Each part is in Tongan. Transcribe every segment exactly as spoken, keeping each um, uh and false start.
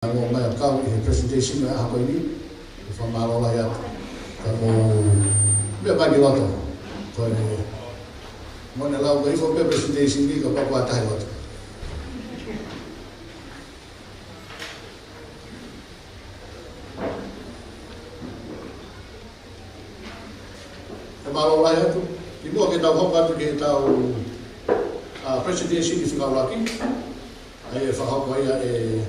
Naʻa mou ō mai ʻo kau ʻi he presentation ʻo e ʻaho ko eni, ʻoku ou fakamālō lahi atu. Ka mou meʻa mai ki loto. Ko e, mo ne lau ko e hifo pē presentation ni ka pau kuo tahi loto. Fakamālō lahi atu. Kimuʻa ke tau hoko atu ki heʻetau, ā, presentation ʻi he fika ʻuluaki. ʻA ia ʻe fakahoko ia ʻe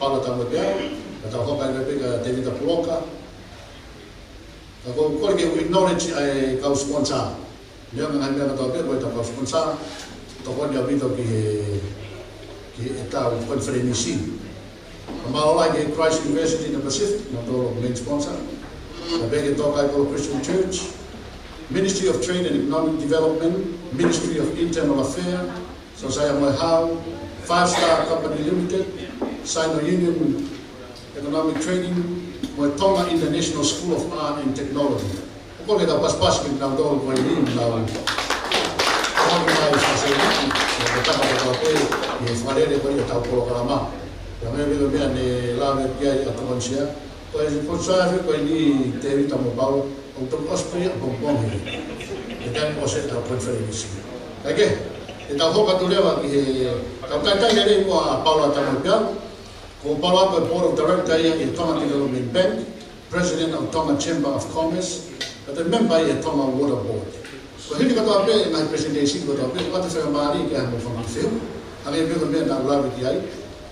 Paula Tamuepeau, ka tau hoko ai pē kia Tevita Puloka. Ka ʻoku ou kole ke u acknowledge ʻa e kau sponsor. Neongo e ngaahi meʻa kotoa pē ko ʻetau kau sponsor, tokoni ʻaupito ki he, ki heʻetau konifelenisi. Fakamālō lahi ki he Christ University in the Pacific, naʻa nau main sponsor. Ka pehē ki he Tōkaikolo Christian Church, Ministry of Trade and Economic Development, Ministry of Internal Affairs, Sōsaiame Hau, Five Star Company Limited, Sino Union Economic Trading, mo e Tonga International School of Art and Technology. ʻOku ou kole ke tau pasipasi kiate kinautolu ko eni, nau ʻomai fakaseiki, mo e tama kotoa pē, ʻi he fakalele ko eni ʻetau polokalama. Pea mo e meʻa, meʻa ne lave ki ai ʻa Tokoni Sea, ko e sponsor ko eni Tevita mo Paula, ʻoku toki ʻosi pē ia ʻapongipongi. He taimi ʻosi ʻetau konifelenisi. Kae kehe, ʻe tau hoko atu leva ki he, tau talitali lelei muʻa ʻa Paula Tamuepeau, ko Paula ko e Board of Director ia ʻi he Tonga Development Bank, President of Tonga Chamber of Commerce, pea ko e member ia ʻi he Tonga Water Board. Ko e hili kotoa pē e ngaahi presentation kotoa pē, ʻoatu e faingamālie ke ʻai haʻamou fanga fehuʻi. Hangē pē ko e meʻa naʻa ku lave ki ai.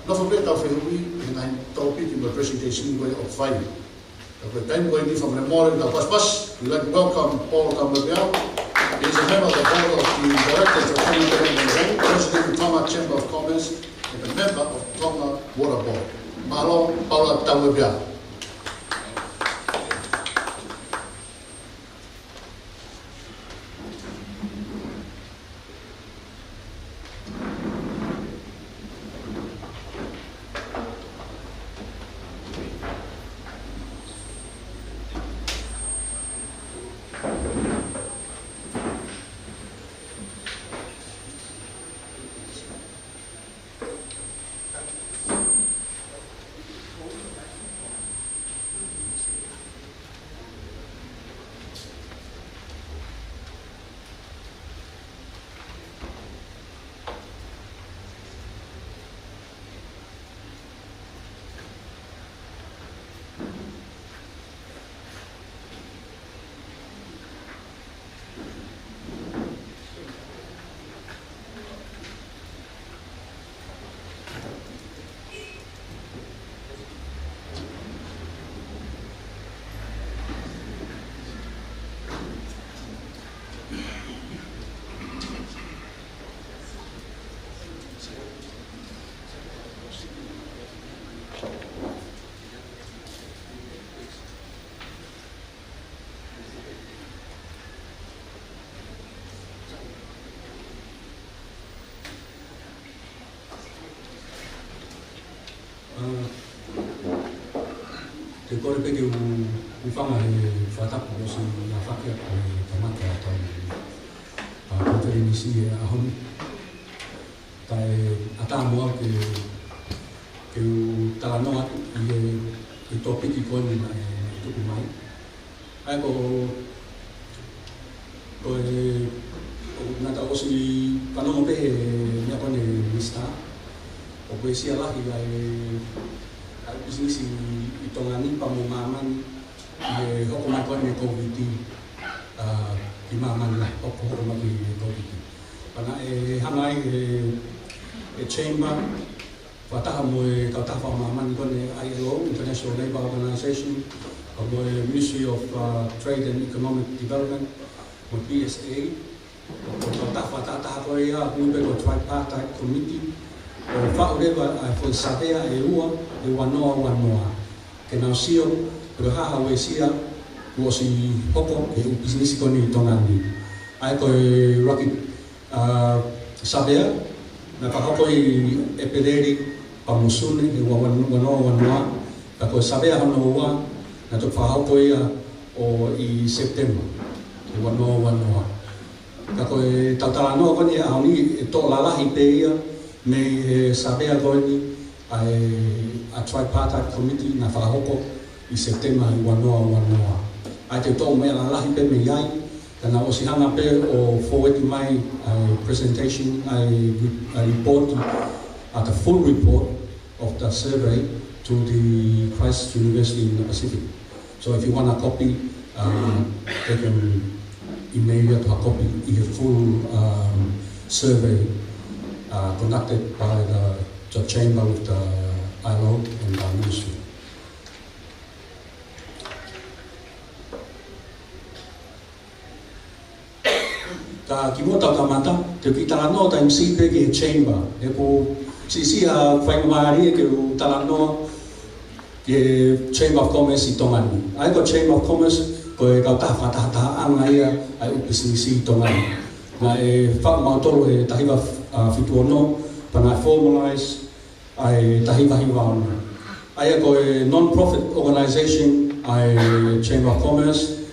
Nofo pē ʻetau fehuʻi, he ngaahi tōpiki mo e presentation ko ia ʻoku fai. Ka ko e taimi ko eni fakamolemole, tau pasipasi, we'd like to welcome Paula Tamuepeau. He is a member of the Board of the Directors of Tonga Development Bank, President of Tonga Chamber of Commerce, and a member of Tonga Water Board. Mālō, Paula Tamuepeau. Ā, te u kole pē ke u, u hūfanga he fakatapu kuo ʻosi fakahoko ʻe he kamata ʻetau, ā, konifelenisi he ʻaho ni. Kae ʻatā mo au ke, ke u talanoa atu ʻi he, ʻi he tōpiki ko eni naʻe, naʻe tuku mai. ʻA ia ko, ko e, ʻoku, naʻa tau ʻosi fanongo pē he meʻa ko eni Minisitā. ʻOku uesia lahi ʻa e, ʻa e pisinisi ʻi Tonga ni pea mo māmani ʻi he hoko mai ko eni e Kōviti, ā, ki māmani lahi, hoko, hoko mai ki he Kōviti. Pea naʻe hanga ai ʻe he, ʻe he Chamber, fakataha mo e kautaha fakamāmani ko eni ʻa e I L O, International Labour Organization, pea mo e Ministry of, uh, Trade and Economic Development, mo e P S A, ʻo, ʻo kautaha fakatahataha ko ia, ʻoku ui pē ko e Tripartite Committee, ʻo faʻu leva ʻa e foʻi savea ʻe ua, ʻe ua noa ua noa. Ke nau sio, pe ko e hā ha uesia kuo ʻosi hoko ʻe he ʻū pisinisi ko eni ʻi Tonga ni. ʻA ia ko e ʻuluaki, ā, savea, naʻe fakahoko ʻi ʻEpeleli pea mo Sune he ua, ua, ua noa ua noa. Ka ko e savea hono ua, naʻe toki fakahoko ia ʻo ʻi Sepitema he ua noa ua noa. Ka ko ʻetau talanoa ko eni he ʻaho ni ʻe toʻo lalahi pē ia mei he savea ko eni ʻa e, ʻa e tripartite committee naʻe fakahoko ʻi September ʻi ua noa ua noa. ʻA ia te u toʻo meʻa lalahi pē mei ai, ka naʻe ʻosi hanga pē ʻo forward mai ʻa e presentation, ʻa e re-, ʻa e report, ʻa the full report of the survey to the Christ University in the Pacific. So if you want a copy, um, they can email you a copy of the full, um, survey, uh, conducted by the, the chamber with the I L O and the ministry. Ka kimuʻa tau kamata, te u kiʻi talanoa taimi siʻi pē ki he chamber. He ʻoku siʻisiʻi ʻa e faingamālie ke u talanoa ki he Chamber of Commerce ʻi Tonga ni. ʻA ia ko e Chamber of Commerce, ko e kautaha fakatahatahaʻanga ia ʻa e ʻū pisinisi ʻi Tonga ni. Naʻe faʻu mautolu he taha hiva, ʻa, fitu ono, pea naʻe formalize ʻa e taha hiva hiva ono. ʻA ia ko e non-profit organization ʻa e Chamber of Commerce,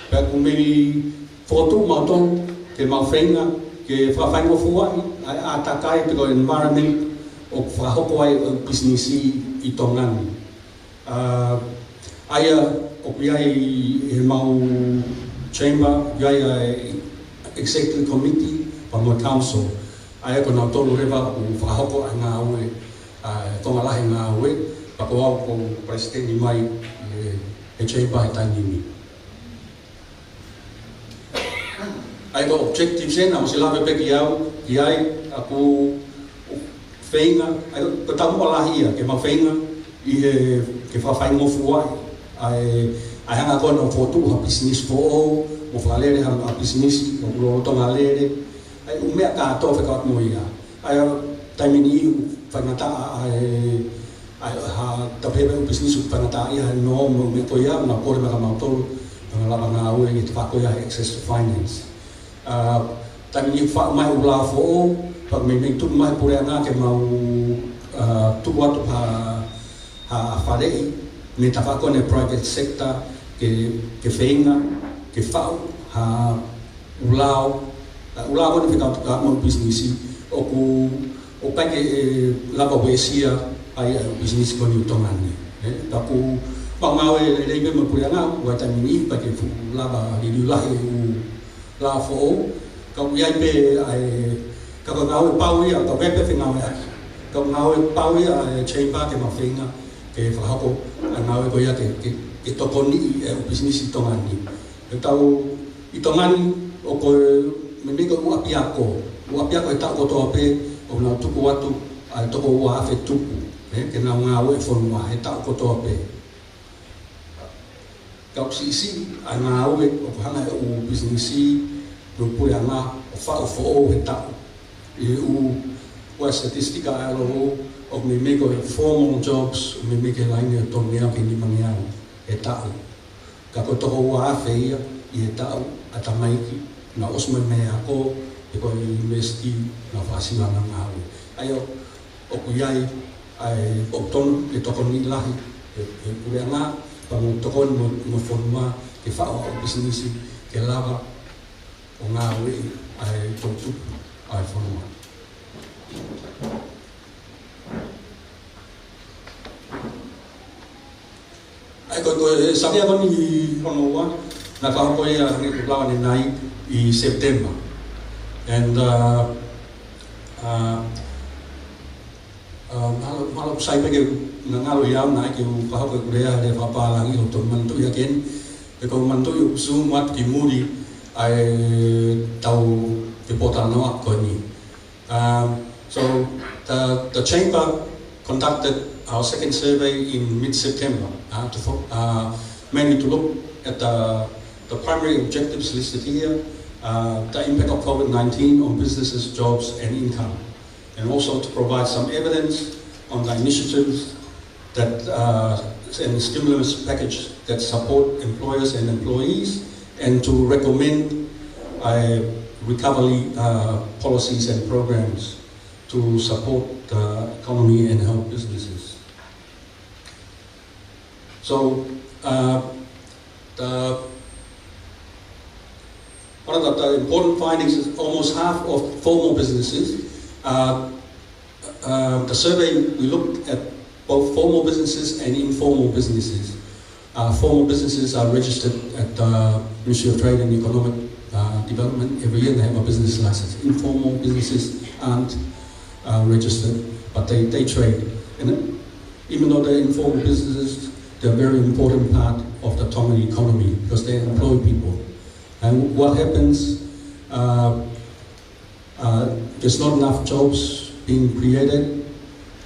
pea ʻoku mei fokotuʻu mautolu ke mau feinga ke fakafaingofuaʻi ʻa e ʻātakai pe ko e environment ʻoku fakahoko ai ʻa e pisinisi ʻi Tonga ni. ʻA, ʻa ia ʻoku ʻi ai ʻi he mau chamber, ʻi ai ʻa e executive committee, pea mo e council. ʻA ia ko nautolu leva ʻoku fakahoko ʻa e ngāue, ʻa e konga lahi ngāue, pea ko au ko e palesiteni mai he, he chamber he taimi ni. ʻA ia ko e objectives ʻe naʻe ʻosi lave pē ki ai, ki ai, ʻa ʻeku feinga, ʻa ia ko e taumuʻa lahi ia, ke mau feinga ʻi he, ke fakafaingofuaʻi ʻa e, ʻa e anga ko ena ʻo fokotuʻu ha pisinisi foʻou, mo fakalele ha, ha pisinisi, mo lolotonga lele, ʻa e ʻū meʻa kātoa fekauʻaki mo ia. ʻA ia taimi ni ʻoku faingataʻa ʻa e, ʻa e, ha, tau pehē ʻū pisinisi ʻoku faingataʻaʻia he nō mo e meʻa ko ia, naʻa kole mai kia mautolu, naʻa lava ngāue ʻi he tafaʻaki ko ia he access to finance. ʻA, taimi ni faʻu mai ʻū lao foʻou, pea meimei tuku mai puleʻanga ke mau, ʻa, tuku atu ha, ha faleʻi, mei he tafaʻaki ko ena private sector, ke, ke feinga, ke faʻu, ha, ʻū lao, ʻa, ʻū lao ko ena fekauʻaki mo e pisinisi, ʻoku, ʻoku ʻikai ke, ʻe, lava uesia ai ʻa e pisinisi ko eni ʻi Tonga ni. ʻE, ka ʻoku, pea ngāue lelei pē mo e puleʻanga, ʻoku ʻi ai taimi ni, ʻikai ke fuʻu lava liliu lahi ʻū lao foʻou, ka ʻoku ʻi ai pē ʻa e, ka ko e ngāue pau ia, ka ʻoku ʻi ai pē fengāueʻaki. Ka ko e ngāue pau ia ʻa e chamber ke mau feinga, ke fakahoko ʻa e ngāue ko ia ke, ke, ke tokoniʻi ʻa e ʻū pisinisi ʻi Tonga ni. ʻE tau, ʻi Tonga ni, ʻoku meimei ko e ʻū ʻapiako. ʻŪ ʻapiako he taʻu kotoa pē, ʻoku nau tuku atu ʻa e toko ua afe tupu, ʻe, ke nau ngāue he fonua he taʻu kotoa pē. Ka ʻoku siʻisiʻi ʻa e ngāue ʻoku hanga ʻe he ʻū pisinisi mo e puleʻanga ʻo faʻu foʻou he taʻu. ʻI he ʻū, ʻū statistics ʻa e I L O, ʻoku meimei ko e formal jobs, ʻoku meimei ki he laine ʻo e tolungeau ki he nimangeau he taʻu. Ka ko e toko ua afe ia ʻi he taʻu ʻa e tamaiki naʻe ʻosi mai mei he ako, pe ko e university naʻe fai ʻenau ngāue. ʻA ia ʻoku ʻi ai ʻa e ʻoku tonu ke tokoni lahi ʻe he, he puleʻanga, pea mo tokoni mo, mo e fonua ke faʻu ʻa e ʻū pisinisi ke lava ʻo ngāueʻi ʻa e toʻutupu ʻa e fonua. ʻA ia ko e, ko e survey ko eni hono ua, naʻe fakahoko ia hangē ko e lau ʻanenai ʻi September. And, uh, uh, uh, mahalo, mahalo ʻoku sai pē ke ngalo ʻi au naʻe ʻikai ke u fakahoko ʻeku lea he lea fakapālangi, ʻoku ou manatuʻi hake eni, he ʻoku ou manatuʻi ʻoku zoom atu ki muli ʻa e tau te pōtalanoa ko eni. Um, so the, the chamber conducted our second survey in mid-September, uh, to fo-, uh, mainly to look at the, the primary objectives listed here, uh, the impact of COVID nineteen on businesses, jobs and income, and also to provide some evidence on the initiatives that, uh, and stimulus package that support employers and employees, and to recommend a recovery, uh, policies and programs to support the economy and help businesses. So, uh, the, one of the, the important findings is almost half of formal businesses, uh, uh, the survey, we looked at Both formal businesses and informal businesses. Uh, formal businesses are registered at the Ministry of Trade and Economic, uh, Development. Every year they have a business license. Informal businesses aren't, uh, registered, but they, they trade. And even though they're informal businesses, they're a very important part of the Tongan economy because they employ people. And what happens, uh, uh, there's not enough jobs being created,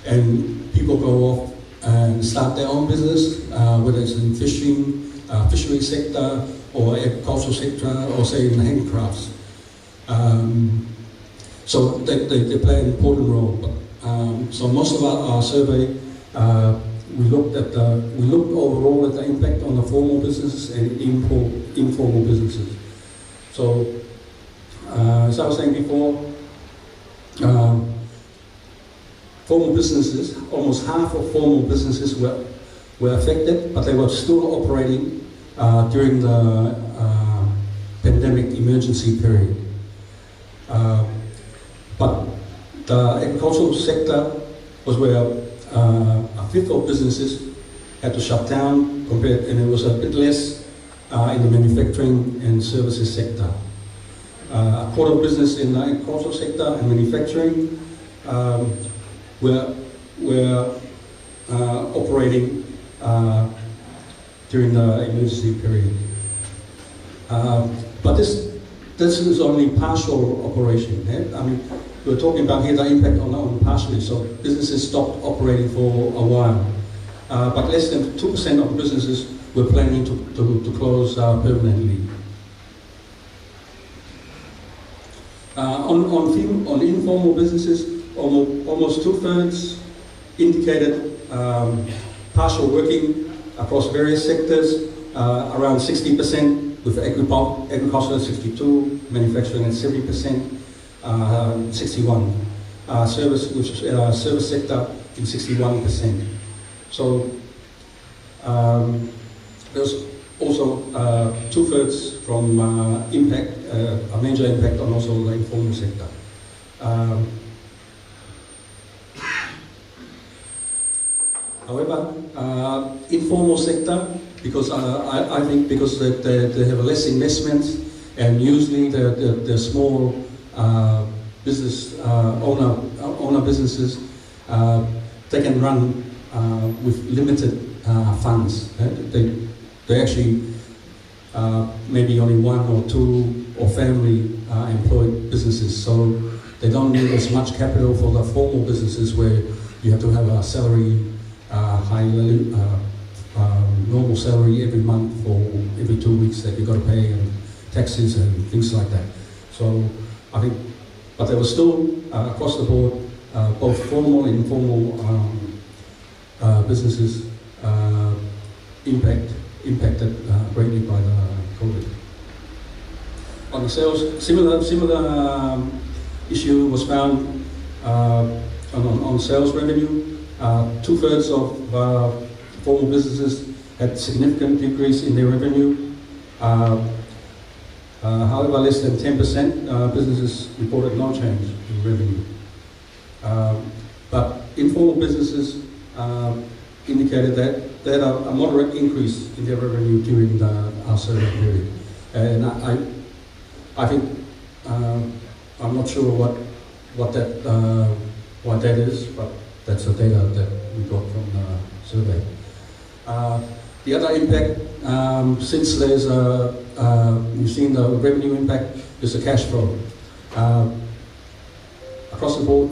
and people go off and start their own business, uh, whether it's in fishing, uh, fishery sector, or agricultural sector, or say in handicrafts. Um, so they, they, they play an important role. But, um, so most of our, our survey, uh, we looked at the, we looked overall at the impact on the formal businesses and informal, informal businesses. So, uh, as I was saying before, um, formal businesses, almost half of formal businesses were, were affected, but they were still operating, uh, during the, uh, pandemic emergency period. Uh, but the agricultural sector was where, uh, a fifth of businesses had to shut down compared, and it was a bit less, uh, in the manufacturing and services sector. Uh, a quarter of business in the agricultural sector and manufacturing, um, were, were, uh, operating, uh, during the emergency period. Um, but this, this is only partial operation, eh? I mean, we're talking about here the impact on, on partially. So businesses stopped operating for a while. Uh, but less than two percent of businesses were planning to, to, to close, uh, permanently. Uh, on, on, fin- on informal businesses, almost, almost two-thirds indicated, um, partial working across various sectors, uh, around sixty percent, with agripo- agriculture at sixty-two, manufacturing at seventy percent, uh, sixty-one, uh, service, which is, uh, service sector in sixty-one percent. So, um, there's also, uh, two-thirds from, uh, impact, uh, a major impact on also the informal sector. Um, however, uh, informal sector, because, uh, I, I think because that they, they have less investments, and usually the, the, the small, uh, business, uh, owner, owner businesses, uh, they can run, uh, with limited, uh, funds. Eh? They, they actually, uh, maybe only one or two or family, uh, employed businesses. So they don't need as much capital for the formal businesses where you have to have a salary, uh, high, uh, um, normal salary every month for every two weeks that you've got to pay, and taxes and things like that. So I think, but there was still, uh, across the board, uh, both formal and informal, um, uh, businesses, uh, impact, impacted, uh, greatly by the COVID. On the sales, similar, similar, um, issue was found, uh, on, on, on sales revenue. Uh, two-thirds of, uh, formal businesses had significant decrease in their revenue. Uh, uh, however, less than ten percent, uh, businesses reported no change in revenue. Um, but informal businesses, um, indicated that they had a, a moderate increase in their revenue during the, our survey period. And I, I, I think, um, I'm not sure what, what that, uh, why that is, but that's the data that we got from the survey. Uh, the other impact, um, since there's a, uh, you've seen the revenue impact, is the cash flow. Uh, across the board,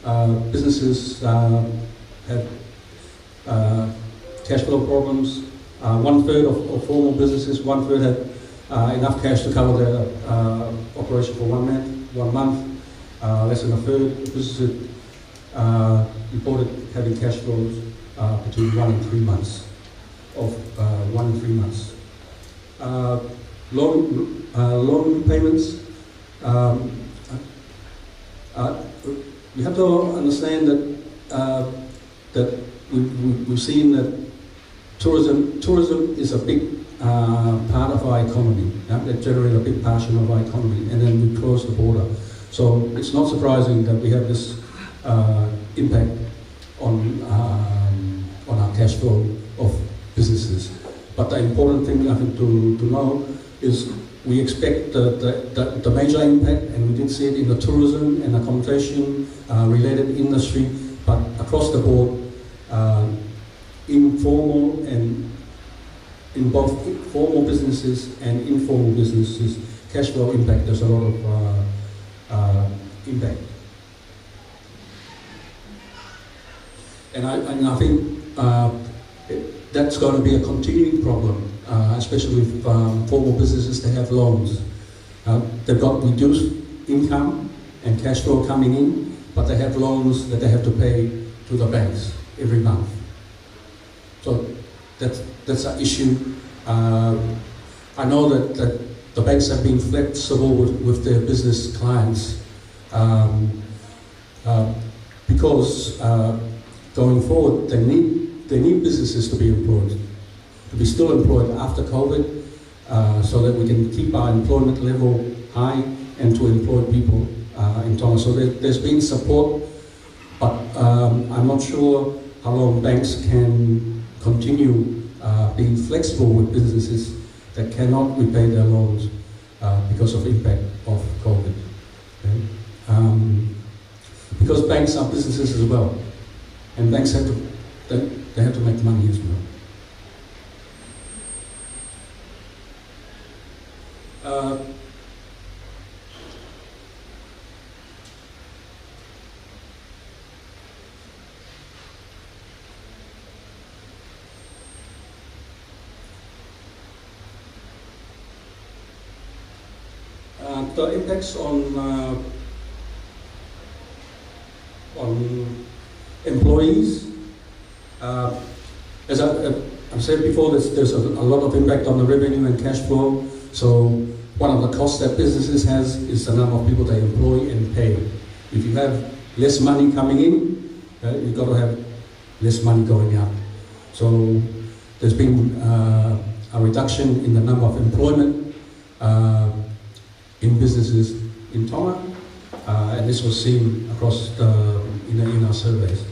uh, businesses, uh, have, uh, cash flow problems. Uh, one third of, of formal businesses, one third had, uh, enough cash to cover their, uh, operation for one month. One month, uh, less than a third of businesses, uh, reported having cash flows, uh, between one and three months, of, uh, one and three months. Uh, loan, uh, loan repayments. Um, uh, you have to understand that, uh, that we, we, we've seen that tourism, tourism is a big, uh, part of our economy. Yeah? They generate a big portion of our economy, and then we close the border. So it's not surprising that we have this, uh, impact on, um, cash flow of businesses. But the important thing, I think, to, to know is we expect the, the, the, the major impact, and we did see it in the tourism and accommodation, uh, related industry, but across the board, uh, informal and in both formal businesses and informal businesses, cash flow impact, there's a lot of, uh, uh, impact. And I, and I think, uh, it, that's going to be a continuing problem, uh, especially if, um, formal businesses, they have loans. Uh, they've got reduced income and cash flow coming in, but they have loans that they have to pay to the banks every month. So that's, that's an issue. Uh, I know that, that the banks have been flexible with, with their business clients, um, uh, because, uh, going forward, they need, they need businesses to be employed, to be still employed after COVID, uh, so that we can keep our employment level high and to employ people, uh, in Tonga. So there, there's been support, but, um, I'm not sure how long banks can continue, uh, being flexible with businesses that cannot repay their loans, uh, because of impact of COVID. Okay? Um, because banks are businesses as well, and banks have to, they, they have to make money as well. Uh, Uh, the impacts on, uh, on employees. Uh, as I, uh, I've said before, there's, there's a, a lot of impact on the revenue and cash flow. So one of the costs that businesses has is the number of people they employ and pay. If you have less money coming in, uh, you've got to have less money going out. So there's been, uh, a reduction in the number of employment, uh, in businesses in Tonga, uh, and this was seen across the, in, in our surveys.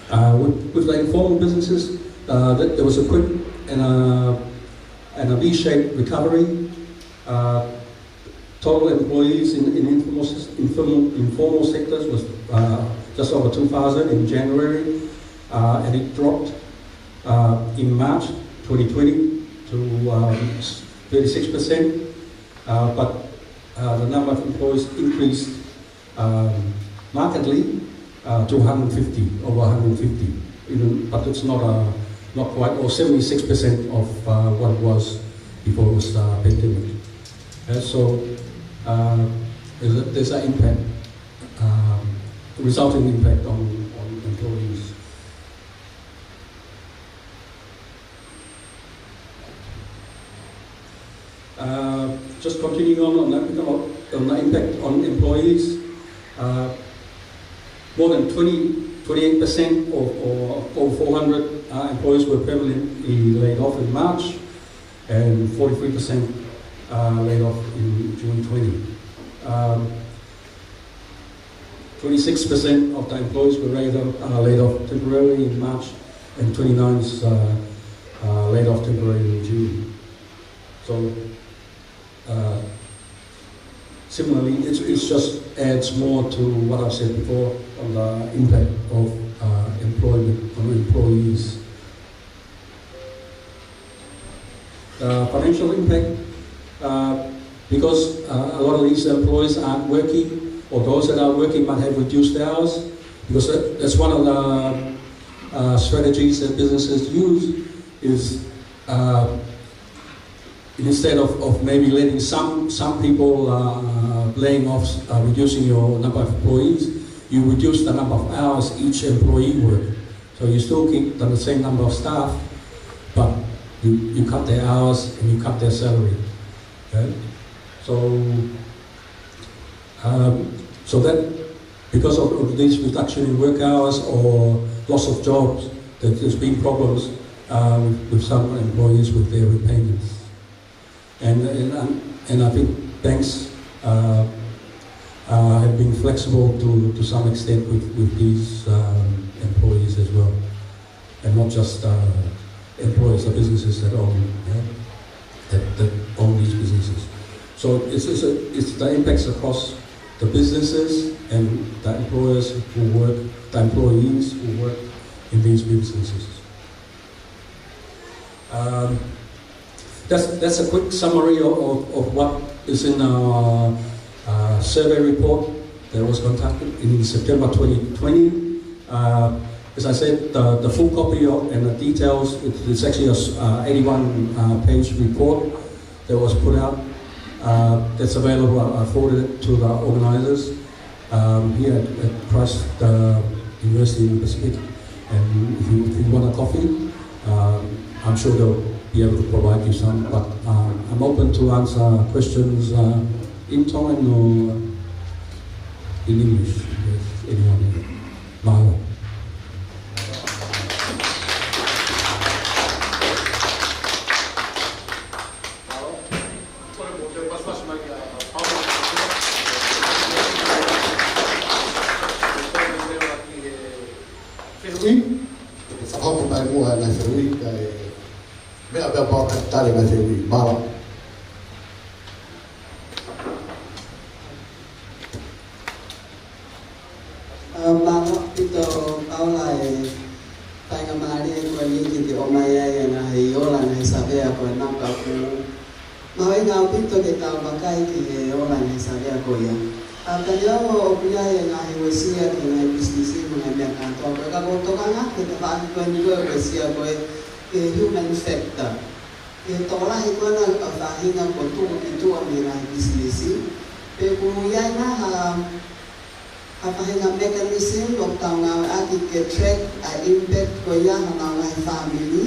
Uh, with, with the informal businesses, uh, th-, there was a quick and a, and a V-shaped recovery. Uh, total employees in, in informal, sys-, informal, informal sectors was, uh, just over two thousand in January, uh, and it dropped, uh, in March twenty twenty to, um, thirty-six percent. Uh, but, uh, the number of employees increased, um, markedly, uh, to one hundred fifty, over one hundred fifty, even, but it's not, uh, not quite, or seventy-six percent of, uh, what it was before it was, uh, pandemic. And so, uh, there's a, there's an impact, um, resulting impact on, on employees. Uh, just continuing on, on that, on the impact on employees, uh, more than twenty, twenty-eight percent of, of, of four hundred, uh, employees were permanently laid off in March, and forty-three percent, uh, laid off in June twenty. Um, twenty-six percent of the employees were laid off, uh, laid off temporarily in March, and twenty-nine, uh, uh, laid off temporarily in June. So, uh, similarly, it's, it's just adds more to what I've said before on the impact of, uh, employment on employees. Uh, financial impact, uh, because, uh, a lot of these employees aren't working, or those that are working might have reduced hours, because that, that's one of the, uh, strategies that businesses use is, uh, instead of, of maybe letting some, some people, uh, laying off, uh, reducing your number of employees, you reduce the number of hours each employee work. So you still keep the same number of staff, but you, you cut their hours and you cut their salary. Okay? So, um, so that because of, of this reduction in work hours or loss of jobs, that there's been problems, uh, with, with some employees with their repayments. And, and, and, and I think banks, uh, uh, have been flexible to, to some extent with, with these, um, employees as well. not just, uh, employers, the businesses that own, yeah, that, that own these businesses. So it's, it's, a, it's the impacts across the businesses and the employers who work, the employees who work in these businesses. Um, that's, that's a quick summary of, of, of what is in our, uh, survey report that was conducted in September twenty twenty. Uh, as I said, the, the full copy of, and the details, it, it's actually a s-, uh, eighty-one, uh, page report that was put out, uh, that's available. I, I forwarded it to the organizers, um, here at, at Christ, uh, University in the Pacific. And if you, if you want a copy, um, I'm sure they'll be able to provide you some. But, um, I'm open to answer questions, uh, in Tongan or in English, if anyone. Mālō. Fehuʻi, fakahoko mai muʻa e ngaahi fehuʻi, kae meʻa pē ʻa Paula ke tali e ngaahi fehuʻi. Mālō. ʻA, mālō ʻaupito Paula e faingamālie ko eni ke ke ʻomai ai e ngaahi ola, ngaahi savea ko ena, ka ʻoku mahuʻinga ʻaupito ke tau vakai ki he ola, ngaahi savea ko ia. ʻA, pea neongo ʻoku ʻi ai e ngaahi uesia ki he ngaahi pisinisi mo e ngaahi meʻa kātoa ko ē, ka ʻoku ou tokanga ki he tafaʻaki ko eni ko e uesia ko ē ki he human factor. Ki he tokolahi ko ena ʻo e faʻahinga kuo tuku ki tuʻa mei he ngaahi pisinisi. Pe ʻoku ʻi ai nai ha, ha faʻahinga mechanism ʻoku tau ngāueʻaki ke track ʻa e impact ko ia honau ngaahi fāmili.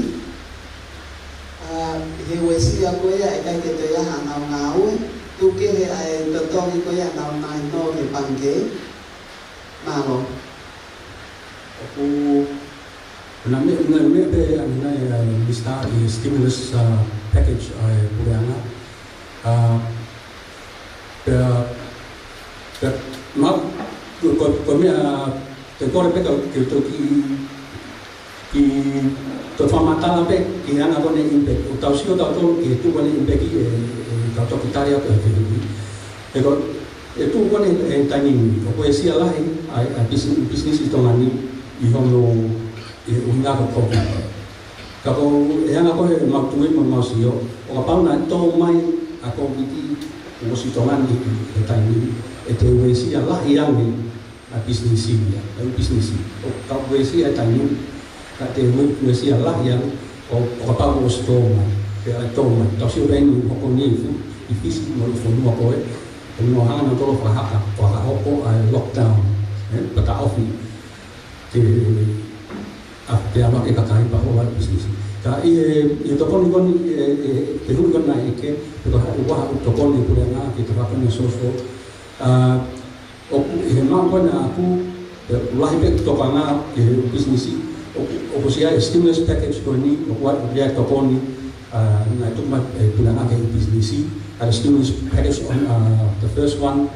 ʻA, he uesia ko ia ʻe ʻikai ke toe ʻi ai haʻanau ngāue. Tuku kehe ʻa e totongi ko ia ʻenau mahino ki he pangikē. Mālō. ʻOku, naʻe meʻa, naʻe meʻa pē ʻanenai ʻa e Minisitā ki he stimulus, uh, package ʻa e puleʻanga. Uh, pea, pea, ma, ko, ko, ko e meʻa, te u kole pē ke u toki ʻi, toe fakamatala pē ki he anga ko eni e impact. ʻOku tau sio tautolu ki he tuʻu ko eni e impact ʻi he, he kau toketā ʻi he fehuʻi. He ko e tuʻu ko eni he taimi ni, ʻoku uesia lahi ʻa e, ʻa e pisin-, pisinisi ʻi Tonga ni ʻi hono, ʻi he ʻuhinga ko e Covid. Ka ko e anga ko ē ʻemau tui mo ʻemau sio, ʻo kapau naʻe tō mai ʻa e Covid ʻi Tonga ni he taimi ni, ʻe toe uesia lahi ange ʻa e pisinisi ia, ʻa e pisinisi. ʻO ka uesia he taimi ni, ka toe ue-, uesia lahi ange, ʻo, ʻo kapau ʻosi tō mai, pea ʻe tō mai. Tau sio pē eni ʻoku hoko ni ʻi Fi-, ʻi Fisi mo e fonua ko ē, ʻo nau hanga nautolu ʻo fakahaka, fakahoko ʻa e lockdown, ē, pea taʻofi ke, ʻa, ke ʻave e kakai pea hola e pisinisi. Ka ʻi he, ʻi he tokoni ko eni, ʻi he, ʻi he fehuʻi ko ena ʻEiki, pe ko e hā e ʻū tokoni ʻa e puleʻanga ki he tafaʻaki ko eni e sōsō, ʻa, ʻoku, ʻi he maʻu ko ena ʻaku, ʻoku lahi pē e tokanga ki he pisinisi, ʻoku, ʻoku uesia e stimulus package ko eni, ʻoku ʻi ai, ʻoku ʻi ai e tokoni, ʻa, naʻe tuku mai ʻe he puleʻanga ki he pisinisi, ʻa e stimulus package on, ʻa, the first one,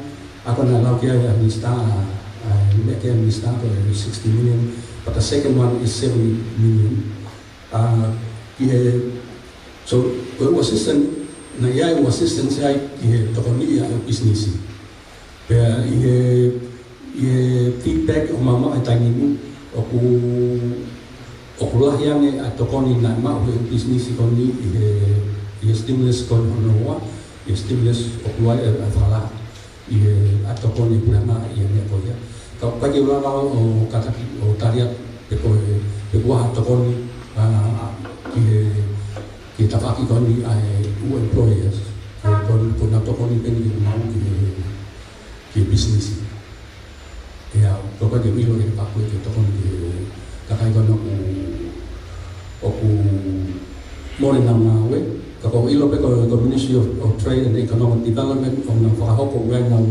ʻa ko ē naʻe lau ki ai ʻa e Minisitā, ʻa, ʻa e meʻa ki ai e Minisitā ko e sixty million, but the second one is seventy million. ʻA, ki he, so, ko e ʻū assistance, naʻe ʻi ai e ʻū assistance ia ki he tokoniʻi ʻa e pisinisi. Pea ʻi he, ʻi he feedback ʻoku maʻu he taimi ni, ʻoku, ʻoku lahi ange ʻa e tokoni naʻe maʻu he pisinisi ko eni ʻi he, ʻi he stimulus ko eni hono ua, ʻi he stimulus ʻoku ʻi ai e, e fakalahi ʻi he ʻa e tokoni ʻa e puleʻanga ʻi he meʻa ko ia. Ka ʻoku ʻikai ke u lava ʻo kātaki ʻo tali atu pe ko e, pe ko e hā e tokoni, ʻa, ki he, ki he tafaʻaki ko eni ʻa e ʻū employers. Ko, ko, ko ʻenau tokoni pē eni ke maʻu ki he, ki he pisinisi. ʻIo, ka ʻoku ʻikai ke u ʻilo ki he tafaʻaki ko e tokoni ki he kakai ko ena ʻoku, ʻoku mole ʻenau ngāue. Ka ʻoku ou ʻilo pē ko, ko e Ministry of, of Trade and Economic Development, ʻoku nau fakahoko ʻa ʻenau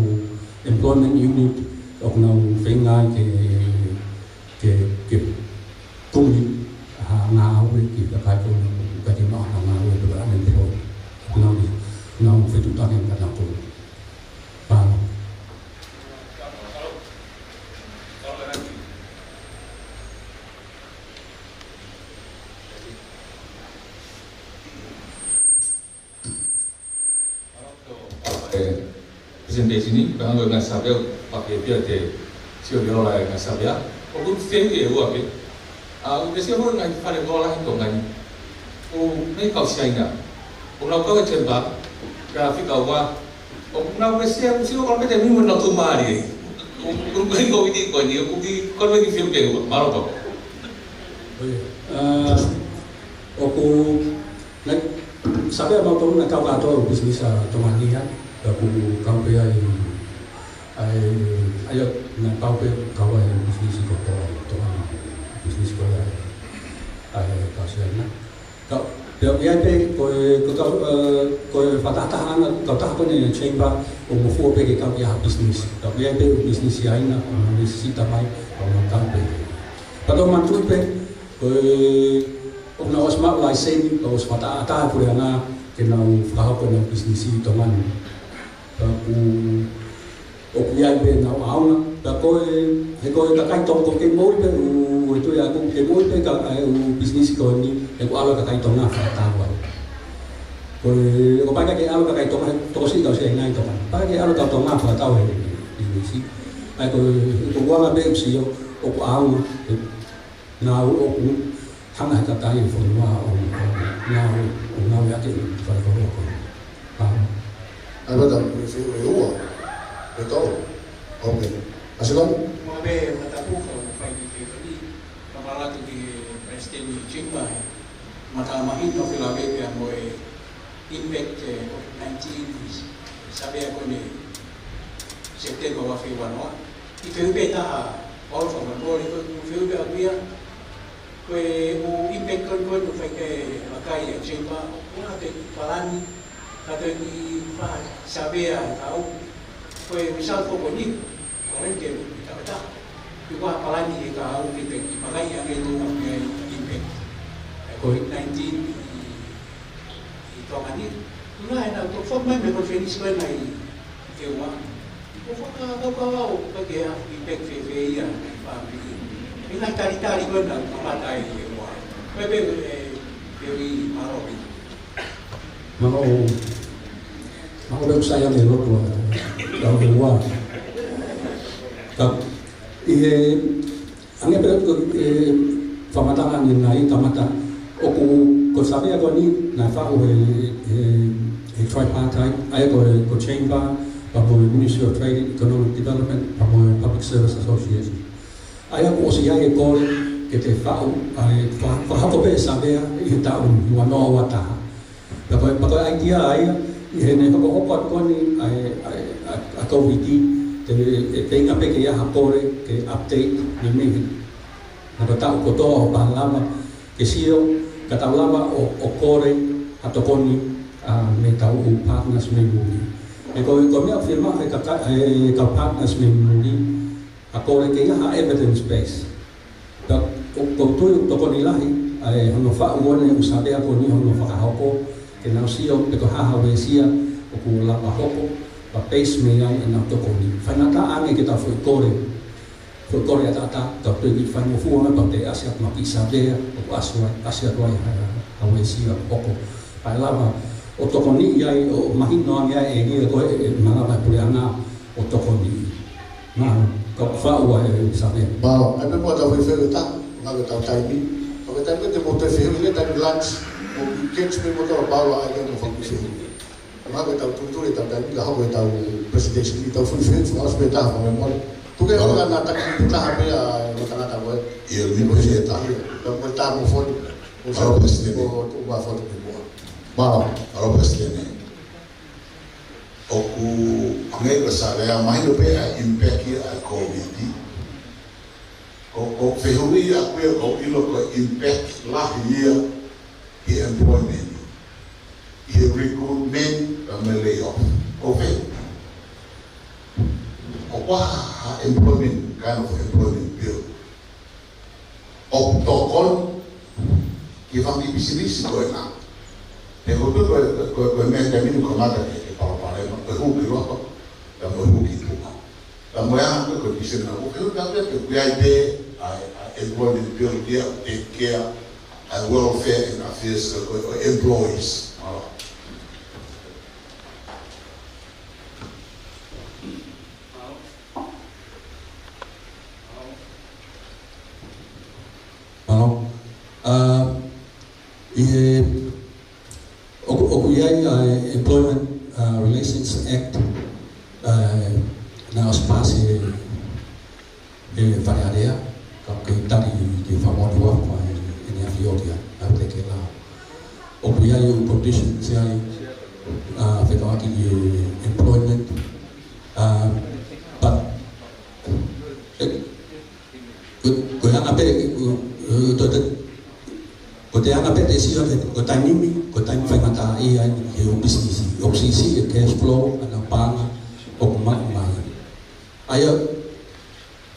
employment unit, ʻoku nau feinga ke, ke, ke kumi ha ngāue ki he kakai ko ena ʻoku ʻikai ke maʻu ha ngāue pe ko e unemployed. ʻOku nau, nau fetuʻutaki mo kinautolu. Mālō. presentation ni, pea hangē ko e ngaahi savea, pea ke pia te sio ke ola e ngaahi savea. ʻOku ou feinga ke ua pē. ʻA, ʻoku ke sio mo e ngaahi fale kola he Tonga ni. ʻOku nau kau Siaina. ʻOku nau kau e chamber, ka fika ua. ʻOku nau ke sio, sio ko pete mi mo nau tō mālie. ʻOku, ʻoku, ʻoku, ʻoku, ʻoku, ʻoku, ʻoku, ʻoku, ʻoku, ʻoku, ʻoku, ʻoku, ʻOku, naʻe, savea mautolu naʻe kau kātoa ʻū pisinisi ʻa Tonga ni ia, pea ʻoku kau pē ai, ʻa e, ʻa ia, naʻe kau pē kau ai ʻū pisinisi kotoa ʻa Tonga ni, pisinisi kotoa ʻa e, ʻa e kau Siaina. Ka, pea ʻoku ʻi ai pē, ko e, ko e kau, ē, ko e fakatahatahaʻanga, kautaha ko eni chamber, ʻoku ngofua pē ke kau ki ha pisinisi. Ka ʻoku ʻi ai pē ʻū pisinisi Siaina, ʻoku nau lēsisita mai, ʻoku nau kau pē. Pea tau manatuʻi pē, ko e, ʻoku nau ʻosi maʻu laiseni, pea ʻosi fakaʻatā e puleʻanga ke nau fakahoko ʻenau pisinisi ʻi Tonga ni. Pea ʻoku, ʻoku ʻi ai pē ʻenau ʻaonga, pea ko e, he ko e kakai Tonga ko ē kei moʻui pē ʻū, he tui ʻaku, kei moʻui pē ka, ʻa e ʻū pisinisi ko eni, he ʻoku ʻalu e kakai Tonga fakatau ai. Ko e, ʻoku ʻikai ke ʻalu e kakai Tonga, he tokosiʻi kau Siaina ʻi Tonga. ʻIkai ke ʻalu e kau Tonga fakatau he pisinisi. ʻA ia ko e, ko e ʻuhinga pē ʻoku sio, ʻoku ʻaonga, he naʻa ʻoku hanga he kakai e fonua ʻo, ʻo, naʻa ʻoku, ʻo ngāueʻaki e falekoló ko ē. ʻA. ʻA ia, pea tau, ʻe ua, ʻe tolu. Ok. ʻAsi lalo? Mo e matapuka ʻoku fai ki he fefeli, ka malatu ki he palesiteni Jimba he mata mahino ke lave pea mo e impact e COVID nineteen, savea ko eni September ua afe ua noa. ʻI he fehuʻi pē ʻe taha, ʻo fakamolemole, ko e fehuʻi pē ʻaku ia, ko e ʻū impact ko eni ʻoku fai ki he kakai e chamber, ʻoku ʻi ai ha palani, ka toe ki fa savea e kau, ko e result ko eni, ko e ke ʻi taha taha. Ki ha palani e kau ke toe ki vakai ange ʻoku ʻi ai e impact e COVID nineteen ʻi ʻi Tonga ni. Naʻe, naʻa ku toki foki mai mei he konifelenisi ko ena ʻi ʻEua. Ko e fakakaukau au, ʻoku ʻikai ke ʻi ai ha impact fēfē ia ki he fāmili. ʻI he ngaahi talitali ko ena ʻoku kamata ai ʻi ʻEua. Ko e pē, ē, pē ʻi Marobi. Mālō, mālō pē sai ange lotu ʻa, ʻa ʻEua. Ka, ʻi he Hangē pē ko e, ē, fakamatala ni naʻe kamata ʻoku ko e savea ko eni naʻe faʻu he, he, he tripartite, ʻa ia ko e, ko e Chamber, pea mo e Ministry of Trade, Economic Development, pea mo e Public Service Association. ʻA ia kuo ʻosi ʻi ai e kole ke toe faʻu, ʻa e fa-, fakahoko pē e savea ʻi he taʻu ua noa ua taha. Pea ko e, pea ko e ʻaitia ia, ʻi heʻene hokohoko atu ko eni ʻa e, ʻa e, ʻa e, ʻa e COVID, te, ʻe feinga pē ke ʻi ai ha kole, ke update, meimei. Naʻa ko e taʻu kotoa ʻoku pau lava ke sio, ka tau lava ʻo, ʻo kole ha tokoni, ʻa, mei heʻetau ʻū partners mei muli. He ko e, ko e meʻa ʻoku fiemaʻu ʻe he kaka-, ʻe he kau partners mei muli, ʻa e kole ke ʻi ai ha evidence base. Pea ʻoku ou tui ʻoku tokoni lahi ʻa e hono faʻu ʻo e ʻū savea ko eni hono fakahoko, ke nau sio pe ko e hā ha uesia ʻoku lava hoko, pea base mei ai ʻenau tokoni. Faingataʻa ange ke tau foʻi kole, foʻi kole ʻataʻatā, tau toe kiʻi faingofua ange pea toe ʻasi atu ha kiʻi savea ʻoku ʻasi atu ai, ʻasi atu ai ha, ha uesia ʻoku hoko. Kae lava ʻo tokoniʻi ai, ʻo mahino ange ai ʻe ia ko e, ʻe malava e puleʻanga ʻo tokoniʻi. Mālō, ka faʻu ʻa e savea. Mālō, ʻai pē muʻa ʻetau fehuʻi ʻe taha, ngāue ʻetau taimi. Ngāue ʻetau taimi te mou toe fehuʻi he taimi lunch, mou catch pē mo tau pau ʻa e ke mo fakamolemole. Ngāue ʻetau tuʻutuʻuni ʻetau taimi, ka hoko ʻetau presentation, ʻetau fehuʻi, fehuʻi, fakaʻosi pē taha, fakamolemole. Tuku ke hoko ʻa e ngaahi taki ʻe taha pē ʻa e ngaahi tangata ko ē. ʻIo, ni mo e taha. ʻIo, ka mo e taha mo foni. Mālō, Palesiteni. Ko, ko, ko, foni pē muʻa. Mālō. Mālō, Palesiteni. ʻOku hangē ko e savea mahino pē ʻa e impact ia ʻa e COVID. Ko, ko e fehuʻi ʻaku ia ʻoku ou ʻilo ko e impact lahi ia ki he employment. Ki he recruitment pea mo e layoff. Ko e fehuʻi. ʻOku ʻi ai ha employment, kind of employment bill ʻoku tokoni ki he fanga kiʻi pisinisi ko ena. He ko e, ko e, ko e, ko e meʻa taimi ni ʻoku kamata ke, ke palopalema, ko e hū ki loto, pea mo e hū ki tuʻa. Pea mo e anga ko e, ko e pisinisi ʻoku, ʻoku, ʻoku, ʻoku ʻi ai pē ʻa e, ʻa e employment bill ia, take care ʻa e welfare and affairs ʻo e, ʻo e employees. Mālō. ʻA, ʻi he, ʻoku, ʻoku ʻi ai ʻa e Employment, ʻa, Relations Act, ʻa, naʻe ʻosi paasi ʻe, ʻe Fale Alea, ka ʻoku kei tali ke fakamoʻoni ua ko e, ʻe ne afi o kia, ʻa te ke la. ʻOku ʻi ai ʻū provisions ʻi ai, ʻa, fekauʻaki ʻi he employment, ʻa, but, ʻe, Ko, ko e anga pē, ko, ko, ko, ko e anga pē te sio ki he, ko e taimi ni, ko e taimi faingataʻaʻia ai ʻi he ʻū pisinisi. ʻOku siʻisiʻi e cash flow, ʻa e paʻanga ʻoku maʻu mai. ʻA ia,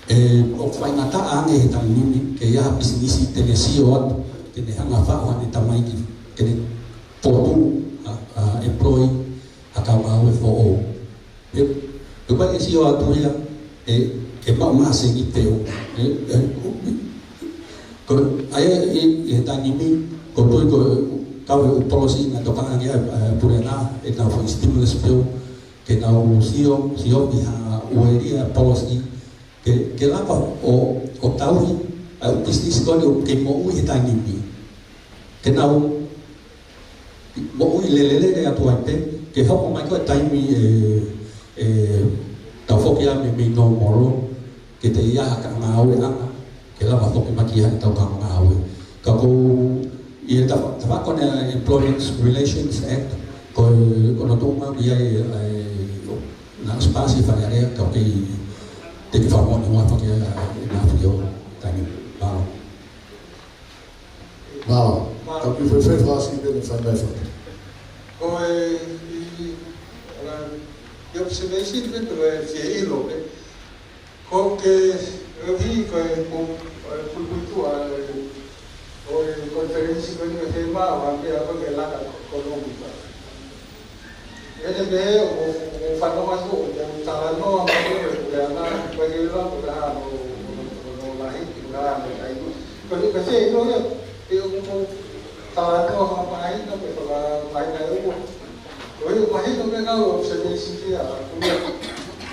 ʻe, ʻoku faingataʻa ange he taimi ni, ke ʻi ai ha pisinisi te ne sio atu, te ne hanga ʻo faʻu haʻane tamaiki, ke ne fokotuʻu, ʻa, ʻa, employ ha kau ngāue foʻou. ʻE, ʻe ʻikai ke sio atu ia, ʻe, ʻe maʻu mai ha sēniti pē ʻo, ʻe, ʻe, ko, ʻa ia, ʻi, ʻi he taimi ni, ko e tui ko e, kau he ʻū policy naʻe tokanga ki ai, ʻa, puleʻanga, ʻenau foʻi stimulus bill, ke nau sio, sio ki ha ʻū ʻēlia policy, ke, ke lava ʻo, ʻo tauhi, ʻa e ʻū pisinisi ko eni ʻoku kei moʻui he taimi ni. Ke nau moʻui lelelele atu ai pē, ke hoko mai ko e taimi ʻe, ʻe tau foki ai mei, mei nōmolo, ke teʻeki ai ha ngāueʻanga, ke lava foki mai ki ai ʻetau kau ngāue. Ka ko e, ʻi he tafa-, tafaʻaki ko eni ʻa e Employment Relations Act, ko e, ko hono tuʻunga ʻoku ʻi ai, ʻa e, naʻe ʻosi paasi ʻe Fale Alea, ka ʻoku kei teʻeki fakamoʻoni ua foki ʻa e, ʻa e, ʻa e ʻafio, taimi, mālō. Mālō. Mālō. Tau ki he foʻi fefasi pē ne fai mai fatu. Ko e, ʻi, ʻa, ʻi observation pē, ko e fie ʻilo pē. Ko ke, ʻe ʻuhi ko e pu-, ko e puipuituʻa, ʻe, ʻo e conference ko eni ke fai mai, ʻo hangē ko e laka ko e ʻekonōmika. ʻE ne pehē ʻoku, ʻoku fanongo atu ʻoku talanoa mai ʻe he puleʻanga, ko e ʻilo ko e hā hono, hono, hono lahi, ko e hā hono taimi. Ko e, ko e fie ʻilo ia, ʻe ʻoku talanoa fakamahino, pe fakamahino ʻe ua. Ko e mahino pē kau observation ia, ko ia,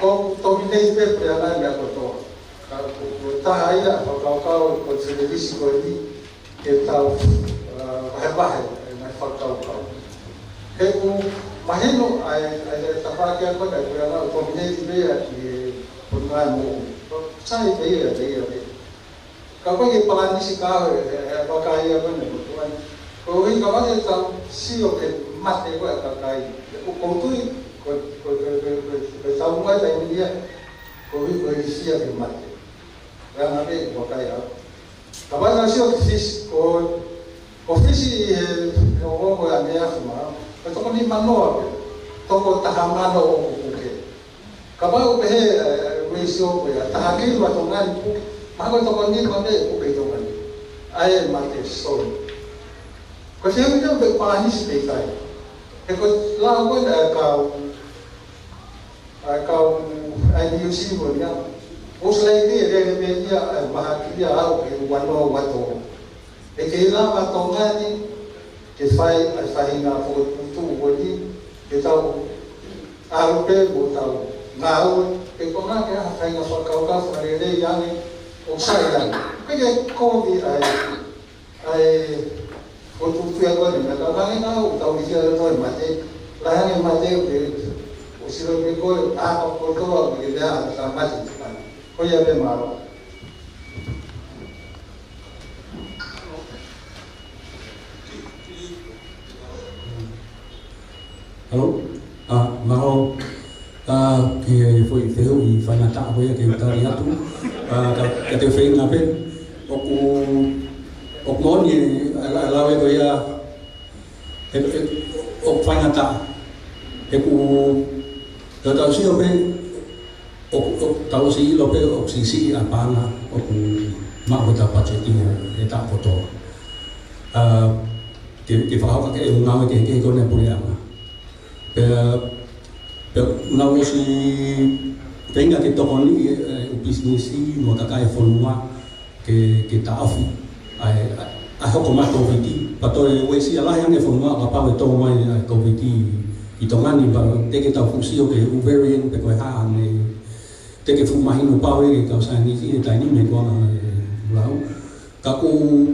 ʻoku dominate pē puleʻanga e meʻa kotoa. Ka ko, ko e taha ia, fakakaukau, ko e conference ko eni, ke tau, ʻa, vahevahe, ʻa e ngaahi fakakaukau. He ʻoku mahino ʻa e, ʻa e tafaʻaki ko ena, ko ia ʻoku dominate pē ia ki he potungāue moʻui. Sai pē ia, pē ia, pē. Ka ko e palanisi ka ʻe, ʻe, ʻe vakai ia ko ena, ko tuan. Koeʻuhi kapau te tau sio ki he mate ko ē ʻa e kakai. ʻOku ou tui, ko, ko, ko e taumuʻa taimi ni ia, koeʻuhi ko e ʻi ai e mate. Ko e anga pē ʻeku vakai au. Kapau te tau sio ki Fisi, ko, ko Fisi ʻi he, he ongo ko ē ʻaneafi mā, ko e toko nimanoa pē, toko taha mano ʻoku puke. Kapau pehē, ʻe, ratio ko ia, taha ki he ua Tonga ni puke, mahalo ko e toko nima pē puke ʻi Tonga ni. ʻA e mate, sorry. Ko e fehuʻi ia pe palanisi pe ʻikai. He ko e lao ko ē ʻa e kau ʻa e kau ʻa e New Zealand ia. Most likely ʻe lele pē ia ʻa e mahaki ia ʻo aʻu ki he ua noa ua tolu. ʻE kei lava Tonga ni ke fai ʻa e faʻahinga fokotuʻutuʻu ko eni, ke tau ʻalu pē mo tau ngāue, ke konga ke ʻi ai ha faʻahinga fakakaukau fakalelei ange ʻoku sai ange. Pea ke kovi ʻa e ʻa e fokotuʻutuʻu ia ko eni, naʻa tau hangē naʻa tau ʻi hia ʻo e mate, lahi ange mate ʻo ke, ʻo sio ki he ko e ʻaho kotoa ʻo ke lea ʻa e mate. Ko ia pē, mālō. Hello? ʻA, mālō. ʻA, ki he foʻi fehuʻi faingataʻa ko ia ke u tali atu. ʻA, ka, ka te u feinga pē. ʻOku, ʻoku moʻoni ʻa e, ʻa e, ʻa e lave ko ia, he, he, ʻoku faingataʻa. He ʻoku, ka tau sio pē, ʻoku, ʻoku tau ʻosi ʻilo pē, ʻoku siʻisiʻi ʻa e paʻanga ʻoku maʻu ʻe he patiseti ʻo e taʻu kotoa. ʻA, ke, ke fakahoko ʻaki e ngāue kehekehe ko eni ʻa e puleʻanga. Pea, pea naʻa ku ʻosi feinga ke tokoniʻi e, e ʻū pisinisi mo e kakai e fonua ke, ke taʻofi ʻa e, ʻa e, ʻa e hoko mai Kōviti. Pea toe uesia lahi ange e fonua kapau ʻe tō mai ʻa e Kōviti ʻi Tonga ni, pea teʻeki ke tau fuʻu sio ki he ʻū variant pe ko e hā ne teʻeki ke fuʻu mahino pau ʻe he kau saienisi he taimi ni ko e anga e lau. Ka ʻoku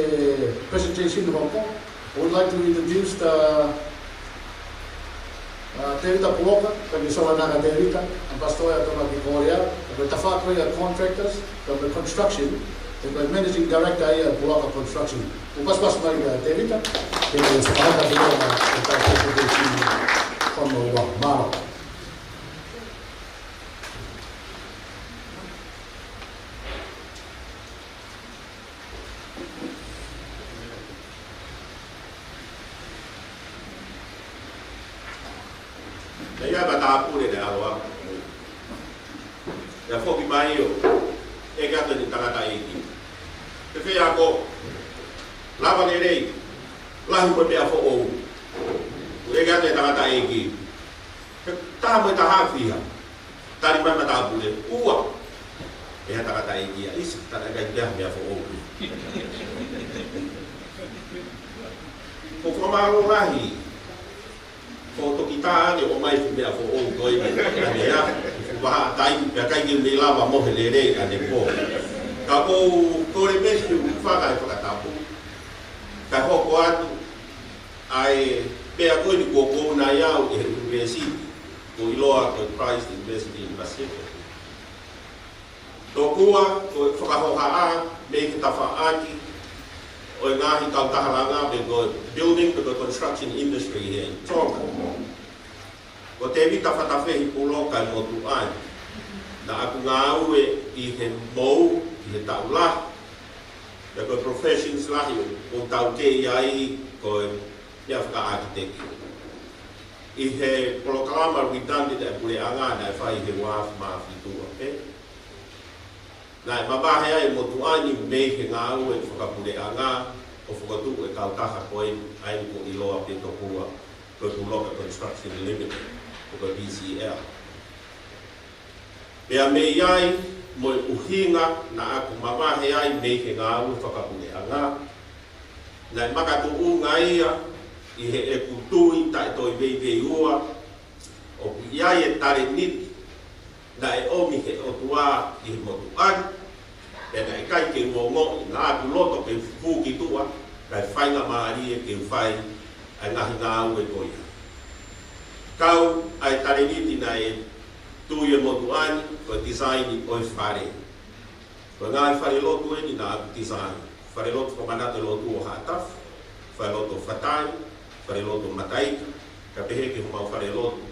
presentation hoko, I would like to introduce the, uh, Tevita Puloka, Taki Solanaka Tevita, ʻa e Pasitoa ʻa Tongaki Kōlea, ʻa e tafaʻaki ʻa e contractors, ʻa e construction, ʻa e managing director ʻa e Puloka Construction. ʻOku pasipasi mai ʻa Tevita, ke ne fakahoko ʻa e presentation hono ua. Mālō. Naʻe ʻi ai e matāpule ʻi he ʻaho ko ia, foki mai ʻo ʻeke atu ʻene tangataʻeiki: Fēfē ako? Lava lelei? Lahi mo e meʻa foʻou? ʻO ʻeke atu ʻene tangataʻeiki: He taha mo e taha fiha? Tali mai e matāpule: Ua. ʻE he tangataʻeiki ia: ʻIsi, tala ʻikai ke ʻi ai ha meʻa foʻou. Ko e fakamālō lahi. Ko e toki tā ʻene ʻomai e meʻa foʻou ko ē, ʻa ʻene ʻai, ko e vahaʻa taimi, pea ʻikai ke ne lava mohe lelei ʻene pō. Ka ʻoku ou kole pē ke u faka e fakatapu, kae hoko atu ʻa e meʻa ko eni kuo ʻoatu ʻe au ʻi he university, ko e ʻiloa ko e Christ University in Pacific. Tokua ko e fakahohaʻa mei he tafaʻaki ʻo e ngaahi kautaha langa pe ko e building pe ko e construction industry here in Tonga. Ko Tevita Fatafehi Puloka e motuʻa ni. Naʻá ku ngāue ʻi he mou, ʻi he taʻu lahi. Pea ko e professions lahi ʻoku ou taukei ai ko e meʻa fakaʻākiteki. ʻI he polokalama redundant ʻa e puleʻanga naʻe fai he ua afe mā fitu, ē? Naʻe mavahe ai e motuʻa ni mei he ngāue fakapuleʻanga ʻo fokotuʻu e kautaha ko ē, ʻa ē ʻoku ʻiloa pē tokua ko e Puloka Construction Limited, ko e P C L. Pea mei ai mo e ʻuhinga naʻa ku mavahe ai mei he ngāue fakapuleʻanga, naʻe makatuʻunga ia ʻi heʻeku tui taʻetoiveiveiua ʻoku ʻi ai e talēniti naʻe ʻomi he ʻOtua ki he motuʻa ni, pea naʻe ʻikai ke u ongoʻi, naʻa ku loto ke u fufū ki tuʻa, kae faingamālie ke u fai ʻa e ngaahi ngāue ko ia. Kau ʻa e talēniti naʻe tui e motuʻa ni, ko e design ʻo e fale. Ko e ngaahi falelotu eni naʻa ku design. Falelotu fakamanatu e lotu ʻo Haʻatafu, falelotu ʻo Fatai, falelotu ʻo Mataika, kae pehē ki homau falelotu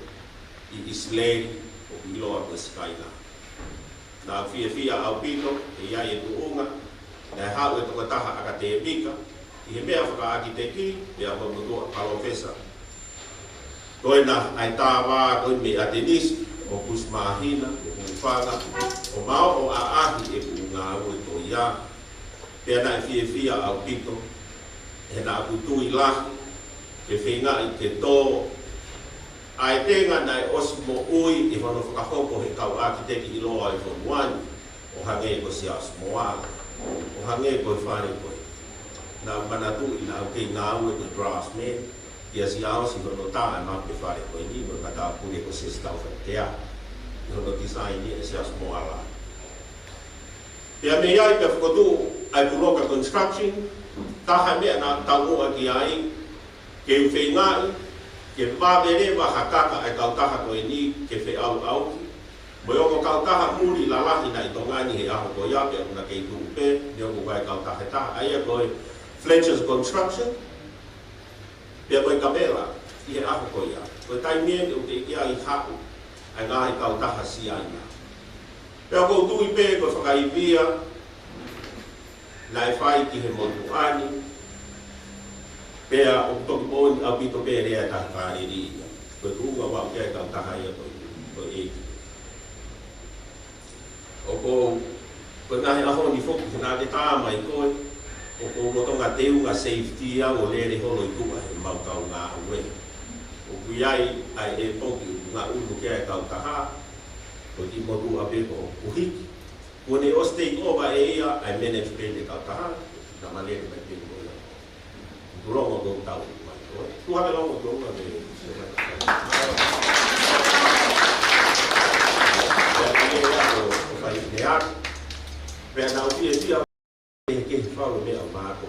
ʻi ʻIsileli ʻoku ʻiloa ko e Skyline. Naʻa ku fiefia ʻaupito, ʻi ai e tuʻunga, naʻe haʻu e tokotaha ʻakatēmika ʻi he meʻa fakaʻakiteki, pea ko e motuʻa palōfesa. Ko ena ʻa e tāvā ko ē mei ʻAtenisi, ʻo Kusi Māhina, ʻo Hūfanga, ʻo maʻu ʻo ʻaʻahi ʻeku ngāue ko ia. Pea naʻe fiefia ʻaupito, he naʻa ku tui lahi, ke feingaʻi ke tō ʻa e tenga naʻe ʻosi moʻui ʻi hono fakahoko he kau ʻakiteki ʻiloa ʻi he fonua ni, ʻo hangē ko Siaosi Moala, ʻo hangē ko e fale ko ē. Naʻa ku manatuʻi naʻa ku kei ngāue ko e draftsman kia Siaosi ʻi hono tā ʻa e mapu e fale ko eni, mo e matāpule ko Sesi Taufaʻitea, ʻi hono design ʻe Siaosi Moala. Pea mei ai pea fokotuʻu ʻa e Puloka Construction, taha e meʻa naʻa ku taumuʻa ki ai, ke u feingaʻi ke vave leva ha kaka ʻa e kautaha ko eni ke feʻauʻauki mo e ongo kautaha muli lalahi naʻe ʻi Tonga ni he ʻaho ko ia, pea ʻoku na kei tuʻu pē, neongo ʻoku ʻi ai e kautaha ʻe taha, ʻa ia ko e Fletcher's Construction pea mo e Capella ʻi he ʻaho ko ia. Ko e taimi eni ʻoku teʻeki ai haʻu ʻa e ngaahi kautaha Siaina. Pea ʻoku ou tui pē ko e fakaivia naʻe fai ki he motuʻa ni, pea ʻoku toki moʻoni ʻaupito pē lea ʻa Tahi Fāleli ia. Ko e tuʻunga ʻoku ʻi ai e kautaha ia ko e, ko e ʻEiki. ʻOku ou, ko e ngaahi ʻaho ni foki, he naʻa ke tā mai koe, ʻoku ou lolotonga teunga safety au ʻo lele holo ʻi tuʻa he mau kau ngāue. ʻOku ʻi ai ʻa e poki ʻoku ngaʻunu ki ai e kautaha, ko e kiʻi motuʻa pē ko ʻUhiki. Kuo ne ʻosi take over ʻe ia ʻa e management e kautaha, naʻa ma lele mai pē mo ia. Tulongo ko tau mai ko. Tuha ke longo tulongo ke. Pea naʻa ku fiefia ke, ke fau meʻa māko.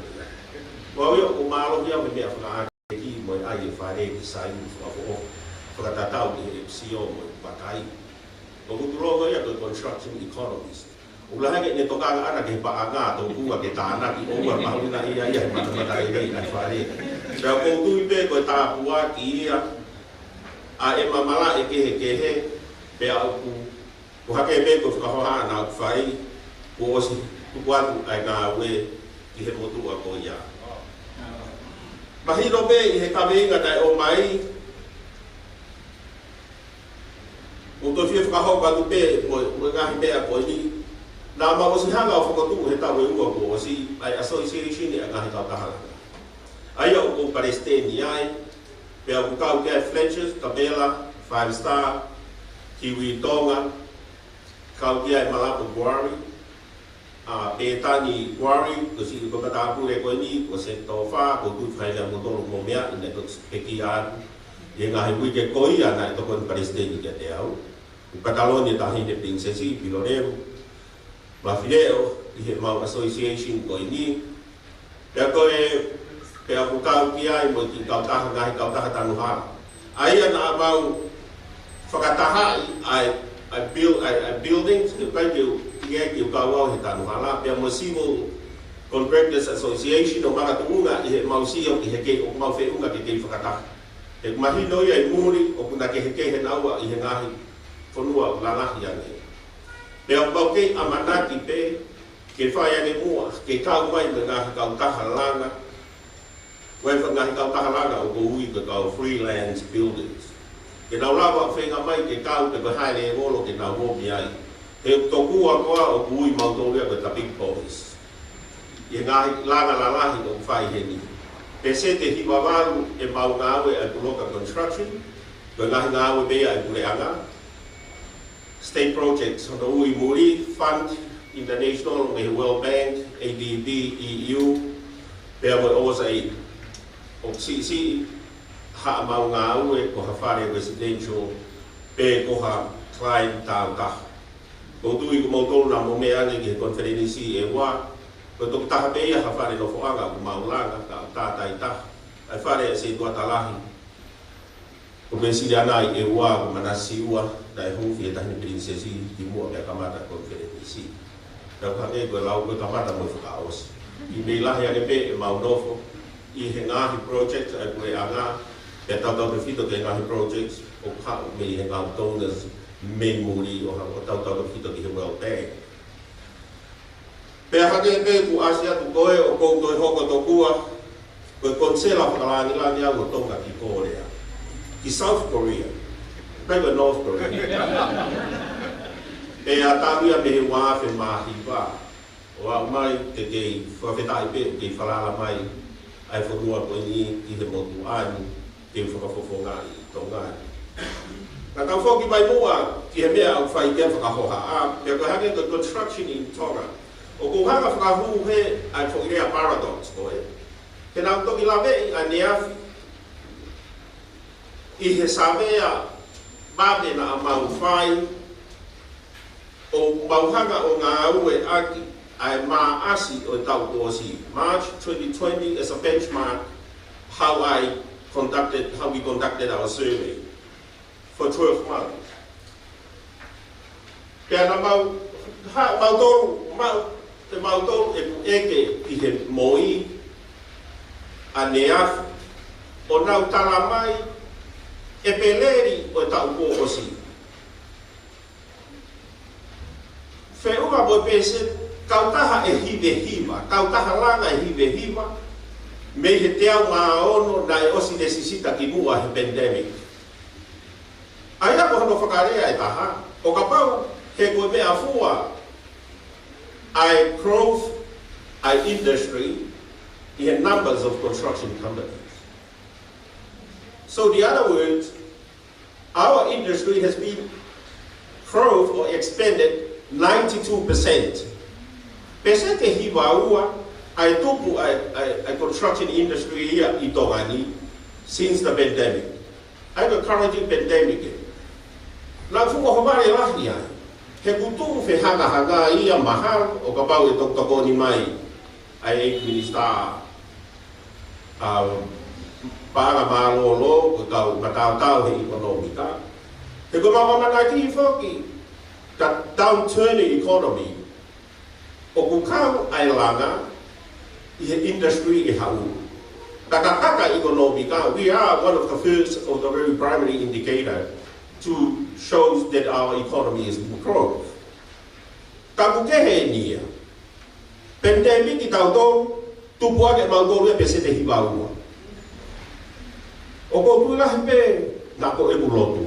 Ko au ia ʻoku mālohi au he meʻa fakaʻakiteki mo e ʻai e fale ki sai mo fakafoʻou. Fakatatau ki he ʻEpisiō mo e pakai. ʻOku tulongo ia ko e construction economist. ʻUluaki ʻene tokanga ʻana ki he paʻanga, tokua ke tānaki ʻoua mahuʻinga ia ia he matamata lelei ʻa e fale. Pea ʻoku ou tui pē ko e tāpuaki ia ʻa e mamala ʻe kehekehe, pea ʻoku, ʻoku hake pē ko e fakahoha naʻa ku fai, kuo ʻosi tuku atu ʻa e ngāue ki he motuʻa ko ia. Mahino pē ʻi he kaveinga naʻe ʻomai, ʻoku ou fie fakahoko atu pē mo, mo e ngaahi meʻa ko eni. Naʻa mau ʻosi hanga ʻo fokotuʻu he taʻu ʻe ua kuo ʻosi ʻa e association ʻa e ngaahi kautaha langa. ʻA ia ʻoku ou palesiteni ai, pea ʻoku kau ki ai Fletcher's, Capella, Five Star, Kiwi Tonga, kau ki ai Malapo Quarry, ʻa Pētani Quarry, ko siʻi ko e matāpule ko eni, ko Seki Tofa, ʻoku ou tui fai lea mo tolu mo meʻa, ʻi he naʻe toki pekia atu ʻi he ngaahi uike ko ia naʻe tokoni palesiteni kiate au. Ko Pataloni e Taʻahine Pilinisesi, Pilolevu, Mafileʻo, ʻi he mau association ko eni. Pea ko e, pea ʻoku kau ki ai mo e kiʻi kautaha, ngaahi kautaha tanu hala. ʻA ia naʻa mau fakatahaʻi ʻa e, ʻa e build, ʻa e, ʻa e buildings, ʻikai ke u, ʻikai ke u kau au he tanu hala, pea mo e Civil Contractors Association ʻo makatuʻunga ʻi he mau sio ki he kei, ʻo mau feʻunga ke kei fakataha. He mahino ia ʻi muli, ʻoku na kehekehe naua ʻi he ngaahi fonua ʻoku lalahi ange. Pea ʻoku mau kei ʻamanaki pē, ke fai ange muʻa, ke kau mai mo e ngaahi kautaha langa, ko e ngaahi kautaha langa ʻoku ui ko e kau freelance builders. Ke nau lava ʻo feinga mai ke kau pe ko e high level ke nau ō mei ai. He tokua koā ʻoku ui mautolu ia ko e ta big boys. ʻI he ngaahi langa lalahi ʻoku fai heni. Pēseti ʻe hiva valu ʻemau ngāue ʻa e Puloka Construction, ko e ngaahi ngāue pē ia ʻa e puleʻanga. State projects, hono ui muli, fund international mei he World Bank, A D B, E U, pea mo e O S A I. ʻOku siʻisiʻi haʻamau ngāue ko ha fale residential pe ko ha client tāutaha. Ko u tui ko moutolu naʻa mou meʻa ange ki he konifelenisi ʻe ua, ko e tokotaha pē ia ha fale nofoʻanga ʻoku mau langa, ka ʻoku tātāitaha. ʻA e fale ʻa Setuata Lahi, ko Penisiliana ʻi ʻEua, ko Manassi ua, naʻe huufi ʻe he Taʻahine Pilinisesi kimuʻa pea kamata e konifelenisi. Pea ʻoku hangē ko e lau ko e kamata mo e fakaʻosi. ʻI he meʻa lahi ange pē ʻemau nofo ʻi he ngaahi project ʻa e puleʻanga, pea tautautefito ki he ngaahi project ʻoku haʻu mei he ngaahi donors mei muli ʻo hangē ʻoku tautautefito ki he World Bank. Pea hangē pē kuo ʻasi atu ko ē ʻoku ou toe hoko tokua ko e konisela fakalāngilangi au ʻo Tonga ki Kōlea, ki South Korea, pe ko North Korea. Pea tau ia mei he ua afe mā hiva, ʻo aʻu mai ke kei fakafetaʻi pē ʻoku kei falala mai ʻa e fonua ko eni ki he motuʻa ni, ke fakafofongaʻi Tonga ni. Ka tau foki mai muʻa ki he meʻa ʻoku fai ki ai e fakahohaʻa, pea ko e hangē ko e construction in Tonga. ʻOku ou hanga ʻo fakahū he ʻa e foʻi lea paradox ko ē. Ke nau toki laveʻi ʻaneafi ʻi he savea vave naʻa mau fai, ʻo mau hanga ʻo ngāueʻaki ʻa e Maʻasi ʻo e taʻu kuo ʻosi, March twenty twenty as a benchmark, how I conducted, how we conducted our survey for twelve months. Pea naʻa mau, ha, mautolu, mau, ʻe mautolu ʻeku ʻeke ʻi he moi ʻaneafi, ʻo nau tala mai ʻEpeleli ʻo e taʻu kuo ʻosi, feʻunga mo e pēseti, kautaha ʻe hiva hiva, kautaha langa ʻe hiva hiva mei he teau mā ono naʻe ʻosi lesisita kimuʻa he pandemic. ʻA ia ko hono fakalea ʻe taha, ʻo kapau he ko e meʻafua ʻa e growth ʻa e industry ʻi he numbers of construction companies. So the other words, our industry has been growth or expanded ninety-two percent. Pēseti ʻe hiva ua ʻa e tupu ʻa e, ʻa e, ʻa e construction industry ia ʻi Tonga ni since the pandemic. ʻA ia ko e current pandemic ē. Naʻa ku fuʻu ʻohovale lahi ai. He ʻoku tuʻu fehangahangai ia mahalo ʻo kapau ʻe tokotokoni mai ʻa e ʻEiki Minisitā, um, Paʻanga Mālōlō, ko e kau mataotao he ʻekonōmika. He ko ʻemau ʻamanaki foki, ka downturn e economy, ʻoku kau ʻa e langa ʻi he industry ʻe haʻu. Takataka ʻekonōmika, we are one of the first of the very primary indicator to show that our economy is growth. Ka ʻoku kehe eni ia. Pandemic ʻi tautolu, tupu ange mautolu ia pēseti ʻe hiva ua. ʻOku ou tui lahi pē naʻa ko ʻeku lotu.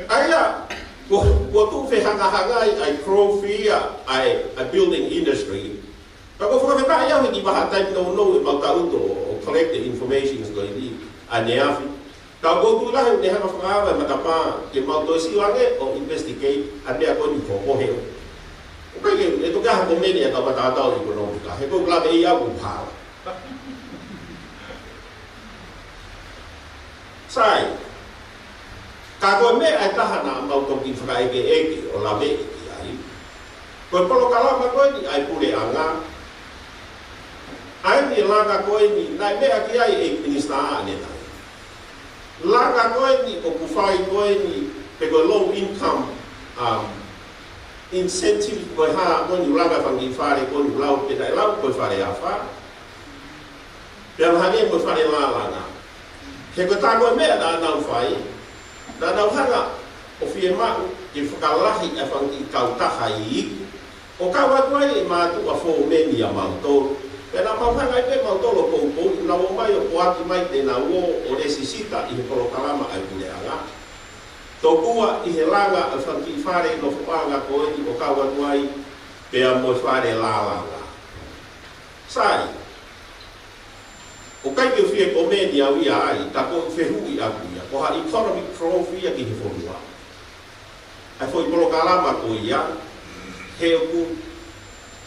ʻA ia, kuo, kuo tuʻu fehangahangai ʻa e growth ia ʻa e, ʻa e building industry. Ka ʻoku ou fakafetaʻi au he kiʻi vahaʻa taimi nounou ʻemau tau ʻo, ʻo collect the information ko eni ʻaneafi. Ka ʻoku ou tui lahi ʻoku ne hanga ʻo fakaava e matapā ke mau toe sio ange ʻo investigate ʻa e meʻa ko eni ko, ko heo. ʻOku ʻikai ke, ʻe toki ʻi ai ha komeni ʻa e kau mataotao ʻekonōmika, he ʻoku ou lave ʻe au ʻoku hala. Sai, ka ko e meʻa ʻe taha naʻa mau toki fakaʻekeʻeke ʻo laveʻi ki ai, ko e polokalama ko eni ʻa e puleʻanga, ʻa eni langa ko eni, naʻe meʻa ki ai e Minisitā ʻanenai. Langa ko eni ʻoku fai ko eni, pe ko e low income, um, incentive ko e hā ko eni langa fanga kiʻi fale ko eni lau pe naʻe lau ko e fale afā. Pea mahalo ko e fale lālanga. He ko e tā ko e meʻa naʻa nau fai, naʻa nau hanga ʻo fiemaʻu ke fakalahi ʻa e fanga kiʻi kautaha iiki, ʻo kau atu ai e mātuʻa fōmeni ʻa mautolu. Pea naʻa mau hanga ai pē mautolu ʻo poupou, nau ō mai ʻo poaki mai te nau ō ʻo lesisita ʻi he polokalama ʻa e puleʻanga. Tokua ʻi he langa ʻa e fanga kiʻi fale nofoʻanga ko eni ʻo kau atu ai, pea mo e fale lālanga. Sai. ʻOku ʻikai ke u fie kōmeni au ia ai, ka ko e fehuʻi ʻaku ia, ko ha economic growth ia ki he fonua. ʻA e foʻi polokalama ko ia, he ʻoku,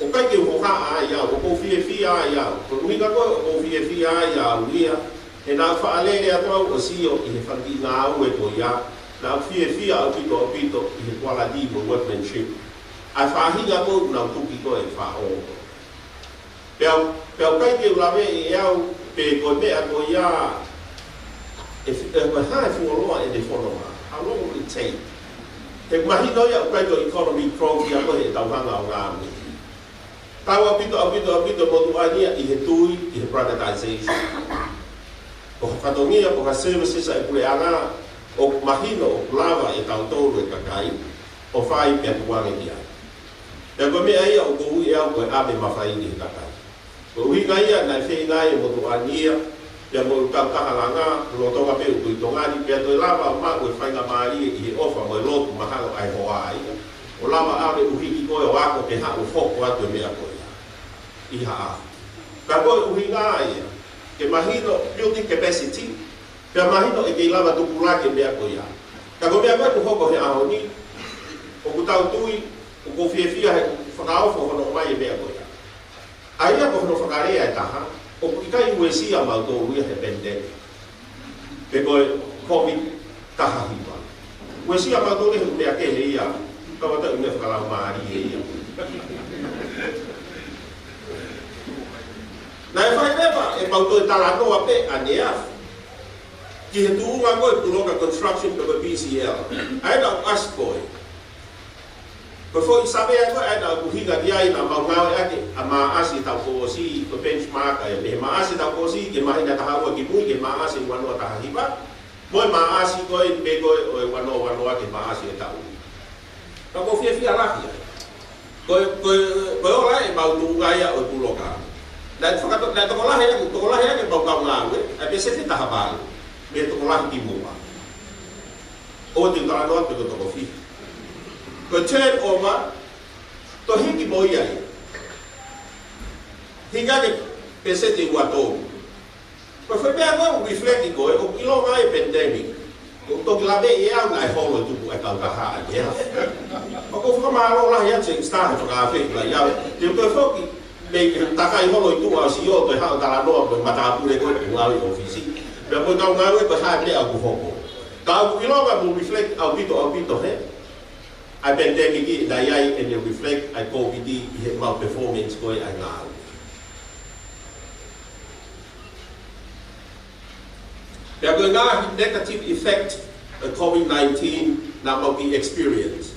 ʻoku ʻikai ke u hohaʻa ai au, ʻoku ou fiefia ai au. Ko e ʻuhinga ko ē ʻoku ou fiefia ai au ia, he naʻa faʻa lele atu au ʻo sio ʻi he fanga kiʻi ngāue ko ia, naʻa fiefia ʻaupito ʻaupito ʻi he quality mo e workmanship ʻa e faʻahinga ko ē naʻa nau tuki ko ē faʻo. Pea, pea ʻoku ʻikai ke u laveʻi ʻe au, pe ko e meʻa ko ia, ʻe, ʻe, ko e hā e fuoloa ʻene fononga. How long will it take? He mahino ia ʻoku ʻikai ko e economy growth ia ko ē he tau hanga ʻo ngāue. Tau ʻaupito, ʻaupito, ʻaupito motuʻa ni ia ʻi he tui, ʻi he privatization. Ko e fatongia, ko e services ʻa e puleʻanga, ʻoku mahino ʻoku lava ʻe tautolu e kakai ʻo fai pea tukuange ki ai. Pea ko e meʻa ia ʻoku ou ui ʻe au ko e ʻave mafai ki he kakai. Ko e ʻuhinga ia naʻe feinga ai e motuʻa ni ia, pea mo e kautaha langa, lolotonga pē ʻoku ou ʻi Tonga ni, pea toe lava ʻo maʻu e faingamālie ʻi he ʻofa mo e lotu mahalo ʻa e hoa ia. ʻO lava ʻave ʻuhiki ko ē ʻo ako ke haʻu ʻo hoko atu e meʻa ko ia. ʻI Haʻa. Ka ko e ʻuhinga ia, ke mahino building capacity, pea mahino ʻe kei lava tupulaki e meʻa ko ia. Ka ko e meʻa ko ē ʻoku hoko he ʻaho ni, ʻoku tau tui, ʻoku ou fiefia he fakaofo hono ʻomai e meʻa ko ia. ʻA ia ko hono fakalea ʻe taha, ʻoku ʻikai uesia mautolu ia he pandemic. Pe ko e COVID taha hiva. Uesia mautolu he meʻa kehe ia, ka wata ʻi meʻa fakalaumālie ia. Naʻe fai leva ʻemau toe talanoa pē ʻaneafi ki he tuʻunga ko ē puloka construction pe ko e P C L. ʻA ia naʻa ku ʻasi ko ē. Ko e foʻi savea ko ē ʻa ia naʻa ku ʻuhinga ki ai naʻa mau ngāueʻaki ʻa Maʻasi taʻu kuo ʻosi, ko e benchmark ʻa ia mei he Maʻasi taʻu kuo ʻosi, ki he māhina taha ua kimui, ki he Maʻasi ua noa taha hiva, mo e Maʻasi ko ē, pe ko ē ʻo e ua noa ua noa ki he Maʻasi e taʻu ni. Ka ʻoku ou fiefia lahi ai. Ko e, ko e, ko e ola ʻemau tuʻunga ia ʻo e puloka. Naʻe fakato-, naʻe tokolahi ʻa e, tokolahi ʻa e mau kau ngāue, ʻa e pēseti taha valu, mei he tokolahi kimuʻa. ʻOua te u talanoa pe ko e toko fiha. Ko e turnover, toe hiki mo ia ia. Hiki ange pēseti ua tolu. Ko e foʻi meʻa ko ē ʻoku reflect ko ē, ʻoku ʻilonga e pandemic. ʻOku toki laveʻi ʻe au naʻe holo e tupu ʻa e kautaha ia. ʻOku ou fakamālō lahi atu Star he fakaafe mai au. Te u toe foki, mei he takai holo ʻi tuʻa ʻo sio, toe haʻu ʻo talanoa mo e matāpule ko ē ʻoku ngāue ʻi ʻōfisi. Pea mo e kau ngāue ko e hā e meʻa ʻoku hoko. Ka ʻoku ʻilonga mo reflect ʻaupito, ʻaupito he ʻa e pandemic naʻe ʻi ai ʻene reflect ʻa e COVID ʻi heʻemau performance ko ē ʻa e ngāue. Pea ko e ngaahi negative effect ʻa e COVID nineteen naʻa mau kiʻi experience.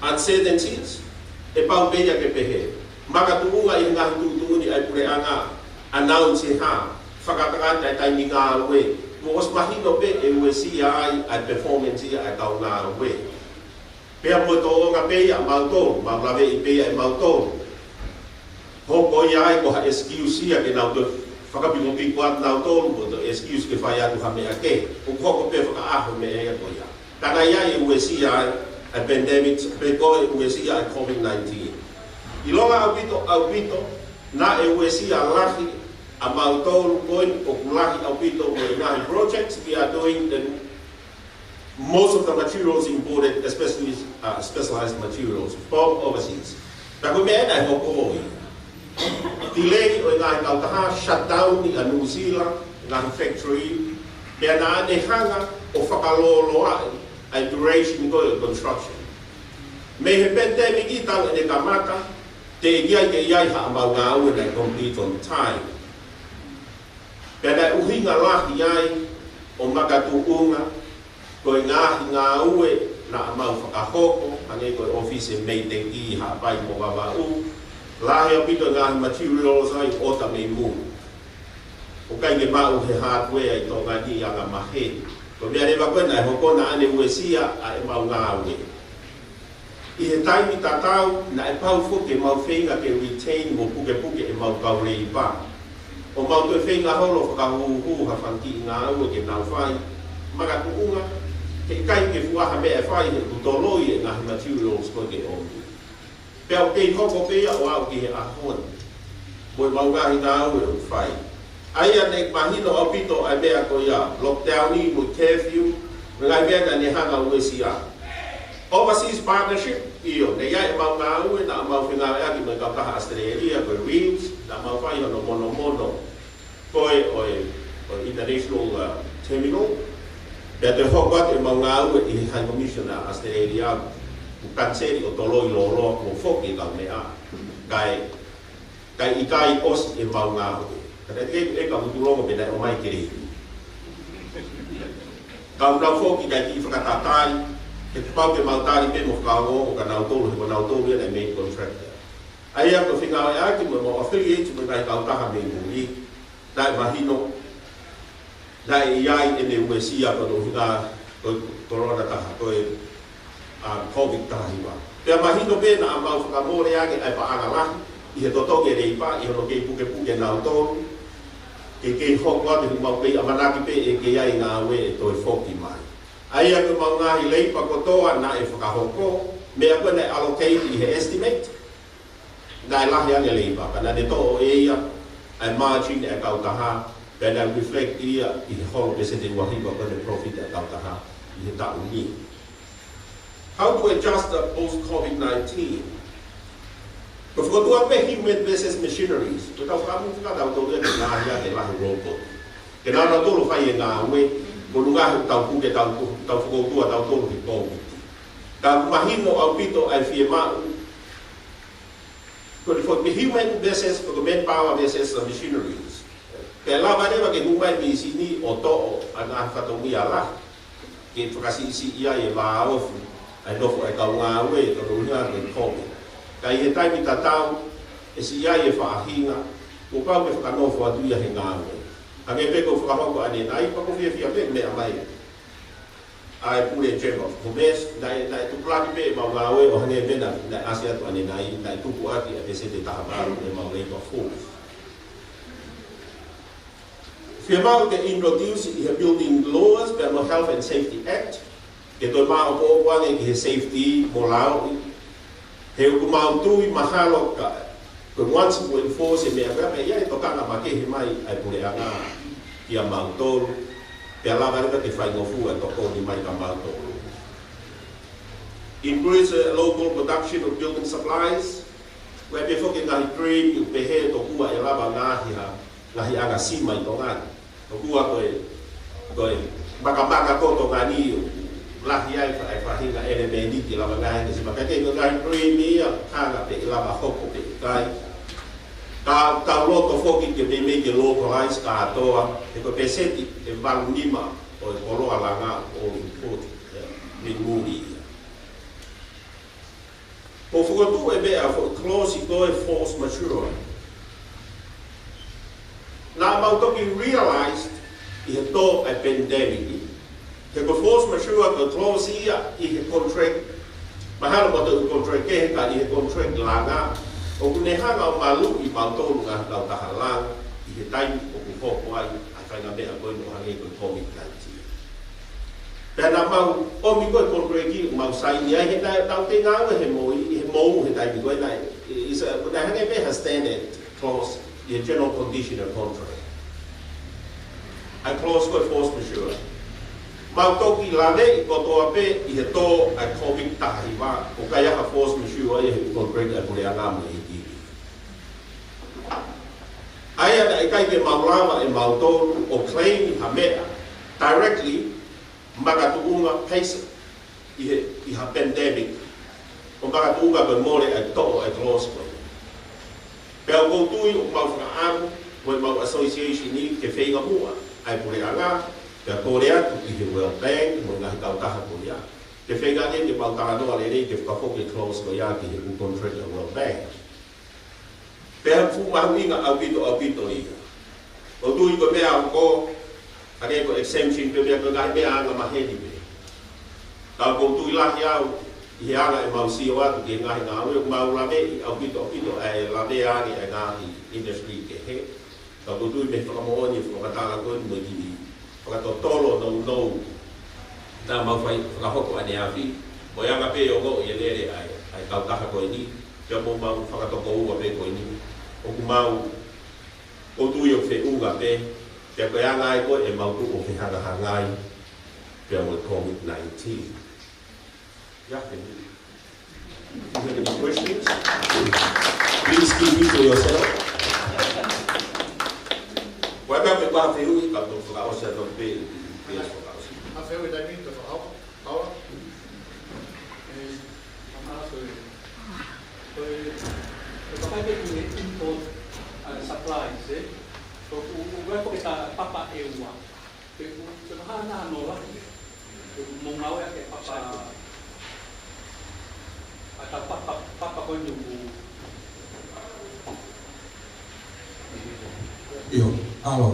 Uncertainties, ʻe pau pē ia ke pehē. Makatuʻunga ʻi he ngaahi tuʻutuʻuni ʻa e puleʻanga, announce e hā, fakatangata e taimi ngāue, mo ʻosi mahino pē ʻe uesia ai ʻa e performance ia ʻa e kau ngāue. Pea mo e tōʻonga pē ia ʻamautolu, mau laveʻi pē ia ʻe mautolu. Hoko ia ai ko ha excuse ia ke nau toe fakapikopiko atu nautolu, mo toe excuse ke fai atu ha meʻa kehe. ʻOku hoko pē fakaʻaho meʻa ia ko ia. Ka naʻe ʻi ai e uesia ai ʻa e pandemic, pe ko e uesia ʻa e COVID nineteen. ʻIlonga ʻaupito, ʻaupito, naʻe uesia lahi ʻamautolu ko ē ʻoku lahi ʻaupito mo e ngaahi projects we are doing the most of the materials imported, especially, uh, specialized materials, from overseas. Pea ko e meʻa naʻe hoko ia. Delay ʻo e ngaahi kautaha, shutdown ʻi ʻa New Zealand, ngaahi factory, pea naʻa ne hanga ʻo fakalōloaʻi ʻa e duration ko ē ʻo e construction. Mei he pandemic ʻi taʻu ʻene kamata, teʻeki ai ke ʻi ai haʻamau ngāue naʻe complete on time. Pea naʻe ʻuhinga lahi ai ʻo makatuʻunga, ko e ngaahi ngāue naʻa mau fakahoko, hangē ko e ʻōfisi e Mei Teki, Haʻapai mo Vavaʻu, lahi ʻaupito e ngaahi materials ʻa ia ʻoku ʻomi mei muli. ʻOku ʻikai ke maʻu he hardware ʻi Tonga ni anga maheni. Ko e meʻa leva ko ē naʻe hoko naʻa ne uesia ʻa ʻemau ngāue. ʻI he taimi tatau, naʻe pau foki ke mau feinga ke retain mo pukepuke ʻemau kau leipa. ʻO mau toe feinga holo fakahūhū ha fanga kiʻi ngāue ke nau fai. Makatuʻunga, he ʻikai ke fuʻu ʻaho ha meʻa ʻe fai he ʻoku toloi e ngaahi materials ko ē ke ʻomi. Pea ʻoku kei hoko pē ia ʻo aʻu ki he ʻaho ni. Mo ʻemau ngaahi ngāue ʻoku fai. ʻA ia naʻe mahino ʻaupito ʻa e meʻa ko ia, lockdown ʻi mo e curfew, mo e ngaahi meʻa naʻe hanga ʻe he U S ia. Overseas partnership, ʻio, naʻe ʻi ai ʻemau ngāue, naʻa mau fengāueʻaki mo e kautaha ʻAositelēlia, ko e Reeves, naʻa mau fai hono monomono ko ē ʻo e, ʻo e international, uh, terminal. Pea toe hoko atu ʻemau ngāue ʻi he High Commission ʻa ʻAositelēlia, kuo kaniseli ʻo toloi lōloa kuo foki e kau meʻa. Kae, kae ʻikai ʻosi ʻemau ngāue. Ka naʻe teʻeki ai ke u tulongo pe naʻe ʻomai ke lei. Ka ʻoku nau foki kae kiʻi fakatatai, he kuo pau ke mau tali pē mo fakaongoongo kia nautolu, he ko nautolu ia naʻe main contractor. ʻA ia ko e fengāueʻaki mo ʻemau affiliate mo e ngaahi kautaha mei muli, naʻe mahino, naʻe ʻi ai ʻene U S ia ko hono ʻuhinga ko e Corona taha, ko e, um, COVID taha hiva. Pea mahino pē naʻa mau fakamole ange ʻa e paʻanga lahi ʻi he totongi e leipa, ʻi hono kei pukepuke nautolu, ke kei hoko atu he ʻoku mau kei ʻamanaki pē ʻe kei ʻi ai e ngāue ʻe toe foki mai. ʻA ia ko ʻemau ngaahi leipa kotoa naʻe fakahoko, meʻa ko ē naʻe allocate ʻi he estimate, naʻe lahi ange e leipa, ka naʻa ne toʻo ʻe ia ʻa e margin ʻa e kautaha, pea naʻe reflect ia ʻi he holo pēseti ʻe uahiva ko ē ʻo e profit ʻa e kautaha ʻi he taʻu ni. How to adjust the post COVID nineteen? Ko e fokotuʻu pē human versus machineries. Ko ʻetau fakamuimui ka tau tau ia ke ngaahi ake lahi robot. Ke nau nautolu fai e ngāue, ko e ʻuhinga he ʻoku tau puke, tau, tau fokotuʻu ʻa tautolu he COVID. Ka ʻoku mahino ʻaupito ʻa e fiemaʻu ko e fokotuʻu human versus, ko e manpower versus the machineries. Pea lava leva ke hū mai e mīsini ʻo toʻo ʻa e ngaahi fatongia lahi ke fakasiʻisiʻi ai e vāofi ʻa e nofo ʻa e kau ngāue, ko hono ʻuhinga ko e COVID. Ka ʻi he taimi tatau, ʻe siʻi ai e faʻahinga, kuo pau ke fakanofo atu ia he ngāue. Hangē pē ko e fakahoko ʻanenai, pea ʻoku fiefia pē meʻa mai ʻa e Pule Chamber of Commerce, naʻe, naʻe tupulaki pē ʻemau ngāue ʻo hangē pē naʻe, naʻe ʻasi atu ʻanenai, naʻe tupu ʻaki ʻa e pēseti ʻe taha valu ʻemau labor force. Fiemaʻu ke introduce ʻi he Building Laws pea mo e Health and Safety Act, ke toe maʻopoʻopo ange ki he safety mo e lao, he ʻoku mau tui mahalo ka, ko e once kuo enforce e meʻa ko ia, pea ʻi ai e tokanga makehe mai ʻa e puleʻanga kia mautolu, pea lava leva ke faingofua e tokoni mai kia mautolu. Increase, uh, local production of building supplies, ʻoku ʻi ai pē foki e ngaahi dream ʻoku pehē tokua ʻe lava ngaahi ha, ngaahi anga sima ʻi Tonga ni. Tokua ko e, ko e makamaka ko Tonga ni ʻoku lahi ai e fa-, e faʻahinga ʻelemēniti ʻe lava ngaahi anga sima. Ka ko e ngaahi dream ia, hanga pē ʻe lava hoko pe ʻikai. Ka tau loto foki ke meimei ke localize kātoa, he ko e pēseti ʻe valu nima ʻo e koloa langa ʻoku all imported, ʻe, mei muli ia. Ko e fokotuʻu e meʻa foʻi clause ko e force majeure. Naʻa mau toki realize ʻi he tō ʻa e pandemic, he ko e force majeure ko e clause ia ʻi he contract, mahalo mo e ʻū contract kehe ka ʻi he contract langa, ʻoku ne hanga ʻo maluʻi mautolu ngaahi kautaha langa ʻi he taimi ʻoku hoko ai ʻa e faʻahinga meʻa ko eni ʻo hangē ko e COVID nineteen. Pea naʻa mau ʻomi ko e contract ʻoku mau saini ai he naʻa tau kei ngāue he moʻui, he mou he taimi ko ē naʻe, ʻi sa, naʻe hangē pē ha standard clause ʻi he general condition of contract. ʻA e clause ko e force majeure. Mau toki laveʻi kotoa pē ʻi he tō ʻa e COVID taha hiva, ʻoku ʻikai ha force majeure ia he contract ʻa e puleʻanga mo e ʻEiki. ʻA ia naʻe ʻikai ke mau lava ʻe mautolu ʻo claim ha meʻa directly makatuʻunga pēseti ʻi he, ʻi ha pandemic, ʻo makatuʻunga ko e mole ʻa e toʻo ʻa e clause ko ia. Pea ʻoku ou tui ʻoku mau fakaʻamu mo ʻemau association ni ke feinga muʻa ʻa e puleʻanga, pea kole atu ki he World Bank mo e ngaahi kautaha ko ia, ke feinga ke, ke mau talanoa lelei ke fakafoki e clause ko ia ki he ʻū contract ʻa e World Bank. Pea ʻoku fuʻu mahuʻinga ʻaupito, ʻaupito ia. ʻOku ou tui ko e meʻa ʻoku, hangē ko e exemption pe meʻa ko e ngaahi meʻa anga maheni pē. Ka ʻoku ou tui lahi au ʻi he anga ʻemau sio atu ki he ngaahi ngāue ʻoku mau laveʻi ʻaupito, ʻaupito ʻa e lavea ange ʻa e ngaahi industry kehe. Ka ʻoku ou tui mei he fakamoʻoni e fakamatala ko eni mo e kiʻi fakatotolo nounou naʻa mau fai fakahoko ʻaneafi, mo e anga pē ʻo e ongoʻi e lele ʻa e, ʻa e kautaha ko eni, pea mo ʻemau fakatokoua pē ko eni, ʻoku mau ʻOku ou tui ʻoku feʻunga pē, pea ko e anga ia ko ē ʻemau tuʻu ʻo fehangahangai pea mo e COVID nineteen. Yeah, can you, if you have any questions, please keep it to yourself. Ko e meʻa pē ʻoku ou fehuʻi, ka u toki fakaʻosi atu pē, pē fakaʻosi. Ka fehuʻi taimi te fakaʻosi. Paula? Eh, ʻa e, ko e, ko e kakai pē ki he import, uh, supplies, eh? Ko, ko, ko e papa ʻe ua. Pe ko, pe ko e hā hono lahi. Pe ko e mou ngāueʻaki e papa, ʻa e papa, papa ko eni ʻoku. ʻIo, ʻalo.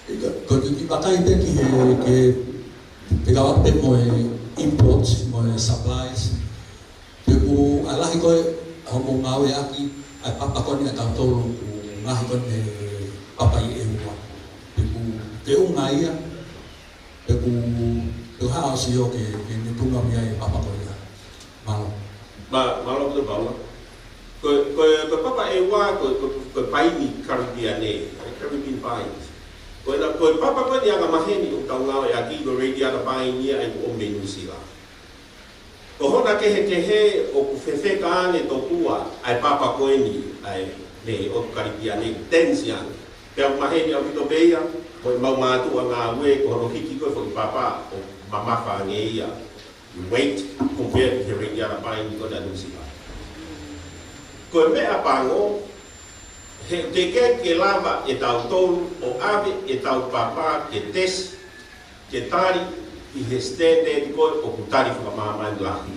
ʻIo, ko e kiʻi vakai pē ki he, ki he Pea ʻoku pehē mo e imports, mo e supplies. Pea ʻoku ʻi ai lahi ko ē ʻoku mou ngāueʻaki ʻa e papa ko eni ʻa tautolu ʻoku ngaohi ko eni he papa ʻe ua. Pea ʻoku feʻunga ia, pea ʻoku, pea ʻoku hā ʻo sio ke, ke ne tuʻunga mai ʻa e papa ko ia. Mālō. Mā-, mālō ʻaupito Paula. Ko, ko, ko e papa ʻe ua, ko, ko, ko e paini Karipiane, Caribbean pines. Ko ena, ko e papa ko eni anga maheni ʻoku tau ngāueʻaki, ko e Radiata pine ia ʻa ia ʻoku ʻomi mei Nuʻusila. Ko hona kehekehe ʻoku fefeka ange tokua ʻa e papa ko eni ʻa e, ne, ʻo Karipiane, dense ange. Pea ʻoku maheni ʻaupito pē ia, mo ʻemau mātuʻa ngāue, ko hono hiki ko ē foʻi papa ʻoku mamafa ange ia. Weight compared to he Radiata pine ko ena ʻa Nuʻusila. Ko e meʻa pango, he teʻeki ke lava ʻe tautolu ʻo ʻave ʻetau papa ke test, ke tali ʻi he standard ko ē ʻoku tali fakamāmani lahi.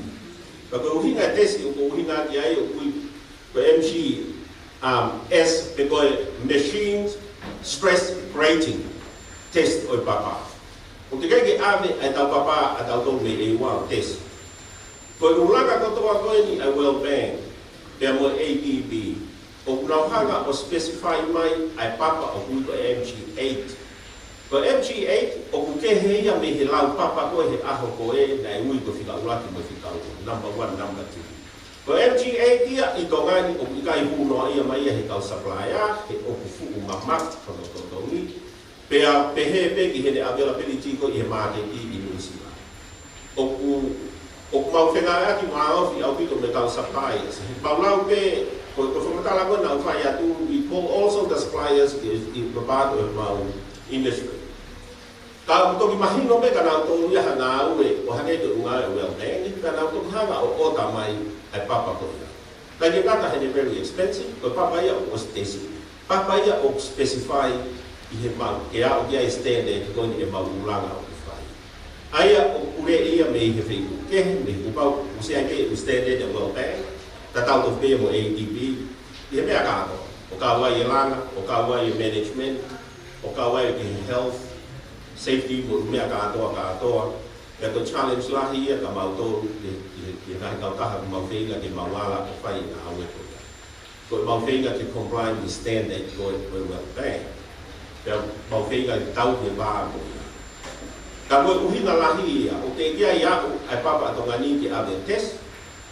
Ka ko e ʻuhinga e test ʻoku ʻuhinga ki ai ʻoku ui ko e M G, um, S, pe ko e machine stress grading test ʻo e papa. ʻOku teʻeki ke ʻave ʻa ʻetau papa ʻa tautolu mei ʻEua ʻo test. Ko e ʻulungaanga kotoa ko eni ʻa e World Bank, pea mo e A D B, ʻoku nau hanga ʻo specify mai ʻa e papa ʻoku ui ko e M G eight. Ko e M G eight, ʻoku kehe ia mei he lau papa ko ē he ʻaho ko ē naʻe ui ko e fika ʻuluaki mo e fika ua, number one, number two. Ko e M G eight ia ʻi Tonga ni ʻoku ʻikai hū noa ia mai ia he kau supplier, he ʻoku fuʻu mamafa hono totongi. Pea pehē pē ki heʻene availability ko ē ʻi he māketi ʻi Nuʻusila. ʻOku, ʻoku mau fengāueʻaki māʻofi ʻaupito mo e kau suppliers. Mau lau pē, ko, ko e fakamatala ko ē naʻa ku fai atu, we call also the suppliers ʻi, ʻi, ʻi he papa ʻo ʻemau industry. Ka ʻoku toki mahino pē ka nau tō ia ha ngāue, ʻo hangē ko e ʻulungaanga ʻa e World Bank, ka nau toki hanga ʻo ʻota mai ʻa e papa ko ia. Ka ʻikai ke ngata heʻene very expensive, ko e papa ia ʻoku ʻosi tesi. Papa ia ʻoku specify ʻi he mau, ke aʻu ki ai e standard ko eni ʻemau ʻulungaanga ʻoku fai. ʻA ia ʻoku pule ia mei he feituʻu kehe, mei he kuo pau, ʻoku ʻosi ʻi ai pē ʻa e standard ʻa e World Bank, tatau tofu pē mo e A D B, ʻi he meʻa kātoa. ʻO kau ai e langa, ʻo kau ai e management, ʻo kau ai ki he health, safety, mo e meʻa kātoa, kātoa. Pea ko e challenge lahi ia kia mautolu, ki he, ki he, ki he ngaahi kautaha ʻoku mau feinga ke mau ala ʻo fai e ngāue ko ia. Ko ʻemau feinga ke comply mo e standard ko ē ʻa e World Bank. Pea mau feinga ke tau ki he vā ko ia. Ka ko e ʻuhinga lahi ia, ʻoku teʻeki ai aʻu ʻa e papa ʻa Tonga ni ke ʻave test,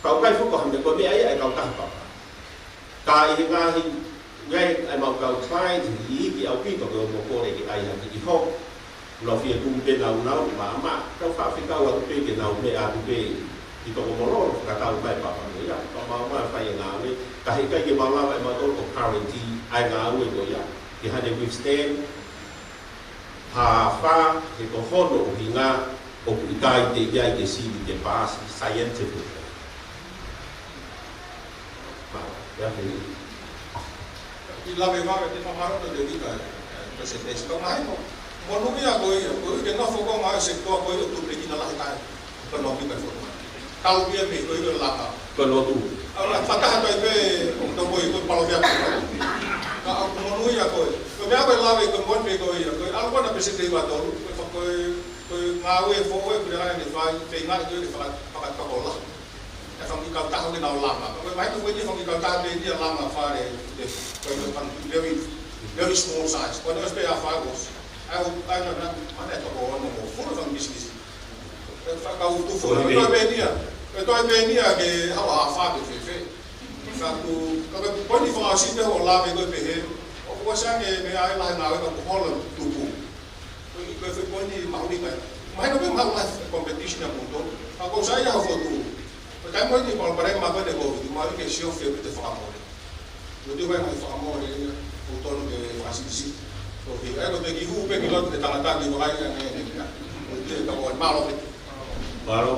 ka ʻoku ʻikai foki ha meʻa, ko e meʻa ia ʻa e kautaha papa. Ka ʻi he ngaahi, ngaahi ʻa ʻemau kau client, iiki ʻaupito ke ō mo kole ke ʻai ha kiʻi hoko. Nau fie tuʻu pē naunau, māmā, tau faʻa fekau atu pē ke nau meʻa atu pē ʻi Tokomololo, fakatau mai papa ko ia, pea mau mai fai e ngāue, ka heʻikai ke mau lava ʻe mautolu ʻo guarantee ʻa e ngāue ko ia, ke hane withstand, ha fā, he ko hono ʻuhinga, ʻoku ʻikai te ia ke sivi ke paasi, scientific. Mālō, ia ke ni. ʻI lave vave te fakamālō te Vika, eh, presentation. Ka mahino, monūʻia ko ia, ko ia ke nofo ko ngā se toa ko ia ʻoku tupu ki na lahi kai. Ko no Vika foki. Kau ia mei ko ia laka. Ko no tu. ʻA, ʻa, fakataha kai pē, ʻo tau ko ia ko e palo vea. Ka ʻoku monūʻia ko ia. Ko e meʻa ko e lave ko e moʻoni pē ko ia. Ko e ʻalu ko ena pē se te ua tolu. Ko e fa-, ko e, ko e ngāue foʻou ʻoku ne fai, feinga ko ia ke faka-, fakatokola. ʻE fanga kiʻi kautaha ke nau langa. Ko e mahino ko e fanga kiʻi kautaha pē ia langa fale, ʻe, ko e fanga very, very small size. Ko ʻene ʻosi pē ʻa fale ʻosi. ʻAi, ʻai na, na, mana e toko ono mo fulu fanga kisikisi. ʻE fakautu fulu, ʻe toe pē ia. ʻE toe pē ia ke hawa ha fale fēfē. Ka ko e, ka ko e poini fakaʻosi pē ʻo lave ko e pehē. ʻOku Kuo ʻosi ange e meʻa ʻa e lahi ngāue ka kuo holo e tupu. Ko e, ko e foʻi poini mahuʻinga ia. Mahino pē mahalo lahi e competition ʻa moutolu. Ka kuo ʻosi ʻi ai hoʻo fokotuʻu. Ko e taimi ko eni palopalema ko eni ʻo e Kōviti, mahalo ke sio fie pē te fakamole. Ko e tuʻu mai e fakamole ia, ʻoku totonu ke fakasiʻisiʻi. Ko e, ʻa ia ko e kiʻi hū pē ki loto e tangata ke vakai ange e meʻa. Ko e tuʻu ka ko e mālō pē. Mālō.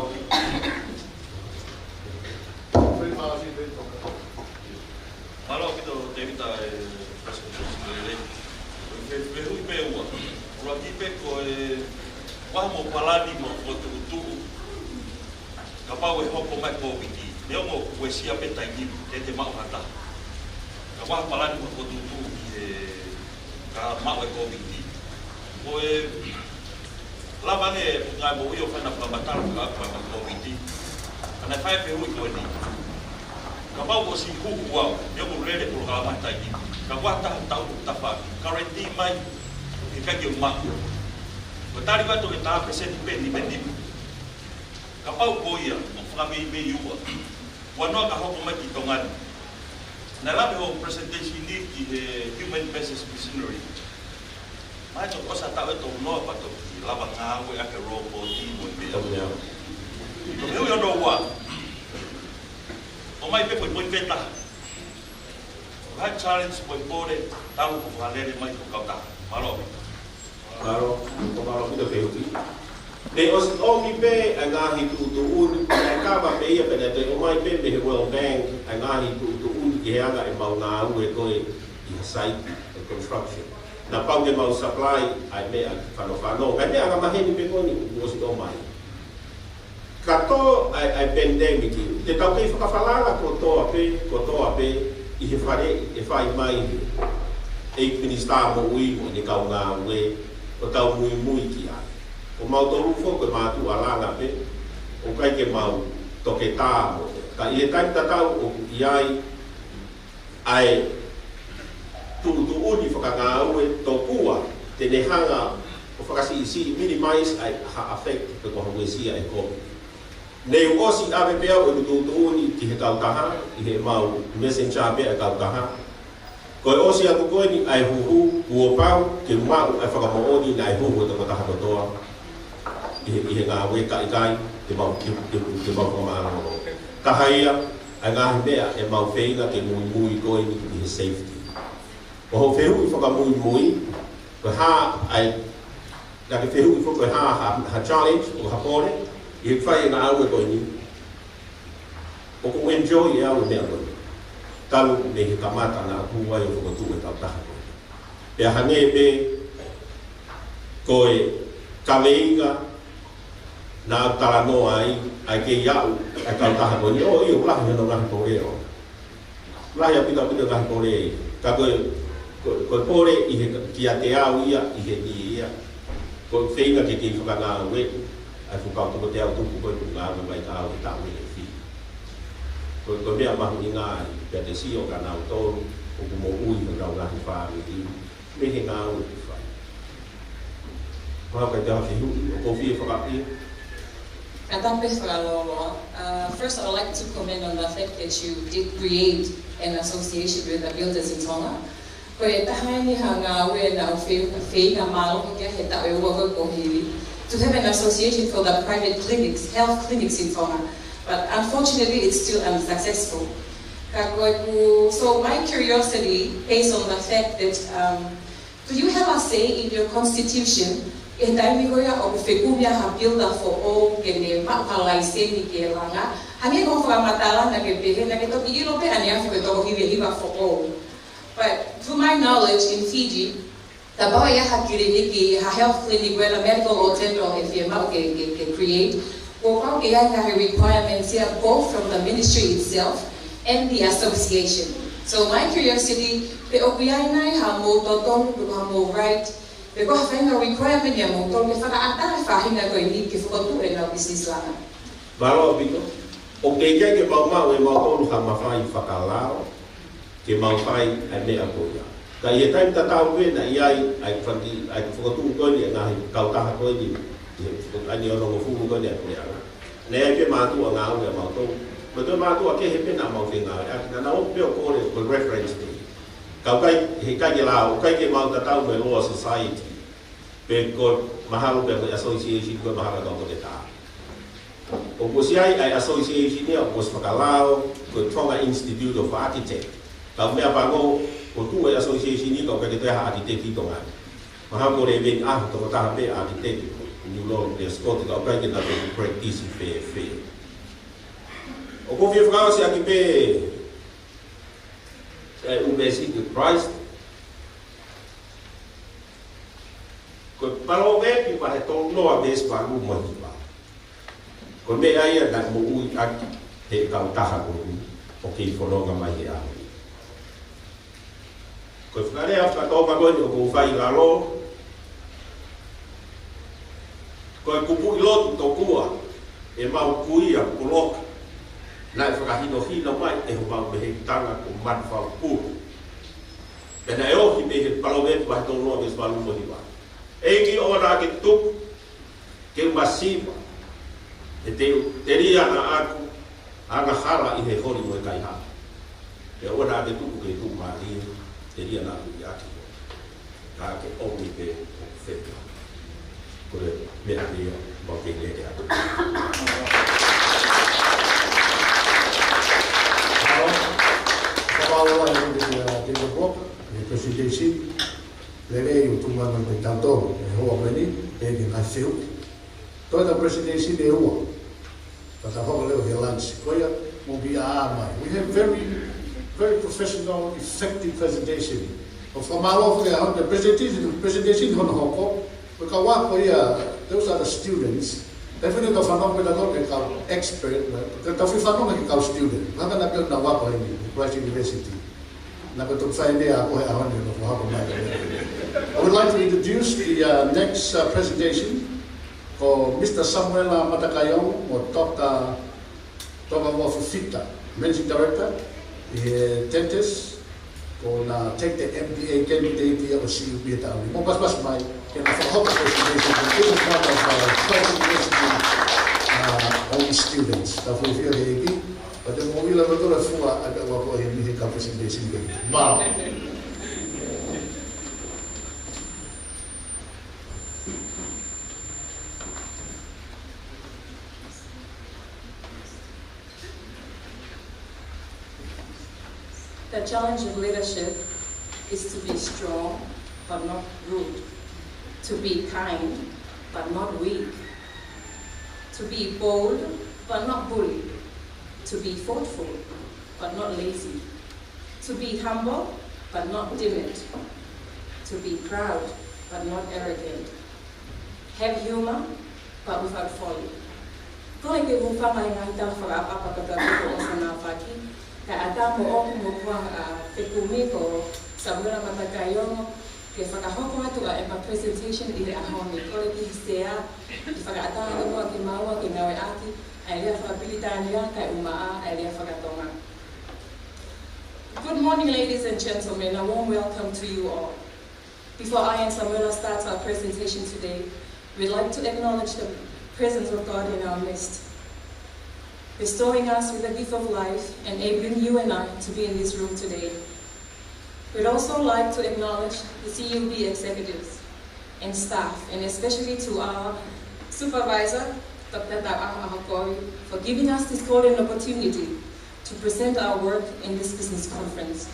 Mālō ʻaupito Tēvita e President Lelei. Ko e fe-, fehuʻi pē ʻe ua. ʻUluaki pē ko e ʻoku ʻi ai haʻamo palani mo e fokotuʻutuʻu kapau ʻe hoko mai e Kōviti. Neongo ʻoku uesia pē taimi, ʻe te maʻu ha taha. Ka ʻoku ʻi ai ha palani mo e fokotuʻutuʻu ki he ka maʻu e Kōviti. Ko e lava ange e ngaahi moʻui ʻo fai ha fakamatala faka-, faka-Kōviti. Ka naʻe fai e fehuʻi ko eni. Kapau ʻosi huhu au, neongo ʻoku lele e polokalama he taimi ni. Ka ʻoku ʻi ai ha taha ʻoku tau tafaʻaki, guarantee mai, ʻe ʻikai ke u maʻu. Ko e tali atu ʻe taha pēseti pē ʻe nima nima. Kapau ko ia, ʻoku fakameimei ua. Ua noa ka hoko mai ki Tonga ni. Naʻe lave hoʻo presentation ni ki he Human Versus Machinery. Mai toki ʻosi ha taʻu ʻe tolu noa pea toki lava ngāueʻaki e robot mo e meʻa. Toki meʻa. Toki ui hono ua. ʻOmai pē ko e poini pē taha. Ko e hā e challenge mo e pole, talu ko e fakalele mai ko e kautaha. Mālō. Mālō, ko e mālō ʻaupito e fehuʻi. Naʻe ʻosi ʻomi pē ʻa e ngaahi tuʻutuʻuni, naʻe kava pē ia pea naʻe toe ʻomai pē mei he World Bank ʻa e ngaahi tuʻutuʻuni ki he anga ʻemau ngāue ko ē ʻi he site, e construction. Naʻa pau ke mau supply ʻa e meʻa fanofano, ngaahi meʻa angamaheni pē ko eni kuo ʻosi ʻomai. Ka tō ʻa e, ʻa e pandemic, te tau kei fakafalala kotoa pē, kotoa pē, ʻi he faleʻi ʻe fai mai ʻe he Minisitā Moʻui mo ʻene kau ngāue, ʻo tau muimui ki ai. Ko mautolu foki ko e mātuʻa langa pē, ʻoku ʻikai ke mau toketā mo. Ka ʻi he taimi tatau ʻoku ʻi ai, ʻa e tuʻutuʻuni fakangāue tokua te ne hanga ʻo fakasiʻisiʻi, minimize ʻa e ha effect pe ko ha uesia ʻe kovi. Naʻe ʻosi ʻave pē au ʻeku tuʻutuʻuni ki he kautaha, ʻi heʻemau messenger pē ʻa e kautaha. Ko e ʻosi atu ko eni ʻa e huhu, kuo pau ke maʻu ʻa e fakamoʻoni naʻe huhu e tokotaha kotoa ʻi he, ʻi he ngāue, ka ʻikai te mau, te, te, te mau fakamālōlō. Taha ia, ʻa e ngaahi meʻa ʻemau feinga ke muimui ko eni ʻi he safety. Ko hoʻo fehuʻi fakamuimui, ko e hā ʻa e, naʻa ke fehuʻi foki ko e hā ha, ha challenge ʻo ha pole ʻi he fai e ngāue ko eni. ʻOku ou enjoy ʻe au e meʻa ko eni. Talu mei he kamata naʻa ku hū ai ʻo fokotuʻu e kautaha ko eni. Pea hangē pē ko e kaveinga naʻa ku talanoa ai, ʻa e kei aʻu ʻa e kautaha ko eni, ʻo ʻio, lahi hono ngaahi pole ʻo. Lahi ʻaupito ʻaupito e ngaahi pole. Ka ko e, ko, ko e pole ʻi he kiate au ia, ʻi heni ia. Ko e feinga ke kei fakangāueʻi ʻa e fuʻu kau toko teau tupu ko ē ʻoku ngāue mai ka au he taʻu ʻe fiha. Ko, ko e meʻa mahuʻinga ia, pea te sio kia nautolu ʻoku moʻui honau ngaahi fāmili mei he ngāue ʻoku fai. Mahalo ʻoku ʻi ai ha fehuʻi ʻoku ou fie fakaʻi. Ka tapu e fakalōloa. Uh, first, I would like to comment on the fact that you did create an association with the builders in Tonga. Ko e taha eni ha ngāue naʻa ku fe-, feinga mālohi ki ai he taʻu ʻe ua ko ē kuo hili, to have an association for the private clinics, health clinics in Tonga. But unfortunately, it's still unsuccessful. Ka ko ʻeku, so my curiosity, based on the fact that, um, do you have a say in your constitution, ʻi he taimi ko ia ʻoku fekumi ai ha builder foʻou ke ne maʻu ha laiseni ke langa? Hangē ko e fakamatala naʻa ke pehē, naʻa ke toki ʻilo pē ʻaneafi ko e toko hiva hiva foʻou. But to my knowledge in Fiji, kapau ʻe ʻi ai ha kiliniki, ha health clinic, whether medical or dental, ʻe fiemaʻu ke, ke, ke create, kuo pau ke ʻi ai e ngaahi requirements ia both from the ministry itself and the association. So my curiosity, pe ʻoku ʻi ai nai haʻamou totonu, pe ko haʻamou right, pe ko ha faʻahinga requirement ia ʻamoutolu ke fakaʻatā e faʻahinga ko eni ke fokotuʻu ʻenau business langa? Mālō ʻaupito. ʻOku teʻeki ai ke mau maʻu ʻe mautolu ha mafai fakalao ke mau fai ʻa e meʻa ko ia. Ka ʻi he taimi tatau pē naʻe ʻi ai ʻa e fanga, ʻa e fokotuʻu ko eni e ngaahi kautaha ko eni, ʻi he fokotuʻu ʻa e onongofulu ko eni ʻa e puleʻanga. Naʻe ʻi ai pē mātuʻa ngāue ʻamautolu. Mo e toe mātuʻa kehe pē naʻa mau fengāueʻaki, naʻa nau ō pē ʻo kole ko e reference pē. Ka ʻoku ʻikai, heʻikai ke lao, ʻoku ʻikai ke mau tatau mo e Law Society. Pe ko e mahalo pē ko e association ko e mahalo ka ko e tā. ʻOku ʻosi ʻi ai ʻa e association ia, ʻoku ʻosi fakalao, ko e Tonga Institute of Architect. Ka ko e meʻapango, ʻoku tuʻu e association ia, ka ʻoku ʻikai ke toe ʻi ai ha architect ʻi Tonga. Mahalo ko e lēveni ʻaho tokotaha pē architect, New Law, New Scott, ka ʻoku ʻikai ke nau toe practice fēfē. ʻOku ou fie fakaʻosi ʻaki pē, ʻa e ʻū meʻa ko Christ. Ko e Palōvepi vahe tolu noa veesi valu mo e hiva. Ko e meʻa ia naʻe moʻui ʻaki ʻe he kautaha ko eni ʻoku kei fononga mai he ʻaho ni. Ko e fakalea faka-Tonga ko eni ʻoku ou fai ʻi lalo. Ko e kupuʻi lotu tokua ʻemau kui ʻa Puloka, naʻe fakahinohino mai ʻe homau mehekitanga ko Manu Faupulu. Pea naʻe ohi mei he Palōvepi vahe tolu noa veesi valu mo e hiva. ʻEiki, ʻoua naʻa ke tuku ke u masiva, he te u telia naʻaku angahala ʻi he holi mo e kaihaʻa. Pea ʻoua naʻa ke tuku ke u tuʻumālie, telia naʻaku ʻi he ʻEiki. Ka ke ʻomi pē ʻo feta. Ko e meʻa ia, mau kei lele atu. Mālō, ka mau ua e ʻi he, uh, David Walker, ʻi he presentation. Lelei ʻoku tuʻu mai mo kitautolu he houa ko eni, pea ke ngaahi feu. Toe ta presentation ʻe ua. Ka ta hoko leva ki he lunch. Ko ia, mou kiʻi ʻā mai. We have very, very professional, effective presentation. ʻOku fakamālō ki he ʻaho ni, presentation, presentation hono hoko. Ko e kau ako ia, those are the students. Tau feinga ke tau fanongo pē tautolu ki he kau expert, ka tau feinga fanongo ki he kau student. Hangē ko e kau ako ʻi Christ University. Naʻa ko e toki fai meʻa ko e ʻaho ni ʻo fakahoko mai. I would like to introduce the, uh, next, uh, presentation ko Mister Samuela Matakaiongo mo Doctor Tonga Fifita, Managing Director, ʻi he Dentist, ko ʻena take the M B A candidate ia ʻo C U P he taʻu ni. Mou paspas mai, ke na fakahoko presentation, ko e kina kata fa, Christ University, uh, own students. Tau fai fia he ʻEiki, Pea te mou ʻilo ʻe kimoutolu e fua ʻa e kau ako ʻi heni he kau presentation ko eni. Mālō. The challenge of leadership is to be strong but not rude, to be kind but not weak, to be bold but not bully, to be thoughtful but not lazy, to be humble but not timid, to be proud but not arrogant, have humor but without folly. Kole ke u hūfanga he ngaahi tala fakaʻapaʻapa ka tau ʻosi ʻamanaki, kae ʻatā moʻoku mo hoku fekumi ko Samuela Matakaiongo, ke fakahoko atu ʻa ʻema presentation ʻi he ʻaho ni. Kole ki he sea, ke fakaʻatā atu muʻa ke maua ke ngāueʻaki ʻa e lea fakapilitānia kae ʻumaʻā ʻa e lea fakatonga. Good morning, ladies and gentlemen. A warm welcome to you all. Before I and Samuela start our presentation today, we'd like to acknowledge the presence of God in our midst, bestowing us with the gift of life, enabling you and I to be in this room today. We'd also like to acknowledge the C U B executives and staff, and especially to our supervisor, Doctor Tauʻanga Hokovi, for giving us this golden opportunity to present our work in this business conference.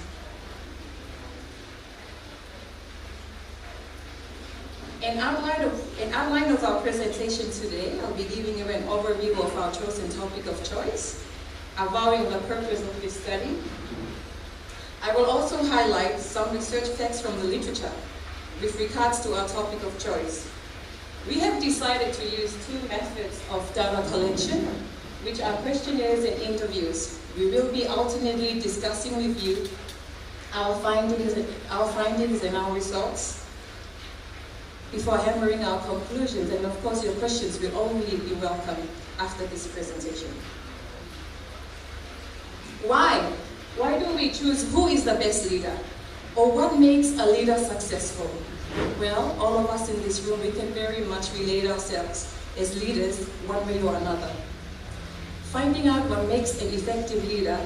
In outline of, in outline of our presentation today, I'll be giving you an overview of our chosen topic of choice, avowing the purpose of this study. I will also highlight some research facts from the literature with regards to our topic of choice. We have decided to use two methods of data collection, which are questionnaires and interviews. We will be alternately discussing with you our findings, our findings and our results before hammering our conclusions, and of course your questions will only be welcome after this presentation. Why? Why do we choose who is the best leader? Or what makes a leader successful? Well, all of us in this room, we can very much relate ourselves as leaders one way or another. Finding out what makes an effective leader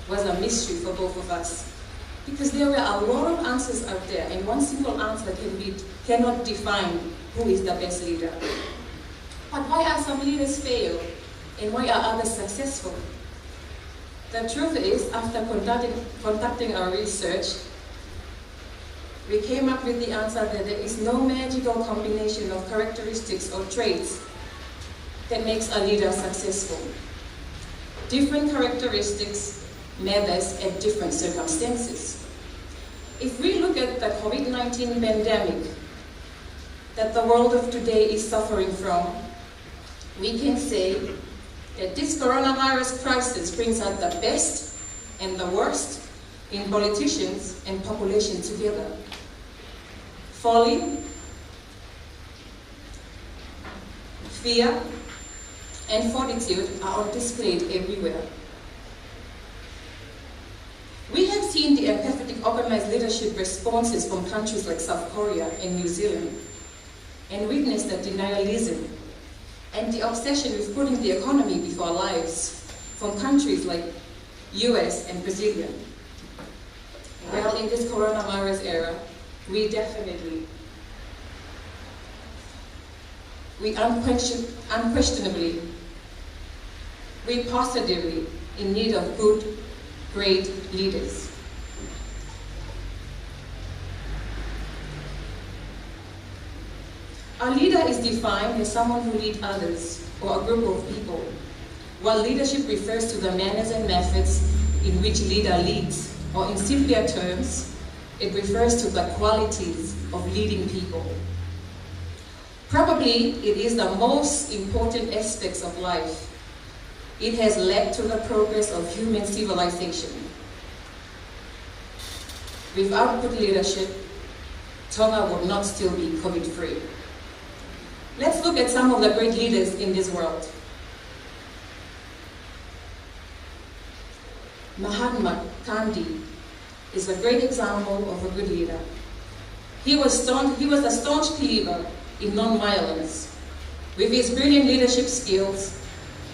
was a mystery for both of us. Because there are a lot of answers out there, and one single answer can be, cannot define who is the best leader. But why are some leaders fail, and why are others successful? The truth is, after conducting, conducting our research, we came up with the answer that there is no magical combination of characteristics or traits that makes a leader successful. Different characteristics matters at different circumstances. If we look at the COVID nineteen pandemic that the world of today is suffering from, we can say that this coronavirus crisis brings out the best and the worst in politicians and population together. Folly, fear, and fortitude are on display everywhere. We have seen the apathetic organized leadership responses from countries like South Korea and New Zealand, and witnessed the denialism and the obsession with putting the economy before lives from countries like U S and Brazil. Well, in this coronavirus era, we definitely, we unquestion-, unquestionably, we positively in need of good, great leaders. A leader is defined as someone who leads others or a group of people, while leadership refers to the manners and methods in which leader leads, or in simpler terms, it refers to the qualities of leading people. Probably it is the most important aspects of life. It has led to the progress of human civilization. Without good leadership, Tonga would not still be COVID-free. Let's look at some of the great leaders in this world. Mahatma Gandhi is a great example of a good leader. He was staunch, he was a staunch believer in non-violence. With his brilliant leadership skills,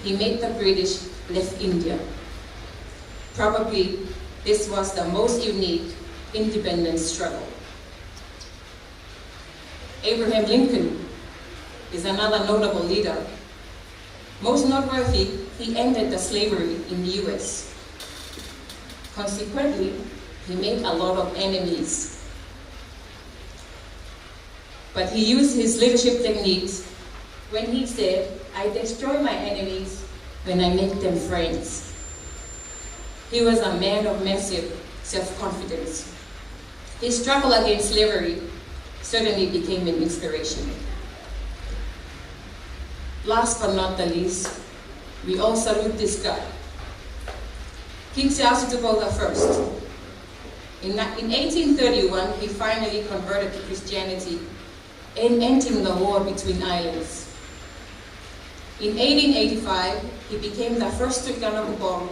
he made the British left India. Probably, this was the most unique independence struggle. Abraham Lincoln is another notable leader. Most noteworthy, he ended the slavery in the U S. Consequently, he made a lot of enemies. But he used his leadership techniques when he said, "I destroy my enemies when I make them friends." He was a man of massive self-confidence. His struggle against slavery certainly became an inspiration. Last but not the least, we all salute this guy, King Charles Tupou the First. In, in eighteen thirty-one, he finally converted to Christianity and ending the war between islands. In eighteen eighty-five, he became the first Tuʻi Kanokupolu,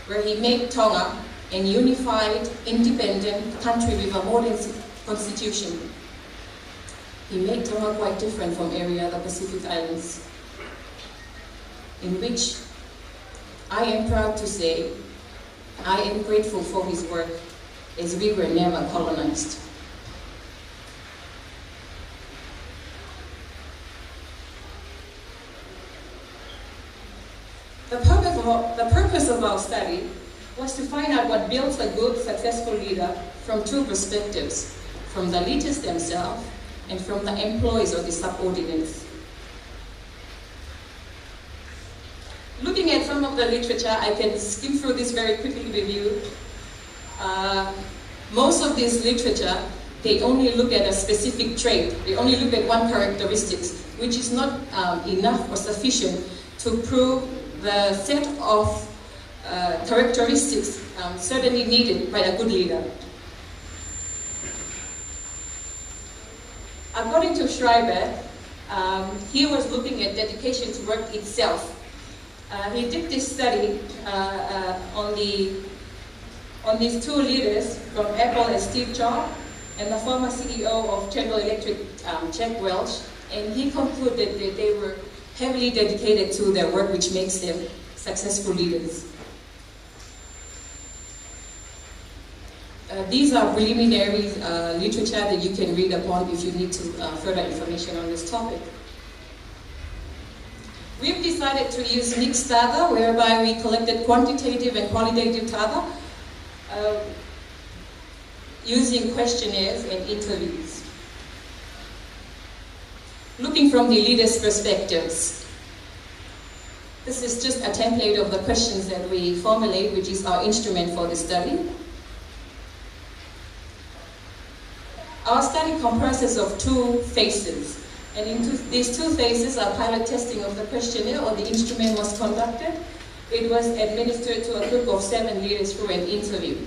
where he made Tonga an unified, independent country with a modern s-, constitution. He made Tonga quite different from every other Pacific islands, in which I am proud to say I am grateful for his work, as we were never colonized. The purpose of our, the purpose of our study was to find out what builds a good, successful leader from two perspectives, from the leaders themselves and from the employees or the subordinates. Looking at some of the literature, I can skim through this very quickly with you. Uh, most of this literature, they only look at a specific trait. They only look at one characteristics, which is not, um, enough or sufficient to prove the set of, uh, characteristics, um, certainly needed by a good leader. According to Schreiber, um, he was looking at dedication to work itself. Uh, he did this study, uh, uh, on the, on these two leaders from Apple and Steve Jobs and the former C E O of General Electric, um, Jack Welch, and he concluded that they were heavily dedicated to their work, which makes them successful leaders. Uh, these are preliminary, uh, literature that you can read upon if you need to, uh, further information on this topic. We've decided to use mixed data, whereby we collected quantitative and qualitative data, uh, using questionnaires and interviews. Looking from the leaders' perspectives. This is just a template of the questions that we formulate, which is our instrument for the study. Our study comprises of two phases, and in two, these two phases, a pilot testing of the questionnaire or the instrument was conducted. It was administered to a group of seven leaders through an interview.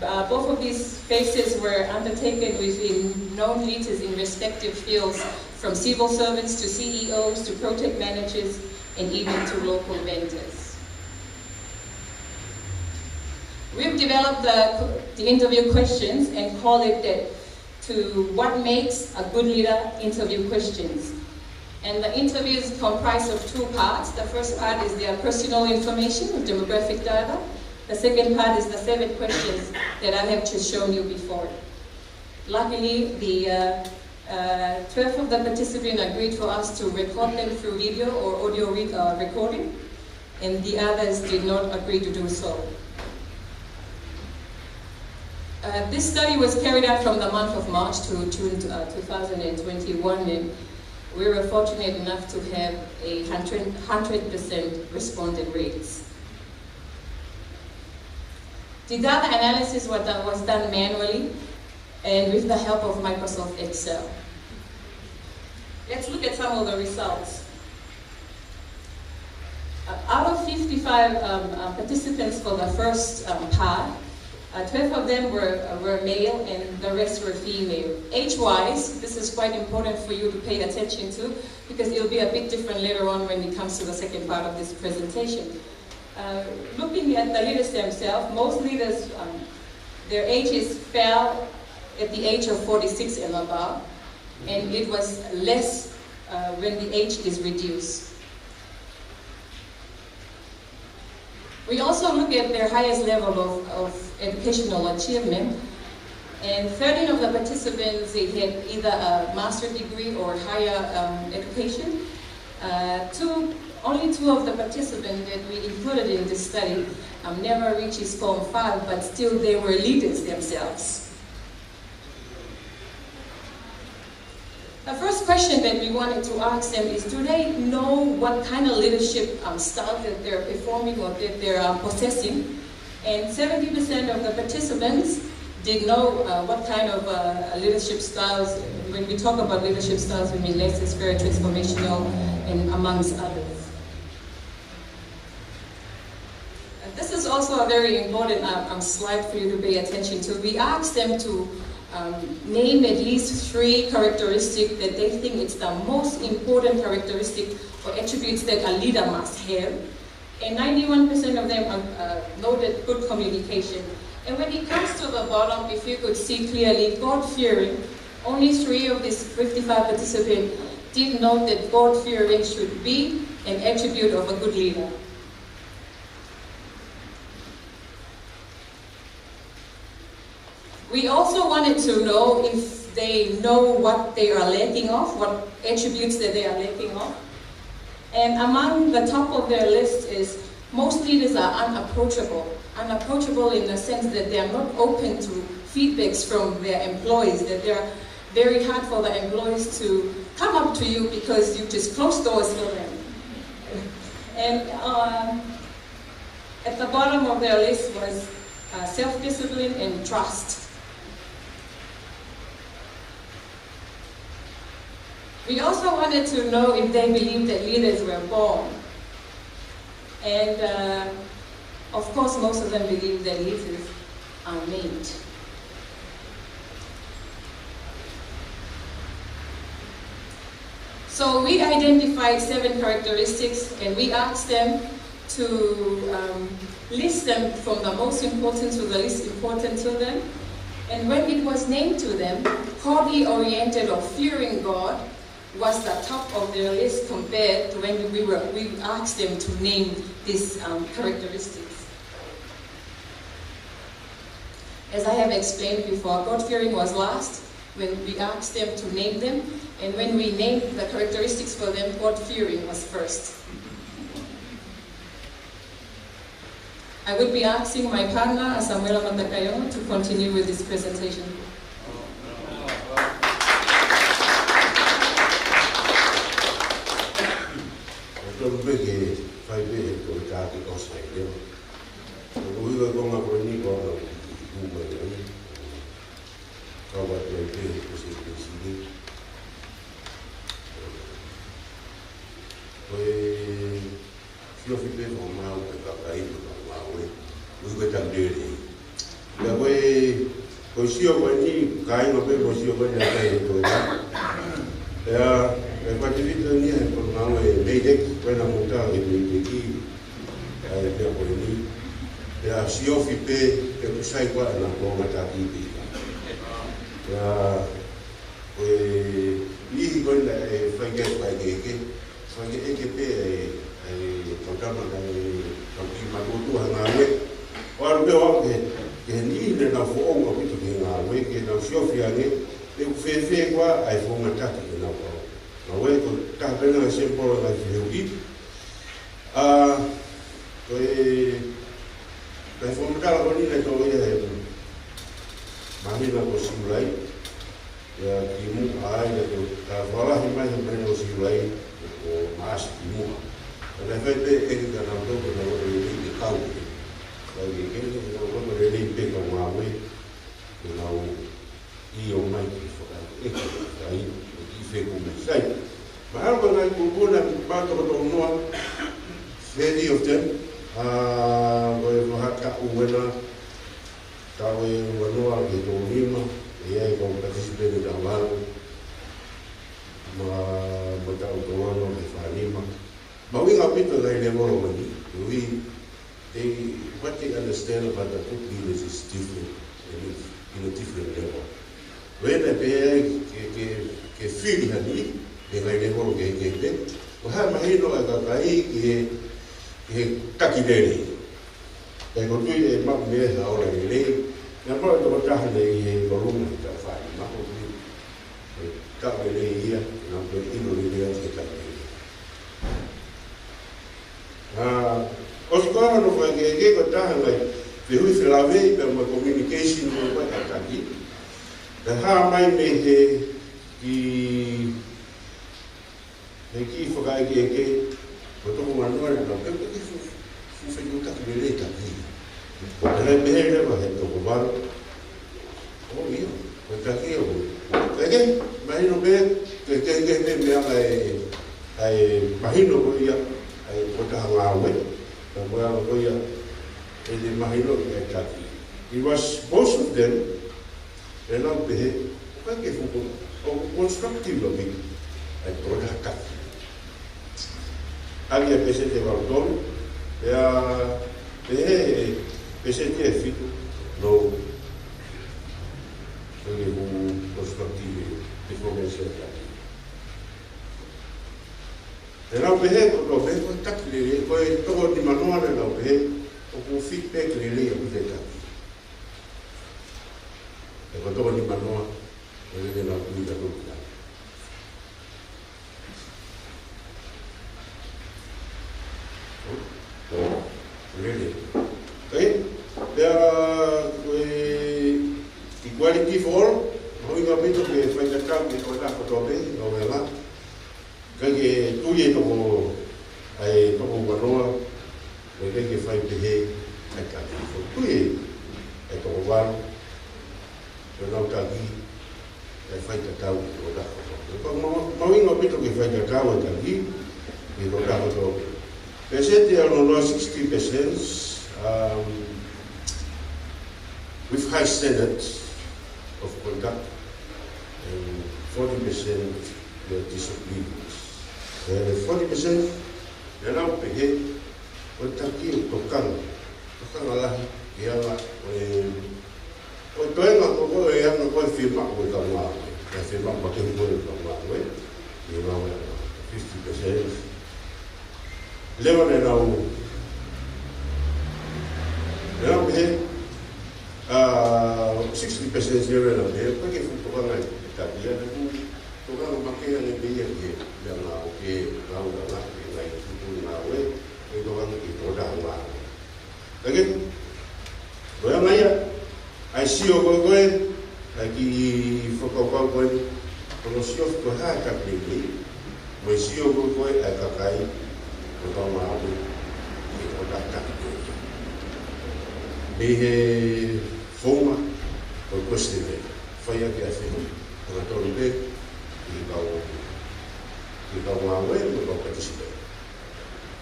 Uh, both of these phases were undertaken within known leaders in respective fields, from civil servants to C E Os to project managers and even to local vendors. We've developed the, the interview questions and call it the, to what makes a good leader interview questions. And the interview is comprised of two parts. The first part is their personal information with demographic data. The second part is the seven questions that I have just shown you before. Luckily, the, uh, uh, twelve of the participants agreed for us to record them through video or audio re-, uh, recording, and the others did not agree to do so. Uh, this study was carried out from the month of March to June, uh, two thousand and twenty-one, and we were fortunate enough to have a hundred, hundred percent respondent rates. The data analysis was done, was done manually and with the help of Microsoft Excel. Let's look at some of the results. Uh, out of fifty-five, um, uh, participants for the first, um, part, uh, twelve of them were, uh, were male and the rest were female. Age-wise, this is quite important for you to pay attention to because it'll be a bit different later on when it comes to the second part of this presentation. Uh, looking at the leaders themselves, most leaders, um, their ages fell at the age of forty-six and above, and it was less, uh, when the age is reduced. We also look at their highest level of, of educational achievement, and thirteen of the participants, they had either a master's degree or higher, um, education. Uh, two, only two of the participants that we included in this study, um, never reaches form five, but still they were leaders themselves. The first question that we wanted to ask them is, do they know what kind of leadership, um, style that they're performing or that they're, um, possessing? And seventy percent of the participants did know, uh, what kind of, uh, leadership styles. When we talk about leadership styles, we mean Leicester Square, Transformational, and amongst others. Uh, this is also a very important, uh, um, slide for you to pay attention to. We asked them to, um, name at least three characteristics that they think it's the most important characteristic or attributes that a leader must have. And ninety-one percent of them, uh, uh, noted good communication. And when it comes to the bottom, if you could see clearly, God-fearing, only three of these fifty-five participants did note that God-fearing should be an attribute of a good leader. We also wanted to know if they know what they are lacking of, what attributes that they are lacking of. And among the top of their list is most leaders are unapproachable. Unapproachable in the sense that they are not open to feedbacks from their employees, that they are very hard for the employees to come up to you because you just close doors for them. And, um, at the bottom of their list was, uh, self-discipline and trust. We also wanted to know if they believe that leaders were born. And, uh, of course, most of them believe that leaders are made. So we identified seven characteristics and we asked them to, um, list them from the most important to the least important to them. And when it was named to them, godly oriented or fearing God was the top of their list compared to when we were, we asked them to name these, um, characteristics. As I have explained before, God-fearing was last when we asked them to name them, and when we named the characteristics for them, God-fearing was first. I would be asking my partner, Samuela Matakaiongo, to continue with this presentation. ʻOku tonu pē ke fai pē ʻe he tokotaha ke ʻosi ai leva. ʻOku ʻi ai e konga ko eni ko ʻena ʻi mai ai. Kau atu ai pē ko e se pēsini. Ko e siofi pē ko mau ke kakai ko mau e. Ui ko e tamdere. Ia ko e, ko e sio ko eni, kāinga pē ko e sio ko eni ʻa e ko e. Ia, e pativito ni e ko mau e meiteki, ko ena muta e meiteki. ʻA e pea ko eni. Pea siofi pē, pea kusai ko ena ko mataki pē. Pea ko e niʻihi ko ena ʻe fai ke, fai ke, ke, fai ke ʻeke pē ʻe, ʻe Tokama ka e, ka ki matutua ngāue. ʻO ʻalu pē ʻo aʻu ke, ke niʻihi ne nau foʻou ʻaupito ki he ngāue, ke nau siofi ange, pe ʻoku fēfē koā ʻa e foʻou mataki ke nau kau. Ngāue ko e taha pē ena e sempolo ngaahi fehuʻi. ʻA, ko e, ko e fakamatala ko eni naʻe toʻo ia he māhina ko Siulai, ia kimuʻa ai, naʻe toki fakalahi mai he māhina ko Siulai, ko Maʻasi kimuʻa. Ka naʻe fai pē ʻe he kau tau ko nau loto lelei ke kau ke. Kau ke ke, ke nau loto lelei pē kau ngāue, ke nau ʻio mai ki he fakaʻekeʻeke, ka ʻi he kiʻi feku mei sai. Mahalo ko e ngaahi kupu naʻe pātokotokonoa, thirty of them, ʻa, ko e vahaʻa taʻu ena, taʻu ʻe uanoa ki he tolunima, ʻe ʻi ai e kau participant ʻe taha valu, mo, mo e taʻu tolunima ki he fānima. Mahuʻinga ʻaupito e ngaahi lēvolo ko eni, ʻoku ʻi ai, they, what they understand about the good leaders is different, and it's in a different level. Whether they ke, ke, ke fili hani, he ngaahi lēvolo kehekehe, ʻoku ʻikai mahino ʻa e kakai ki he, ki he taki lelei. Pea ʻoku ou tui ʻe maʻu mei ai ha ola lelei, naʻa mau tokotaha naʻe ʻi he koluma he taʻu fānima, ʻoku ou tui ʻe taʻu lelei ia, naʻa mau ʻilo lelei ʻa e taki lelei. ʻA, ʻosi ko ena ʻo fai ke, ke ko e taha ngaahi fehuʻi felāveʻi pea mo e communication mo e fai ʻa e taki. Naʻe hā mai mei he kiʻi, he kiʻi fakaʻekeʻeke, ko e toko uanoa naʻa nau pehē, pehē ke fu-, fu-, fehuʻi taki lelei taki. Naʻe pehē leva he toko valu. ʻO ia, ko e taki ʻo. Ke ke, mahino pē, ke, ke, ke, ke meʻa ʻa e, ʻa e mahino ko ia, ʻa e ko e taha ngāue, ka ko e anga ko ia, ʻe te mahino ia e taki. It was most of them, ʻe nau pehē, ʻoku ʻikai ke fuʻu, ʻoku constructive ʻaupito, ʻa e ko e taha taki. ʻAli e peseti ʻe valu tolu, pea pehē ʻe peseti ʻe fitu, no. Ko e fuʻu constructive performance ʻa e taki. ʻE nau pehē ko e toko pē, ko e taki lelei, ko e toko nimanoa naʻa nau pehē, ʻoku feedback lelei ʻaupito e taki. Pea ko e toko nimanoa, ʻe lele nau tui ka toko taki. Lele. Pea, pea, ko e equality for all, mahuʻinga ʻaupito ke faitatau ki he tokotaha kotoa pē, no wela. Ka ke tui e toko, ʻa e toko uanoa, ʻoku ʻikai ke fai pehē ʻa e taki. Ko e tui e, ʻa e toko valu, ko e nau taki, ʻe faitatau ki he tokotaha kotoa. Ko e ma-, mahuʻinga ʻaupito ke faitatau e taki, ki he tokotaha kotoa. Peseti ʻe ono noa, sixty percent, um, with high standards of conduct, and forty percent were disobedient. E forty percent, ʻe nau pehē, ko e taki ʻoku tokanga, tokanga lahi, ʻi he anga, ʻo e, ʻo e toenga ko ē, ʻi he anga ko ē fiemaʻu ʻe he kaungāue, ʻa e fiemaʻu makehe ko ē ʻe he kaungāue, ʻi he ngāue, fifty percent. Leva naʻa nau, naʻa nau pehē, ʻa, Ake, ko e anga ia ʻa e sio ko ē, ko e, ʻa e kiʻi fakakaukau ko ē, ko hono sio ko e hā e kakai ni, mo e sio ko ē, ko e, ʻa e kakai, ko e kau ngāue, ʻi he ʻoku tau taki ko ē. Mei he founga, ko e question ē, fai ʻaki ʻa e fehuʻi, ko e tolu pē, ki he kau, ki he kau ngāue, mo e kau participant.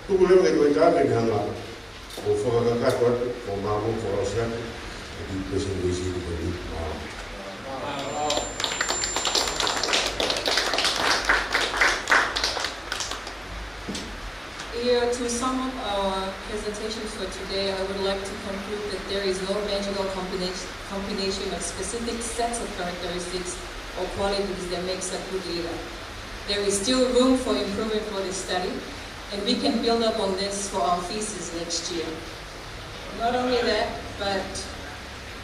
Tuku leva ke toe tā ke ne hanga ʻo fakakakato atu, ʻo mālō fakaʻosi atu, ʻa e kiʻi presentation ko eni. Mālō. Yeah, to sum up our presentation for today, I would like to conclude that there is no magical combination, combination of specific sets of characteristics or qualities that makes a good leader. There is still room for improvement for this study, and we can build up on this for our thesis next year. Not only that, but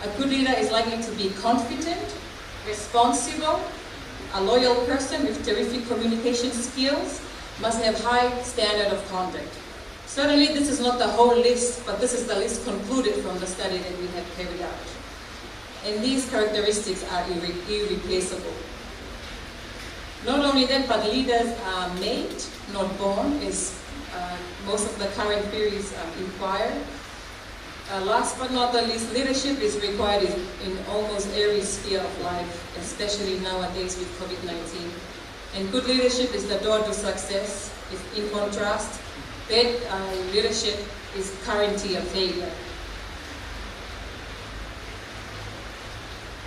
a good leader is likely to be confident, responsible, a loyal person with terrific communication skills, must have high standard of conduct. Certainly, this is not the whole list, but this is the list concluded from the study that we have carried out. And these characteristics are irre-, irreplaceable. Not only that, but leaders are made, not born, as, uh, most of the current theories, um, inquire. Uh, last but not the least, leadership is required in, in almost every sphere of life, especially nowadays with COVID nineteen. And good leadership is the door to success. If, in contrast, bad, uh, leadership is guarantee of failure.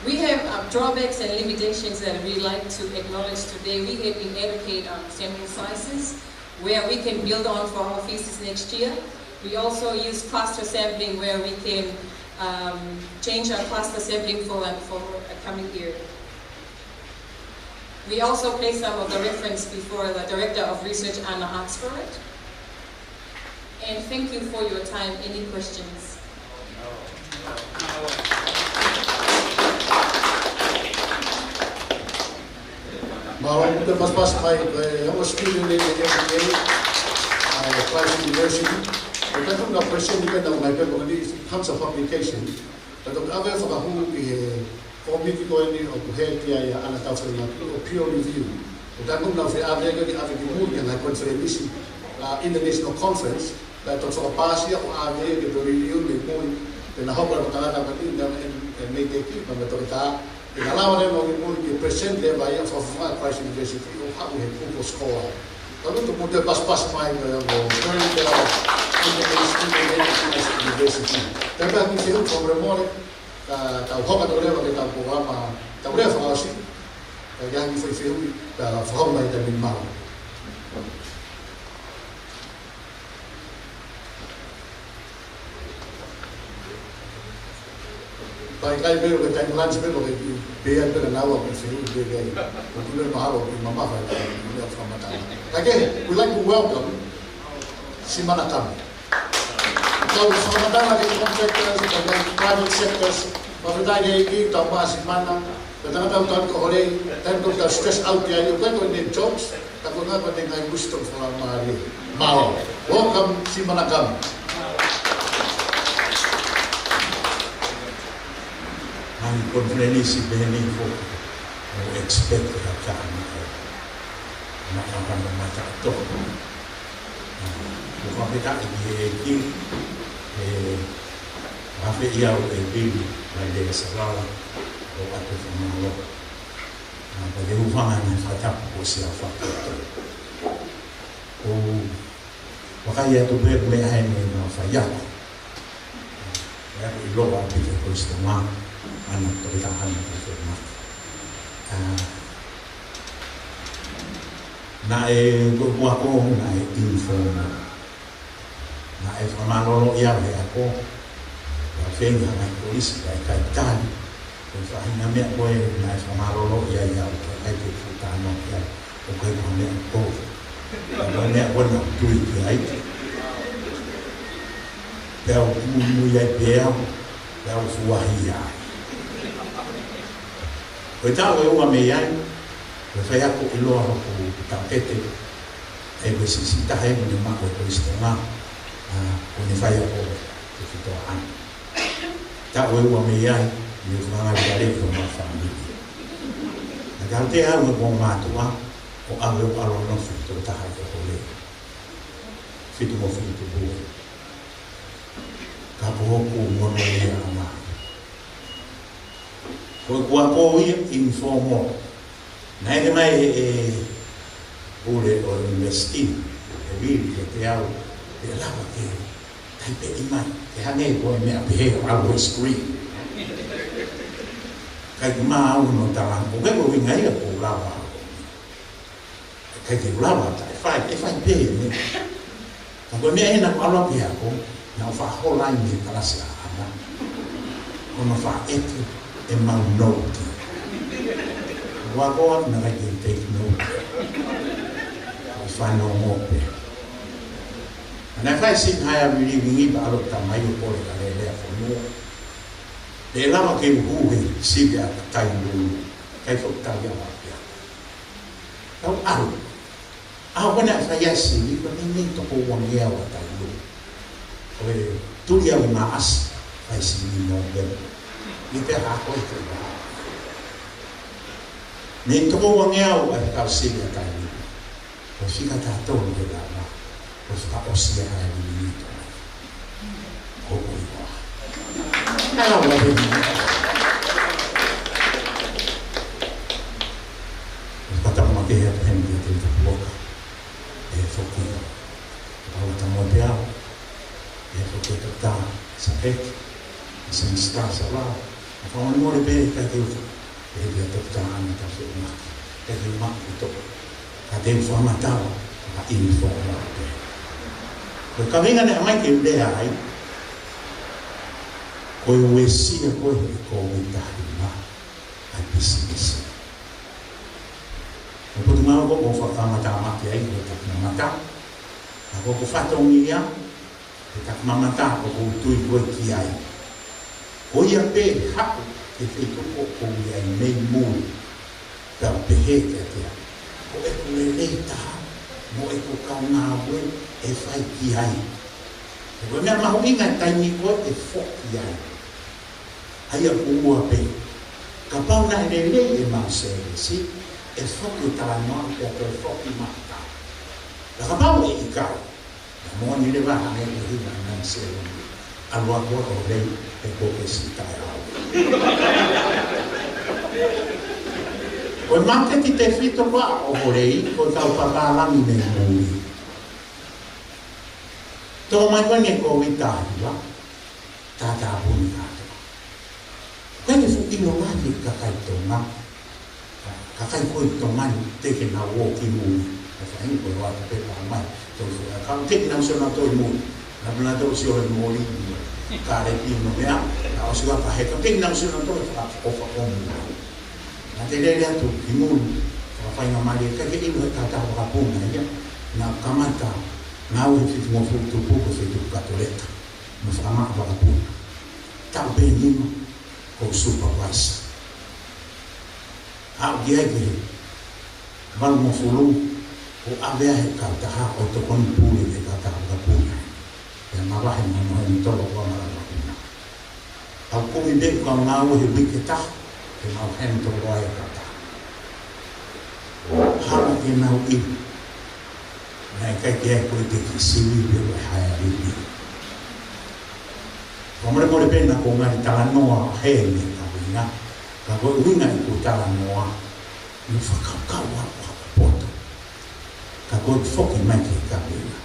We have, uh, drawbacks and limitations that we like to acknowledge today. We have inadequate, um, sample sizes where we can build on for our thesis next year. We also use cluster sampling where we can, um, change our cluster sampling for, for a coming year. We also place some of the reference before the Director of Research, Anna Oxford. And thank you for your time. Any questions? Mālō, ʻoku te pasipasi mai, ʻe, ʻoku student ʻi he M B A, ʻa e Christ University. ʻOku tau na question ʻi he tau mai pē ko eni, comes of publication. Tau ʻave fakahū ki he kōmiti ko eni ʻoku head ia ʻia Anna Taufaʻileveni ʻo peer review. ʻOku tau na fie ʻave ki he ʻave ki mui ki he ngaahi konifelenisi, ʻa, international conference, pea toki fakapaasi ʻo ʻave ke toe review mei mui, pea na hoko ʻa e tangata ko eni, ʻe, ʻe, ʻe mei te ki, pea mei toki tā, pea na lava leva ki mui ke present leva ia ʻo fakafofonga Christ University ʻo haʻu he kupu score. Ka ʻoku tau pasipasi mai ko e ʻo Fernandel International Christ University. Pea pea ki he uko mole mole, ka tau hoko atu leva ki heʻetau polokalama, tau lea fakaʻosi, ka ʻi ai ha kiʻi foʻi fehuʻi, ka fakahoko mai he taimi ni. Mālō. Pea ʻikai pē ʻo ke taimi lunch pē ʻo ke pē ai pē ka nau ʻa ke fehuʻi pē ai. ʻOku ʻikai mahalo ke mamafa ai, ʻoku ʻikai fakamatala. Ka ke, we like to welcome Simana Kami. Kau fakamatala ki he contractors, ki he private sectors, fakafetaʻi ki he ʻEiki, tau maʻu ʻa Simana, ko e tangata ʻoku tau ko hole, taimi ʻoku tau stress out ia, ʻoku ʻikai ko ʻene jokes, ka ko e ngaahi ko ʻene ngaahi wisdom fakamālie. Mālō. Welcome, Simana Kami. Ngaahi konifelenisi pehē ni foki, ʻoku expect ʻe he kakai ʻa e, ʻa e, ʻa e, ʻa e, ʻa e, ʻo fakafetaʻi ki he ʻEiki, ʻe fakafeʻiloaki au ʻe Pili, ʻa e Lea Salala, ʻo ʻoatu e fakamālō. ʻA, pea ke hūfanga he fakatapu kuo ʻosi ʻa e fakatapu. ʻOku ou vakai atu pē ko e meʻa eni naʻe fai atu. Naʻe ʻiloa ʻaupito ko e sitonga, ʻa e toketā ʻa e toketā. ʻA, naʻe ko e ako, naʻe informal. Naʻe fakamālōlōʻi au he ako, naʻe feinga mai ko isi, ʻikai ke tali. Ko e faʻahinga meʻa ko ē naʻe fakamālōlōʻi ai au, ʻikai ke fuʻu talanoa ki ai, ʻoku ʻikai ko ha meʻa ʻoku ou. Ko e meʻa ko ē naʻa ku tui ki ai. Pea u muimui ai pē au, pea u fuahi ai. Ko e taʻu ʻe ua mei ai, ko e faiako ʻiloa hoku taʻokete, ʻa ia ko e siʻisiʻi taha eni naʻe maʻu ʻe he sitonga, ʻa, ko ʻene faiako. Ko e fito ʻaho. Taʻu ʻe ua mei ai, ne u fakaangaʻi ʻa e lele ki homau fāmili. Naʻe ʻikai te u ʻalu mo e mātuʻa, ʻo ʻave ʻo ʻalu ʻo nofo ʻi he tokotaha ʻi ʻOhole. Fitungofulu tupu ai. Ka ko hoku monūʻia ʻaʻana. Ko e kuo pau ia informal. Naʻe ʻeke mai ʻe he pule ʻo e university, ʻe Vili kiate au, pe ʻe lava ke taipeʻi mai, ke hangē ko e meʻa pehē ʻo ʻalu he screen. Kae ʻikai ke u maʻu hono tala, ko e meʻa ko e ʻuhinga ia ʻoku ou lava. ʻIkai ke u lava, ʻe fai, ʻe fai pē ʻeni. Ka ko e meʻa ʻena ʻoku ou ʻalu ki ai ko, naʻa ku faʻa hola ai mei he kalasi ʻaʻana. Ko hono faʻa ʻeke ʻemau nouti. Ua ko ā naʻe ʻikai ke take note. Ko e fanongo pē. Naʻe fai e senior higher reading pea ʻalu e tamai ʻo kole ka lele ʻa e fonua. Pea lava ke u hū he sivi ʻa Tailulu. ʻIkai foki tali ʻa Maʻapea. Tau ʻalu. ʻAho ko ē naʻe fai ai e sivi, ko e meimei toko uangeau ʻa Tailulu. Ko e tuli au ʻi Maʻasi, fai sivi ʻi Nōvema. ʻI he pea ha ko e te ua. Mei toko uangeau ʻa e kau sivi ʻa Tailulu. Ko e fika taha tolu ke lava, ko e fakaʻosi ia ʻa e liliu to. Ko ko i koa. Naʻa lau ʻa e liliu. Ko e fakatamaki ʻa e heni ki he tapuaka. ʻE foki. Ko e fakatamaki au. ʻE foki e toketā Sapeki. ʻE Seni Sitā Salau. ʻA e fakamolemole pē ʻikai ke u fai. ʻE he toketā ʻana ka feʻunga. ʻIkai ke u maʻu ʻi toko. Ka te u fakamatala, ka ʻi ni fakamatala pē. Ko e kaveinga naʻe ʻomai ke u lea ai, ko e uesia ko ē he Kōviti taha hiva, ʻa e pisinisi. Ko e potungāue ko ē ʻoku ou fakamatala ai, ko e taʻu mamata. Ka ko ʻeku fatongia, he taʻu mamata ʻoku ou tui ko ē ki ai. Ko ia pē haʻu ki he feituʻu ʻoku ou ʻi ai mei muli. Pea u pehē kiate ia. Ko ʻeku lelei taha, mo ʻeku kaungāue ʻe fai ki ai. He ko e meʻa mahuʻinga he taimi ko ē ʻe foki ai. ʻA ia ʻoku ua pē. Kapau naʻe lelei ʻemau sēvesi, ʻe foki e talanoa pea toe foki mai. Ka kapau ʻe ʻikai, naʻe moʻoni leva hangē ko e hiva naʻe sēvesi. ʻAlu ʻa Kōviti ʻo lei, ʻe ko ke sita e au. Ko e māketi tefito ko ē ʻo ʻOhole, ko e kau papālangi mei muli. Tō mai ko eni e Kōviti taha hiva, tātāpuni kātoa. Ko e fuʻu ʻilo lahi e kakai Tonga. Kakai ko ē Tonga ni te ke nau ō ki muli. Ka fai ko e ʻoatu pē pā mai. Tō fuʻu ʻa ka te ke nau sio nautolu muli. Naʻa nau tō sio he muli. Ka le pi no mea. Naʻa ʻosi ua pā he ka te ke nau sio nautolu fakaʻofa ʻo muli. Naʻa te lele atu ki muli. Fakafaingamālie ka ke inu he kātā vakapuna ia. Naʻa kamata. Naʻa u he fitungofulu tupu ko e feituʻu Katoleka. Mo fakamaʻa vakapuna. Taʻu pē nima, ko e supervisor. Aʻu ki ai ki he valungofulu, ko e ʻave ai he kautaha ʻo tokoni pule he kautaha vakapuna. Pea mavahe mo hono heni tolo ko e mala vakapuna. Au kumi pē kau ngāue he uike ʻe taha, ke mau heni tolo ai he kautaha. Hala ke nau ʻi. Naʻe ʻikai ke ai ko e te ki sivi pe ko e higher reading. Fakamolemole pē naʻa ku ngali talanoa he meʻa ka ʻuhinga. Ka ko e ʻuhinga ʻeku talanoa, ne fakakaukau au ʻa e poto. Ka ko e foki mai ki he ka ʻuhinga.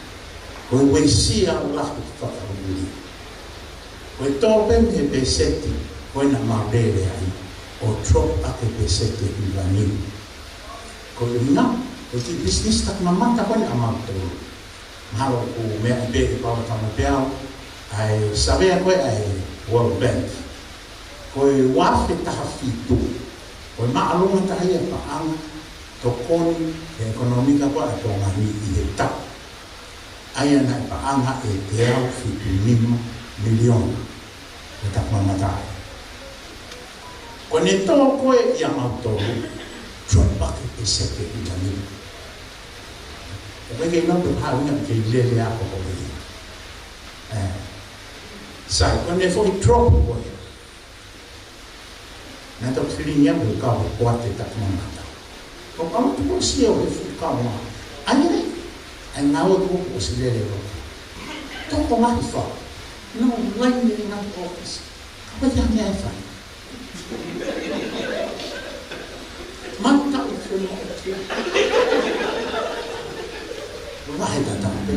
Ko e uesia ʻo laku fakakaukau. Ko e tō pē mei he peseti, ko ē naʻa mau lele ai, ʻo drop ʻa e peseti ʻe hiva niu. Ko e ʻuhinga, ko e kiʻi business taʻu mamata ko ē naʻa mau tō. Mahalo ʻoku meaʻi pē ʻe Paula Tamapeau, ʻa e savea ko ē ʻa e World Bank. Ko e ua afe taha fitu, ko e māʻolunga taha ia e paʻanga, tokoni, he ʻekonōmika ko ē ʻa Tonga ni ʻi he taʻu. ʻA ia naʻe paʻanga ʻe teau fitu nima miliona. Ko e taʻu mamata ai. Ko ʻene tō ko ē ia mau tō, drop ʻa e peseti ʻe hiva niu. ʻOku ʻikai ke ʻilo pe ko e hā ʻuhinga ke lele ʻa ko ko ia. Eh, Sai, ko ʻene foʻi drop ko ē. Naʻe toki felingi au ke u kau he kuata ʻi he taʻu mamahi. Ko e kau tuku sio he fuʻu kau mā. ʻAi, ʻai, ʻai ngāue kuo ʻosi lele loto. Toko lahi fau. No, lai ni ngā office. Ka ko e hā e meʻa ʻe fai? Mata u fenua o tia. Vahe tatau pē.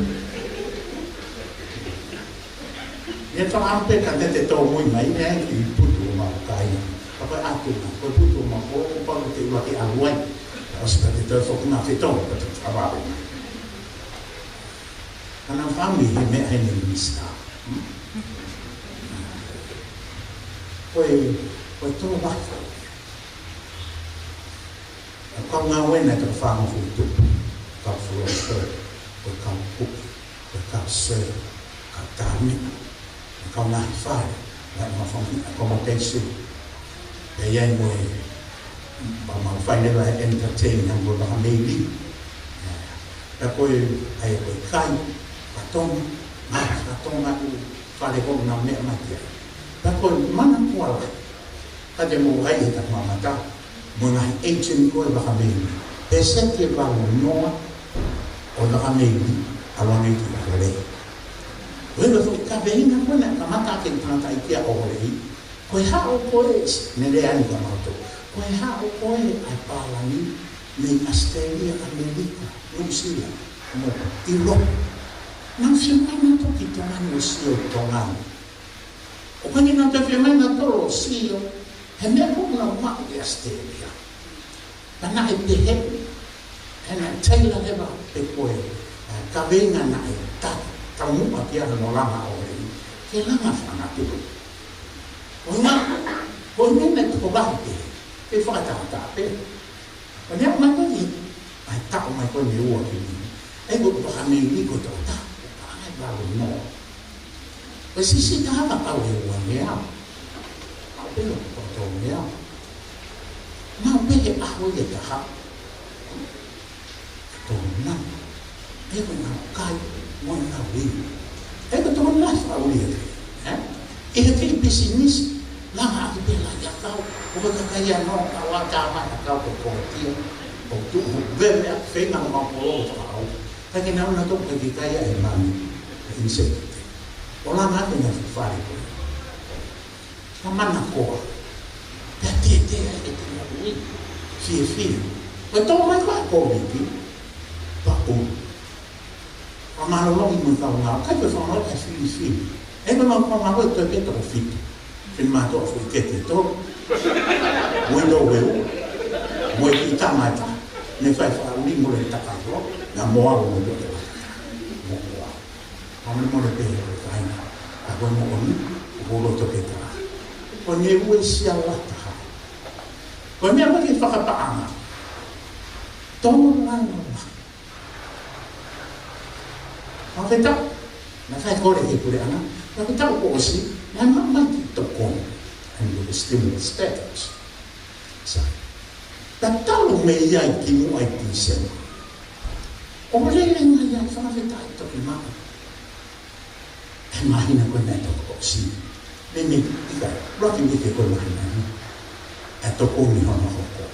Ne fakaʻamu pē ka ne te tōmui mai ne ai ki putu ʻo mau kai. Ka ko e ʻatu na, ko e putu ʻo mau ko, ko pau te ua ke ʻalu ai. Ka ʻosi ka te tau foki na fetau, ka te kavave. Ka na fami he meʻa he ne mista. Hmm? Ko e, ko e tō vahe. Ko e kau ngāue naʻe toko fāngofulu tupu, kau floor, ko e kau kuki, ko e kau server, kau tāmi, ko e kau ngaahi fale, ngaahi mafangi accommodation. Pea ʻi ai mo e, pea mau fai leva e entertain, hangē ko e vaka meili. Pea ko e, ʻai ko e kai, fakatonga, ngaahi fakatonga ʻoku fale ko na meʻa mai ki ai. Pea ko e mana kuala, ka te mou ʻai he taʻu mamata, mo e ngaahi agent ko e vaka meili. Pēseti ʻe valu noa ʻo e vaka meili, ʻalu ange ki ʻOhorei. Ko e foʻi kaveinga ko ē naʻe kamata ʻaki e tangataʻeiki ʻa ʻOhorei, ko e haʻu ko ē, ne lea ni ka mau tō. Ko e haʻu ko ē ʻa e pālangi mei ʻAositelēlia, ʻAmelika, Nuʻusila, mo ʻIulope. Nau fiemaʻu nautolu ki Tonga ni ʻo sio Tonga ni. ʻOku ʻikai ke nau toe fiemaʻu nautolu ʻo sio he meʻa ko ē naʻa nau maʻu ʻi ʻAositelēlia. Pea naʻe pehē, he naʻe taila leva pē ko e, ē, kaveinga naʻe ta-, taumuʻa ki ai hono langa ʻo e, ke langa fanga tuku. Ko e ʻuhinga, ko e ʻuhinga naʻe toko valu pē, ke fakatātā pē. Ko ʻene aʻu mai ko eni, ʻai taʻu mai ko eni ua ki ni. ʻAi ko e vaka meili ko e toko taha, ʻai valu noa. Ko e sisi taha ka kau he ua ngeau. Kau pē ʻo ko toko ngeau. Mau pē he ʻaho ia taha. Tō nana. ʻE ko e ngaahi kai, mo e ngaahi ui. ʻE ko e tō nana fakaʻuli ake. Ē? ʻI he kei pisinisi, langa ʻaki pē laʻi ʻakau, ʻo ko e kakai ʻanō, ka ua tā mai ʻakau ko e kolotia. ʻO tuʻu, veve, feinga mo kolo ʻo fakaʻau. Ka ke nau na tō ko e kikai ʻa e mami, ʻe insect. ʻO langa ʻaki ngaahi fale ko ē. Ka mana koa. Pea tētē ai ke te ngāue. Fiefia. Ko e tō mai ko ē ʻa e Kōviti. Paʻu. Ka mālōlō mo e kau ngāue. Kai ko e whanga ʻa e filifili. ʻE ko e mau kau ngāue ko e pē toko fitu. Finemātuʻa foʻi kete tō. Mo e tō weu. Mo e kiʻi tama ʻe taha. Ne fai fakaʻuli mo le takai ko. Na moa mo le tō. Mo koa. Ka mole mole pē he kāinga. Ka ko e moʻoni, ʻoku ou loto ke tā. Ko e ngāue sia lata ha. Ko e meʻa mai ke fakapaʻanga. Tō langa la. Fakafetaʻi, naʻe fai kole ki he puleʻanga. Fakafetaʻi kuo ʻosi, naʻe maʻu mai ki tokoni. And with the stimulus package. Sa. Tatau mei ai ki muʻa ʻi Tīsema. ʻO lele ngai ai, fakafetaʻi toki maʻu. ʻE māhina ko ē naʻe toko ʻosi. Mei mei ika, ʻuluaki mei ke ko e māhina ni. ʻE toko ni hono hoko.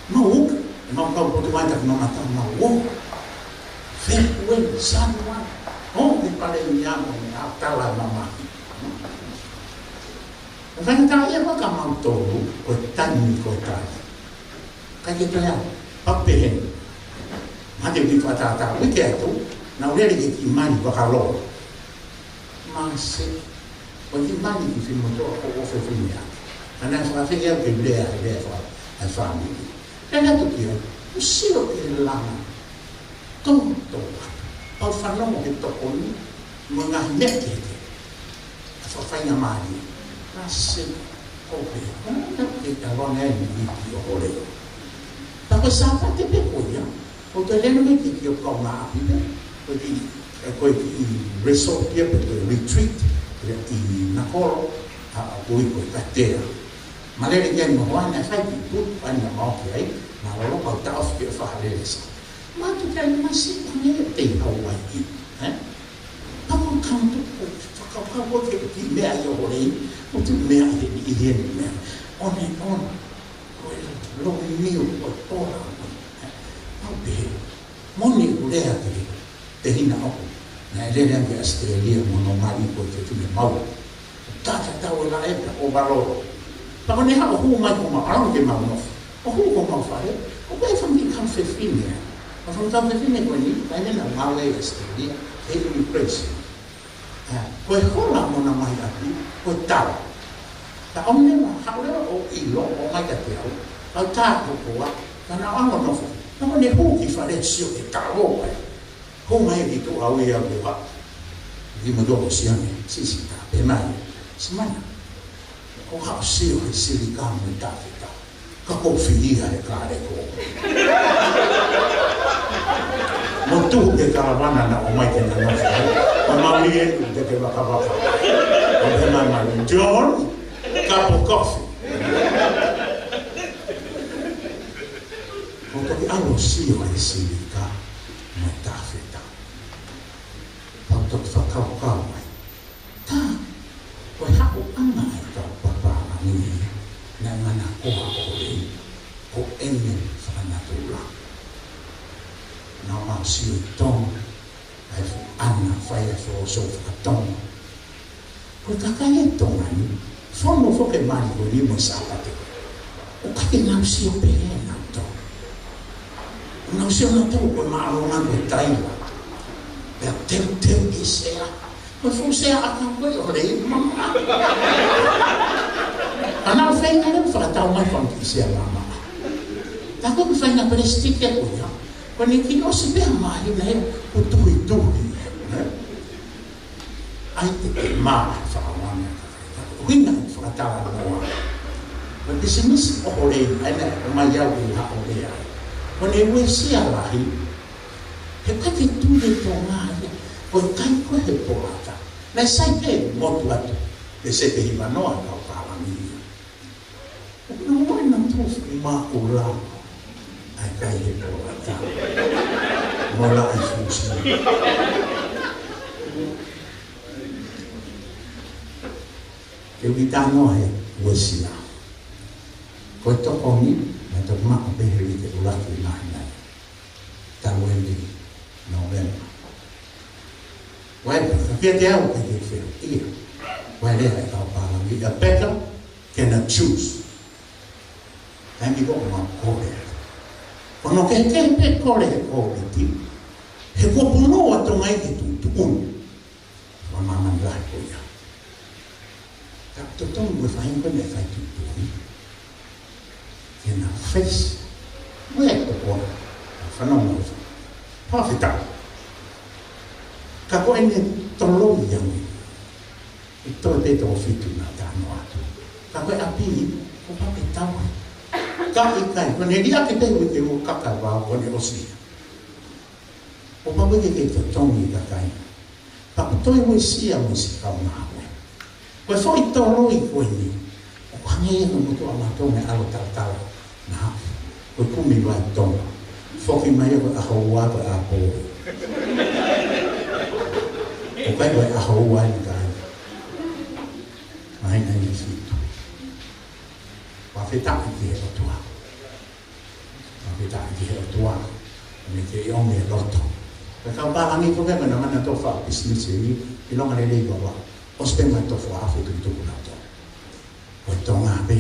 Mau uka, mau kau potu mai taku mamata mau o. February, January. ʻO, ni pale ni amo, ni a tala mamahi. Ka ka ia ka mau tolu, ko e taimi ko e taimi. Ka ke toe au, pape heni. Mate uki fakatātā, uike atu, naʻa ku lele ki he kiʻi mali vakalolo. Mase, ko e kiʻi mali ki Finemotuʻa ko ʻo fefine ake. Ka naʻe fakafeʻi au ke lea, lea faka-, ʻa e fāmili. Pea naʻa tuki au, ʻo sio ki he langa. Tō, tō. Pau fanongo he tokoni, mo e ngaahi meʻa kehekehe. ʻA e fakafaingamālie. Naʻa se ko pē. Naʻa ke ta lona e ni ki ʻOhorei. Ta ko e Sāpate pē ko ia. Ko te lenu me ki ki o kau ngā api pē. Ko ki, ē, ko ki resort ia pē ko retreat. Ia ʻi Nakolo. ʻA, ʻa ko i ko e katea. Mālele ke no hoa na fai ki put, ʻa na mau ki ai. Mālōlō pau taʻofi ke fakalele sa. Mātuʻaki masiʻi ko ē te i Hawaii, ē? Pau kau tuku meʻa ʻi ʻOhorei, ʻoku tuʻu meʻa ʻi heni, ʻi heni meʻa. On and on. Ko e loʻi niu, ko e pola. Mau pehē. Moʻoni ʻeku lea ki he tehina ʻoku. Naʻe lele ange ʻAositelēlia mo hono ngaahi ko e fefine maua. Tata tau e laʻe pea ʻovalolo. Pea ko ʻene haʻu ʻo hū mai ko maʻu ke mau nofo. ʻO hū ko maʻu fale, ʻoku ʻi ai e fanga kiʻi kau fefine. ʻA e fanga kiʻi kau fefine ko eni, taimi naʻa nau ngāue ʻi ʻAositelēlia, he immigration. ʻA, ko e hola mo na mai ʻapi, ko e tau. Ka ʻoku ne ma, haʻu leva ʻo ʻilo, ʻo mai kiate au, kau tā ko koa, ka naʻa nau nofo. Naʻa ne hū ki fale sio ki he tau ai. Hū mai ki tuʻa ʻo ʻai au ke ua. Ki mo tō ʻo Sione, sisitā, pehē mai, Simana. ʻOku ou sio he silikā mo e tafeta. Ka ʻoku ou filia he kāleko. Mo tuhu ki he kalavana naʻa ʻomai ke na nofo ai. Ko e mauli eni te ke vakavaka. ʻO pehē mai mai, John, cup of coffee. ʻOku ou toki ʻalu ʻo sio he silikā mo e tafeta. Pea u toki fakakaukau mai. Tā, ko e haʻu ʻa e kau pālangi ni, naʻa nau ngāue ko ʻOhorei, ko ʻene fakanatula. Naʻa mau sio ʻi Tonga, ʻa e fuʻu ʻana, fai ʻa e folofola faka-Tonga. Ko e kakai ʻi Tonga ni, fonu foki e mali ko eni mo e Sāpate. ʻOku ʻikai ke nau sio pehē nautolu. Nau sio nautolu ko e māʻolunga ko e taila. Pea teuteu ki he sea. Ko e fuʻu sea ʻakau ko ē ʻo Lei mama. Ka nau feinga leva ʻo fakatau mai fanga kiʻi sea mama. Tā ko e kiʻi faʻahinga palesitiki ko ia. Ko ʻene kiʻi ʻosi pē māhina ʻe ua ʻoku tuhi tuhi. ʻAi te ke mā fakawana. ʻUhinga ʻeku fakatalanoa. Ko e pisinisi ʻo ʻOhorei, ʻa ia naʻe ʻomai au ke u haʻu ʻo lea ai. Ko ʻene uesia lahi, he ʻikai ke tui e Tonga ia, ko e kai ko ē he polata. Naʻe sai pē motu atu, pea sai pē hiva noa kau pālangi ia. ʻOku nau ʻai nautolu fuʻu māʻulalo ʻa e kai he polata. Mo e laʻi fusi. Ke u kiʻi talanoa he uesia. Ko e tokoni, naʻe toki maʻu pē he uike ʻuluaki māhina ni. Talu eni Nōvema. Vai, ka kiate au ʻikai ke u fehuʻia. Vai lea e kau pālangi, a beggar cannot choose. Taimi ko ē ʻoku mau kole ai. Ko hono kehekehe pē kole he Kōviti, he kuo punou ʻa Tonga ʻi he tuʻutuʻuni. Ko e māmani lahi ko ia. Ka totonu mo e faʻahinga ko ē naʻe fai tuʻutuʻuni ke na face. Mo e tokoni. Fanongo. Fakafetaʻi. Ka ko ʻene toloi ange. ʻI he toe pē toko fitu naʻa tau ʻalu atu. Ka ko e ʻapi, ʻoku pau ke tau. Ka ʻikai, ko ʻene liʻaki pē uike ua, kaka vao, ko ʻene ʻosi. ʻOku pau ke ke totongi kakai. Pea ʻoku toe uesia mo e siʻi kau ngāue. Ko e foʻi toloi ko eni. ʻOku hangē ia ko e motuʻa mautolu mei he ʻAlo Talatala. Naʻa, ko e kumi vai Tonga. Foki mai ia ko e ʻaho ua ko e ʻaho. ʻOku ʻikai ko e ʻaho ua eni ka ai. Māhina ʻe fitu. Fakafetaʻi ki he ʻOtua. Fakafetaʻi ki he ʻOtua. Naʻe kei ʻomi e loto. Ko e kau pālangi ko ē naʻa nau toe fai pisinisi eni, ʻilonga lelei vava. ʻOsi pē mai toko afe tukutuku nautolu. Ko e Tonga pē,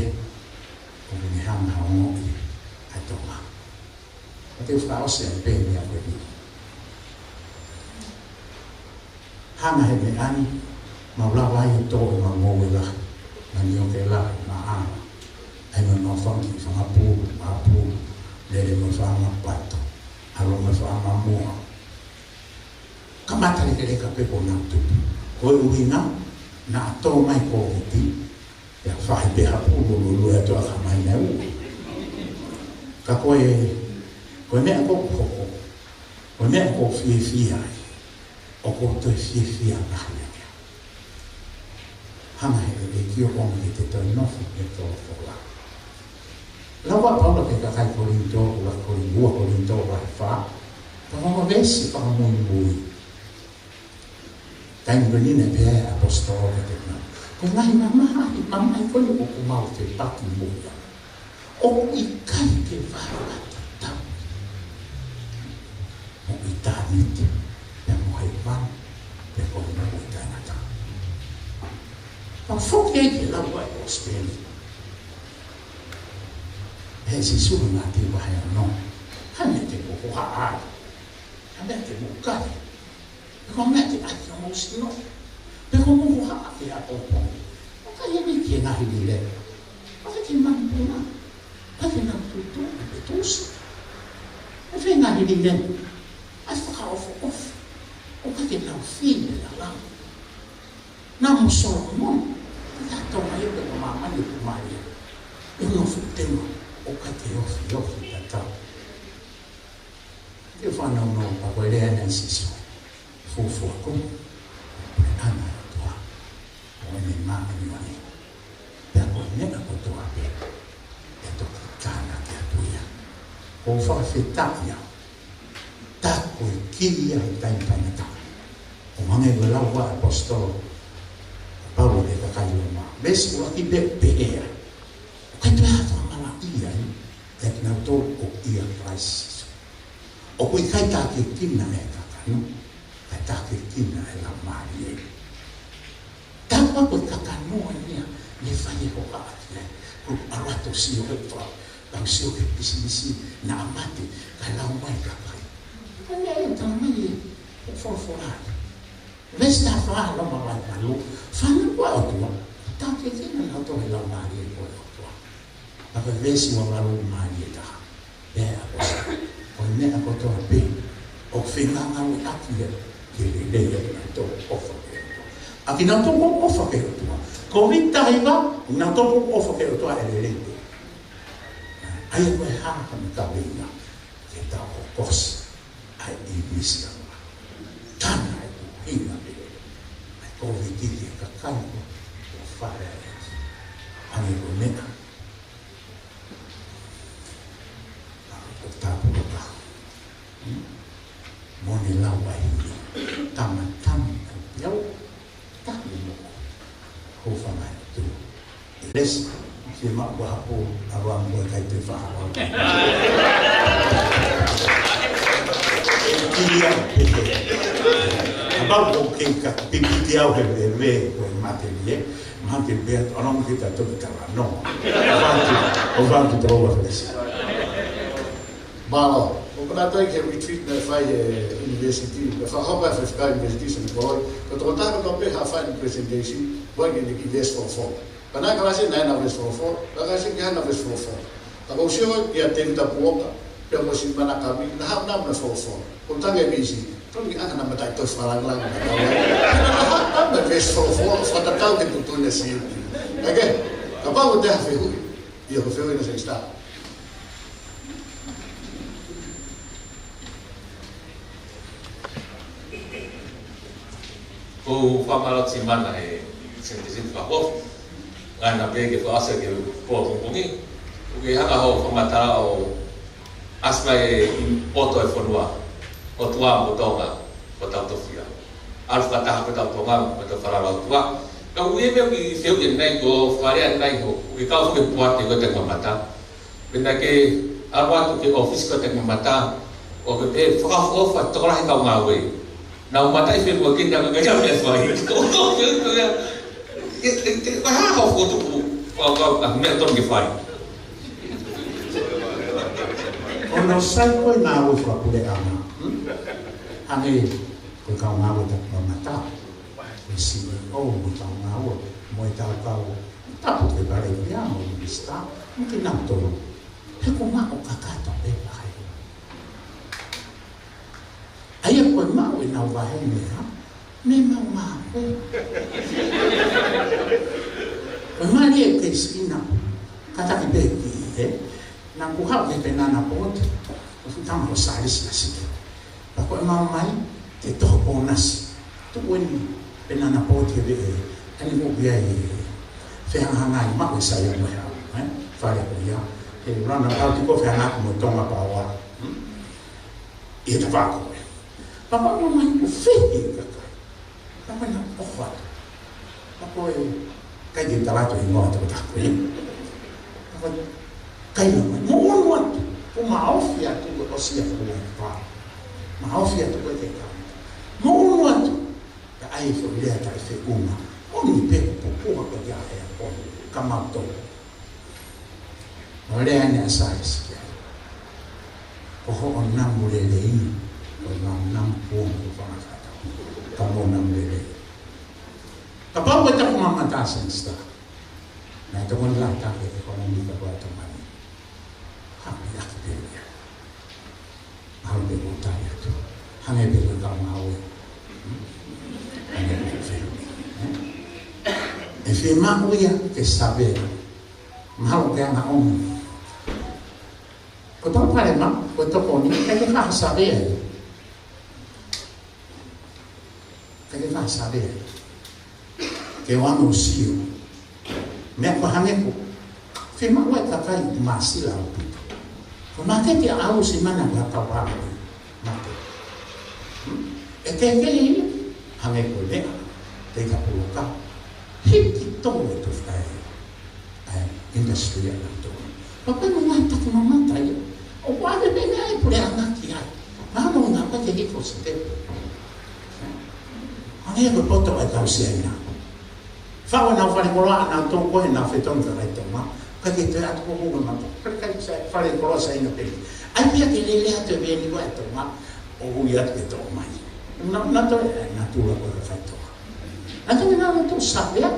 ʻoku ne hanga ʻo ongoʻi ʻa e Tonga. Ka te u fakaʻosi ai pē meʻa ko eni. Hanga he meʻa ni, mau lava ai ʻo tō ʻemau ngoue lahi, Manioke lahi, Maʻala. ʻAi mo ʻemau fanga kiʻi fanga pulu, ʻapi pulu, lele mo e fanga pato, ʻalu mo e fanga moa. Kamata lekeleka pē kuo nau tupu. Ko e ʻuhinga, naʻa tō mai Kōviti, pea fahi pē ha pulu lulue atu ʻa ka mai na u. Ka ko e, ko e meʻa ʻoku hoko, ko e meʻa ʻoku ou fiefia ai, ʻoku ou toe fiefia lahi ange. Hanga he ʻEiki ʻo ʻomi ke te toe nofo he folofola. Lau ʻa Paula ki he kakai Kolinitō, ʻuluaki Kolinitō, ua Kolinitō, vahe fā, ka ko e veesi fakamuimui. Taimi ko eni naʻe pehē ʻe he ʻaposetolo kiate kinautolu. Ko e ngaahi mamahi, mamahi ko eni ʻoku mau fepaki mo ia. ʻOku ʻikai ke vahevahe tatau mo ʻitāniti, pea mo hēvani, pea ko e moʻui taʻengata. Pea foki ai ke lau ʻa e ʻOsipeli. He Sīsū naʻe ʻi he vahe ono. Hangē te mou hohaʻa ai. Hangē te mou kali. Pe ko e meʻa te ʻai ki hoʻomou sino. Pe ko hoʻomou hohaʻa ki he ʻapongipongi. ʻOku ʻikai ʻi ai ha meʻa ke ngaahi lile. ʻOku ʻikai ke manupuna. ʻOku ʻikai ke nau tuʻutuʻuni pe tuʻusi. ʻOku ʻikai ke ngaahi lile. ʻOku ʻikai fakaʻofoʻofa. ʻOku ʻikai ke nau fili lala. Naʻa mo Solomone. Naʻa tau mai pe ko māmani ʻoku mai. ʻI he nofo temo. ʻOku ʻikai ke ofiofi tatau. Ke fanau no pa ko e lea ʻa Sīsū. Fuofua ko e puleʻanga ʻo e ʻOtua. Ko ʻene māʻoniʻoni. Pea ko e meʻa kotoa pē ʻe toki tānaki atu ia. Ko e fakafetaʻi ia. Tā ko e kī ia he taimi taʻengata. ʻO hangē ko e lau ʻa e ʻaposetolo ʻa Paula ki he kakai Loma. Veesi ʻuluaki pē, pehē ai. ʻOku ʻikai toe ʻi ai ha fakamalaʻia ai. ʻIate kinautolu ʻoku ʻia Kalaisi Sīsū. ʻOku ʻikai tākiekina ʻe he kakano, kae tākiekina ʻe he Laumālie. Tā ko e kakano eni ia, ne fai e hohaʻa ki ai. Ko e ʻalu atu ʻo sio he fa, ʻalu ʻo sio ki he pisinisi, naʻa mate, kae lau mai kakai. Ko e meʻa ia ʻoku tala mai ʻe he folofola. Veesi taha fā Loma vahe valu, fānau ʻa e ʻOtua, tākiekina kinautolu ʻe he Laumālie ko e ʻOtua. Pea ko e veesi ua valu, mālie taha. Pea ko e, ko e meʻa kotoa pē ʻoku fengāngāueʻaki ia ke lelei ʻa kinautolu ʻoku ʻofa ki he ʻOtua. ʻA kinautolu ʻoku ʻofa ki he ʻOtua. Ko e vita hiva, kinautolu ʻoku ʻofa ki he ʻOtua ʻe lelei pē. ʻA ia ko e hā ha meʻa ka veinga ke tau hokosi ʻa e ʻīmisi ʻa e ʻOtua. Tana e tuhinga pē ʻa e Kōviti ki he kakai ko ē ʻo fale ai. Hangē ko e meʻa ʻa e ʻOtua poloka. Hmm? Mo ne lau ai ni. Tama tama ko piau. Taki mo. Ko fanga tu. Lesi. Ke ma ua hapo. Awa mo kai te fa. E kia peke. Abau ko ke ka pipiti au he veve ko e mate ni e. Mate pea ʻalu mo ke ta toki tala no. Ovantu, ovantu tolo wa lesi. Mālō, ʻoku ou kole atu ki he retreat naʻe fai ʻe he university, ʻe fakahoko ʻe he Faifekau University Seni Poloi, ko e tokotaha kotoa pē haʻu ʻo fai e presentation, ʻoku ʻikai ke ne kiʻi veesi folofola. Pea naʻe kalasi naʻe ʻi ai e veesi folofola, naʻe kalasi ki ai e veesi folofola. Ka ʻoku ou sio kia Tēvita Puoka, pea mo Simana Kami, naʻa nau haʻu mo e folofola. Ko e tangi e veesi, tonu ke ʻanga naʻa mataʻitohi fakalāngilangi naʻa tau ai. Naʻa nau haʻu mo e veesi folofola, fakatatau ki he tuʻutuʻuni ʻa e C U P. Ake, kapau ʻoku ʻi ai ha fehuʻi, ʻio ko e fehuʻi ʻa Seni Sita. ʻOku ou fakamālō atu Simana he senitesi fakaʻofoʻofa. Ngana pē ke fakaʻosi ke pō pongipongi. ʻOku ke hanga hoʻo fakamatala ʻo ʻasi mai e poto e fonua. ʻOtua mo Tonga, ko hotau tofiʻa. ʻAlu fakataha ko hotau Tonga, ko hotau falala ʻOtua. Ka ʻoku ʻi ai e meʻa ʻoku ke fehuʻi ʻanenai ko e fakalea ʻanenai hoʻo, ʻoku ke kau foki he poate ko e taʻemamata. Pena ke ʻalu atu ki he ʻōfisi ko e taʻemamata, ʻo ke pehē fakaʻofoʻofa tokolahi kau ngāue. Naʻa ku mataʻi fenua ke na ka ia meʻa fai. Ko, ko, ko, ko, ia. Ke, ke, ke, ka ha ka fokotuʻu, ka, ka, ka meʻa tonu ke fai. Ko hono sai ko e ngāue fakapuleʻanga. Hmm? Hangē ko e kau ngāue taʻemamata. Ko e C E O mo e kau ngāue, mo e tau kau tapu ke vale ia mo e minisitā, mo kinautolu. He ko e maʻu kakato pē vahe. ʻA ia ko e maʻu ʻenau vahe meʻa, meʻa maʻu maʻu pē. Ko e mālie ke sina, kātaki pē ki he, naʻa ku haʻu ki he Penana Board, ʻo fuʻu tama ko Sālisi ʻAsiki. Pea ko e maʻu mai, ke toho pōnasi. Tuʻu eni Penana Board he veʻe, ʻa eni ko ia e fehangahangai maʻu ʻe Saia mo e hau, ē? Fale ko ia, he roundabout ko e fehangahangai mo Tonga Power. Hmm? ʻI he tapa ko ē. Pea ko e maʻu mai ko e fehi e kakai. Pea ko e na ʻofa. Pea ko e Tala atu e hingoa ʻo e tokotaha ko ē. Ka ʻikai lava, mou ʻunu atu. Ko ʻema ofi atu ko e ʻosi ʻa e koloa ʻe pā. ʻEma ofi atu ko e te ka. Mou ʻunu atu. Ka ʻai e foʻi lea taʻefeʻunga. ʻOni pē ko e puha ko ia ʻa e ʻaho ni. Ka mau tō. ʻO lea ʻeni ʻa Sālesi ki ai. Ko hoʻo namu lelei, ko ʻemau namu puonga ko fanga fata. Ka mou namu lelei. Kapau ʻe taku mamata Sangster. Naʻe tokoni lahi ʻa e ʻekonōmika ʻo Tonga ni. Hapi ake pē ia. Mahalo pē ko e tali atu. Hangē pē ko e kau ngāue. Hangē pē ko e fēmili. ʻE fiemaʻu ia ke savea. Mahalo ke anga ʻomi. Ko e palopalema, ko e tokoni, ʻikai ke faʻa savea ia. ʻIkai ke faʻa savea ia. Ke ʻoange ʻo sio. Meʻa ko ē hangē ko ē. Fiemaʻu e kakai ʻoku māsila ʻaupito. Ko e māketi ʻa ʻAusi mana ko e kau hangē. Māketi. Hmm? ʻE kehekehe ia. Hangē ko e meʻa. Te ka poloka. Hiki tō e tofitai. ʻA e industry ʻa nautolu. Pea ko e meʻa naʻe taki mamata ia. ʻOku ʻave pē meʻa ʻa e puleʻanga ki ai. Mahalo naʻa ʻikai ke hifo se tepu. Hangē ko e poto ʻa e kau Siaina. Faʻu ʻenau falekoloa ʻanautolu ko ē ʻenau fetongi kakai Tonga. ʻIkai ke toe ʻatu ko ē mata. Kakai Siaina, falekoloa Siaina pē. ʻAi pē ia ke lele atu e veni ko ē ʻa Tonga. ʻO ui atu ke toʻo mai. Na, na toe, na tula ko e kakai Tonga. Na toe na na toe savea.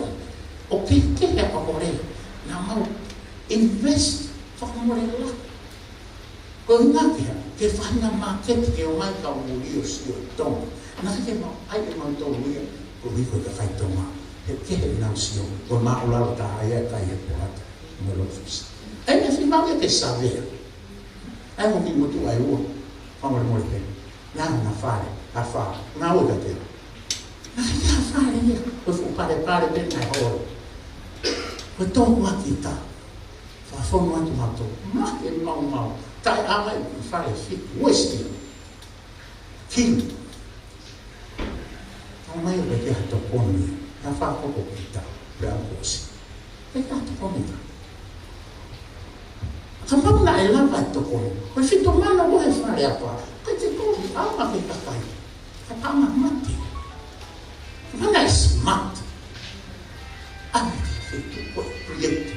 ʻO kehekehe ʻa e kole. Naʻa mau invest fakamole la. Ko e ngaahi ke, ke faʻahinga māketi ke ʻomai kau muli ʻo sio ʻi Tonga. Naʻe ʻikai ke mau ʻai ʻe mautolu ia, koeʻuhi ko e kakai Tonga. He kehe ʻenau sio, ko e māʻulalo taha ia ʻa e kai he poate, mo e lofisi. ʻAi ʻe fiemaʻu ia ke savea. ʻAi mo ki motu ʻa e ua, fakamolemole pē. Naʻa na fale, a fa, ngāue ka te. Naʻe ʻikai ha fale ia, ko e fuʻu palepale pē naʻe holo. Ko e tō ua kita. Fakafonu atu mautolu. Mahe maumau. Taʻeʻaonga e fale fitu. Uesia. King. Tau mai o ke ha tokoni. Na fakoko kita. Pea kosi. Ke ha tokoni ka. Kapau naʻe lava e tokoni. Ko e fitu mano ko e fale apa. Ko e te kovi. ʻAonga ke kakai. Ka pama mate. Mana e smart. ʻA e fitu ko e create.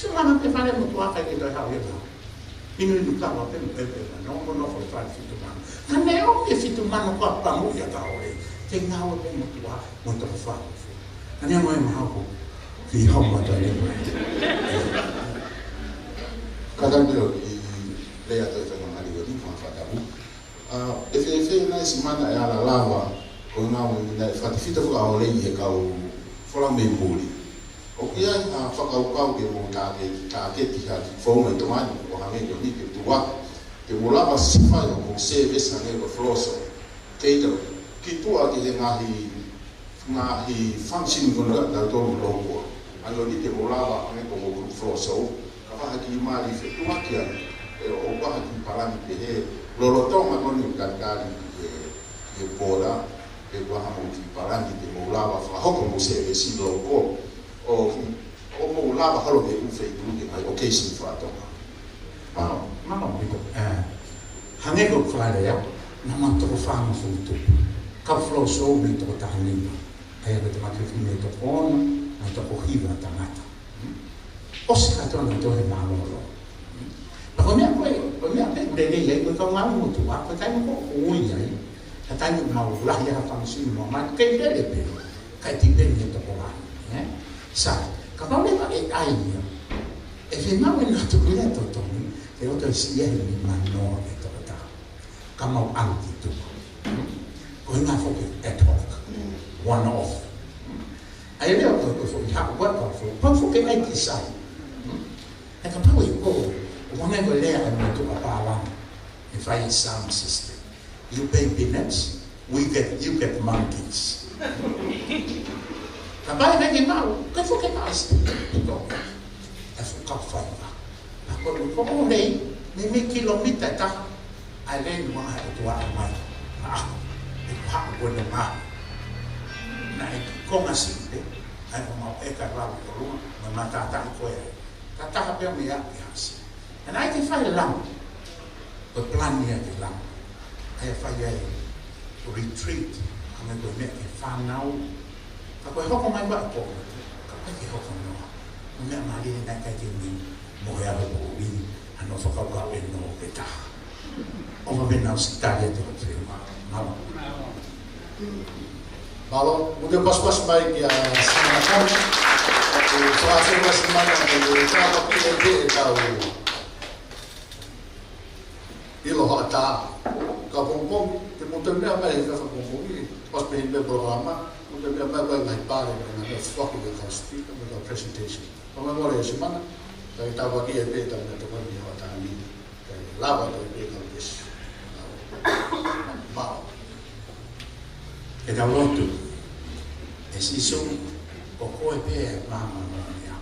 Se mana te fale mo tuaka ke toe hau e tau. Inu inu kava pē mo pepe na. No, no, no, ko e fale fitu mano. Ka ne o ke fitu mano ko a pamu ia ka ole. Ke ngāue pē mo tua, mo toko fale. Ka ne mo e maha ko. Ki hau ma tale mo. Ka tau te o i lea te whenga mali o ni ma fatamu. ʻA, ʻe fēfē nai si mana e ala lava, ko e ngāue naʻe fatafita fakaʻaulei ʻe he kau folau mei muli. ʻOku ʻi ai ha fakakaukau ke mo tāke, tāketi ha kiʻi founga ʻi Tonga ni, ko hangē ko ni ke tuʻa, ke mo lava siʻi fai ʻo mo service hangē ko e floor show. Kei tau, ki tuʻa ki he ngaahi ngaahi function ko ena ʻa tautolu local. ʻA ia ʻoku ʻikai ke mo lava hangē ko e mo group floor show. Ka ʻi ai ha kiʻi mali fetuʻutaki ai. ʻE ʻoku ʻi ai ha kiʻi palani pehē. Lolotonga ko eni ʻoku talitali ʻe, ʻe Bola. ʻE ʻoku ʻi ai ha mo kiʻi palani ke mo lava fakahoko mo service local. ʻO, ʻo mo lava holo ke u fei tu ke mai occasion fakatonga. Mālō, mālō ʻaupito. ʻE, hangē ko e fakalea, naʻa mau toko fāngofulu tupu. Kau floor show mei toko taha nima. ʻA ia ko e tamaki fefine mei toko ono, mei toko hiva tangata. ʻOsi kātoa naʻa toe mālōlō. Pea ko e meʻa ko ē, ko e meʻa pē ʻoku lelei ai, ko e kau ngāue motuʻa, ko e taimi ko ē ʻoku ui ai. Ka taimi ʻoku mau lahi ai ha function mo mai, kei lele pē. Kai tipeni e tokolahi, ē? Sai, kapau leva ʻe ʻai ia. ʻE fiemaʻu ʻe nautolu ia totongi, ke ʻoto e siʻi ʻe he ni manoa e tokotaha. Ka mau ʻalu ki tuʻa. Ko e ngaahi foki ad hoc. One off. ʻA ia leva ko e, ko e foki haʻu ko e pau foki, pau foki ʻai ki sai. He kapau ʻe ko, ʻo hangē ko e lea ʻa e motuʻa pālangi. ʻE fai e sound system. You pay peanuts, we get, you get monkeys. Ka pai mai ke mau, ka fuke mai si. Ito, e fuka fai ma. Ka ko e ko o nei, me me kilomita ta, a le nua e tua mai. A, e ka ko e ma. Naʻe ki konga sipe. ʻA ia ʻoku mau ʻeka lau ʻi ʻolunga, mo e matātaʻi ko ē. Ka taha pē mei ʻapi hasi. ʻE ʻai ke fai e lau. Ko e palani ia ke lau. ʻA ia fai ai retreat. Hangē ko e meʻa ki he fānau. Ka ko e hoko mai ko ē ʻa e pō. Ka ʻikai ke hoko noa. Ko e meʻa mālie naʻe ʻikai ke mei. Mo e ʻaho pō ni. Hano fakakaukau ʻe noa ke taha. ʻOfa pē naʻa ku ʻosi tali atu hoʻo fehuʻi. Mālō. Mālō, mou toe pasipasi mai kia Sina Kami. Ke pasipasi mai ʻa e tāpuaki ʻe pē ʻe tau ʻilo haʻatā. Ka pongipongi, te mou toe meʻa mai he ka pongipongi, ʻosi pē he meʻa polokalama, mou toe meʻa mai ʻa e ngaahi pale, mo e ngaahi meʻa foaki ki he kau speaker, mo e kau presentation. Ko e meʻa mole ʻo e semana, ka ke tāpuaki ʻe pē ʻe tau meʻatokoni ʻi he hoʻatā ni. Kae lava atu pē kau pesi. Mālō. Ke tau lotu. ʻE Sīsū, ko koe pē ʻa e maama mo e meʻa.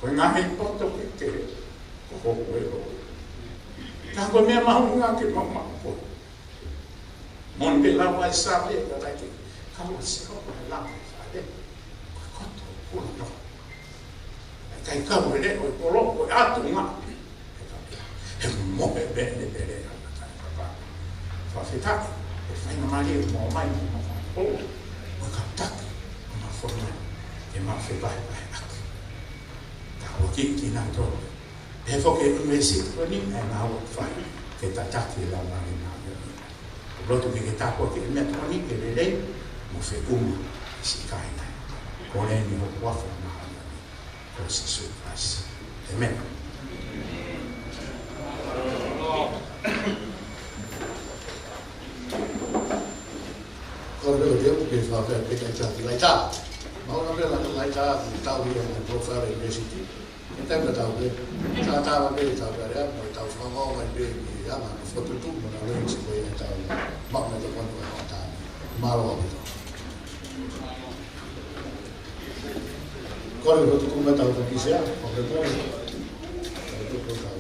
Ko e ngaahi poto ke ke, ko hoku ʻEiki. Ka ko e meʻa mahuʻinga ke maʻu maʻu koe. Moʻoni pē lau ʻa e Saame, ka ʻikai ke kau ʻa Sihova ʻi he lau ʻa e Saame. Ko e koto ʻo e kula noa. ʻIkai kau e leʻo ʻi he kolo, ko e ʻatunga. He mohe pē ʻene pele ʻa e kakai papa. Fakafetaʻi, ʻe fai na mali ʻe mo mai mo mo ko. Mo ka taki, mo ma fona, ʻe ma fepahepaheʻaki. Ka ʻoku kiʻi kinautolu. He foki e ʻunivēsiti ko eni, ʻe ngāue fai, ke tataki e laumālie na. Lotu ke ke tāpuaki e meʻatokoni ke lelei, mo fekuma, siʻi kāinga. Ko eni hoku huafa māʻoniʻoni, ko Sīsū Kalaisi. ʻĒmeni. Ko e leo leo ke fakafetaʻi pē ki he Laitā. Mauna pē la Laitā, tau ia mo Profile University. Tau ka tau pē, ka tau pē, tau pē, ʻa ia, mo tau fakaongo mai pē, ʻa ia, ma fotu tu, mo na lens ko ia tau, ma me to kono ka tau. Mālō ʻaupito. Kole fotu tu mai tau ka kisea, ko ke kole. Tau tu ko tau.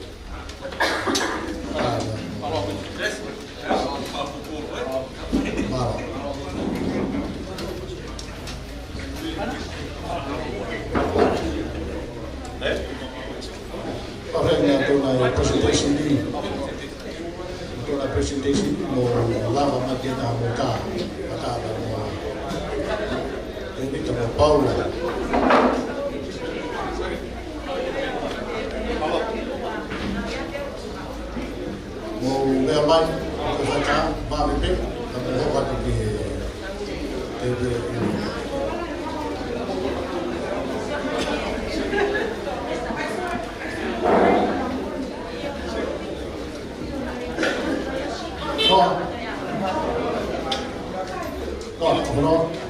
ʻA ia. Mālō. Pea fai ʻa e tōna presentation ni. Tōna presentation mo lava mai ke na mo tā. Mo tā mo. Tēvita mo Paula. Mou meʻa mai, ko e fai tā, mā me pē, ka mou hoko atu ki he, ki he, Koa. Koa, kono.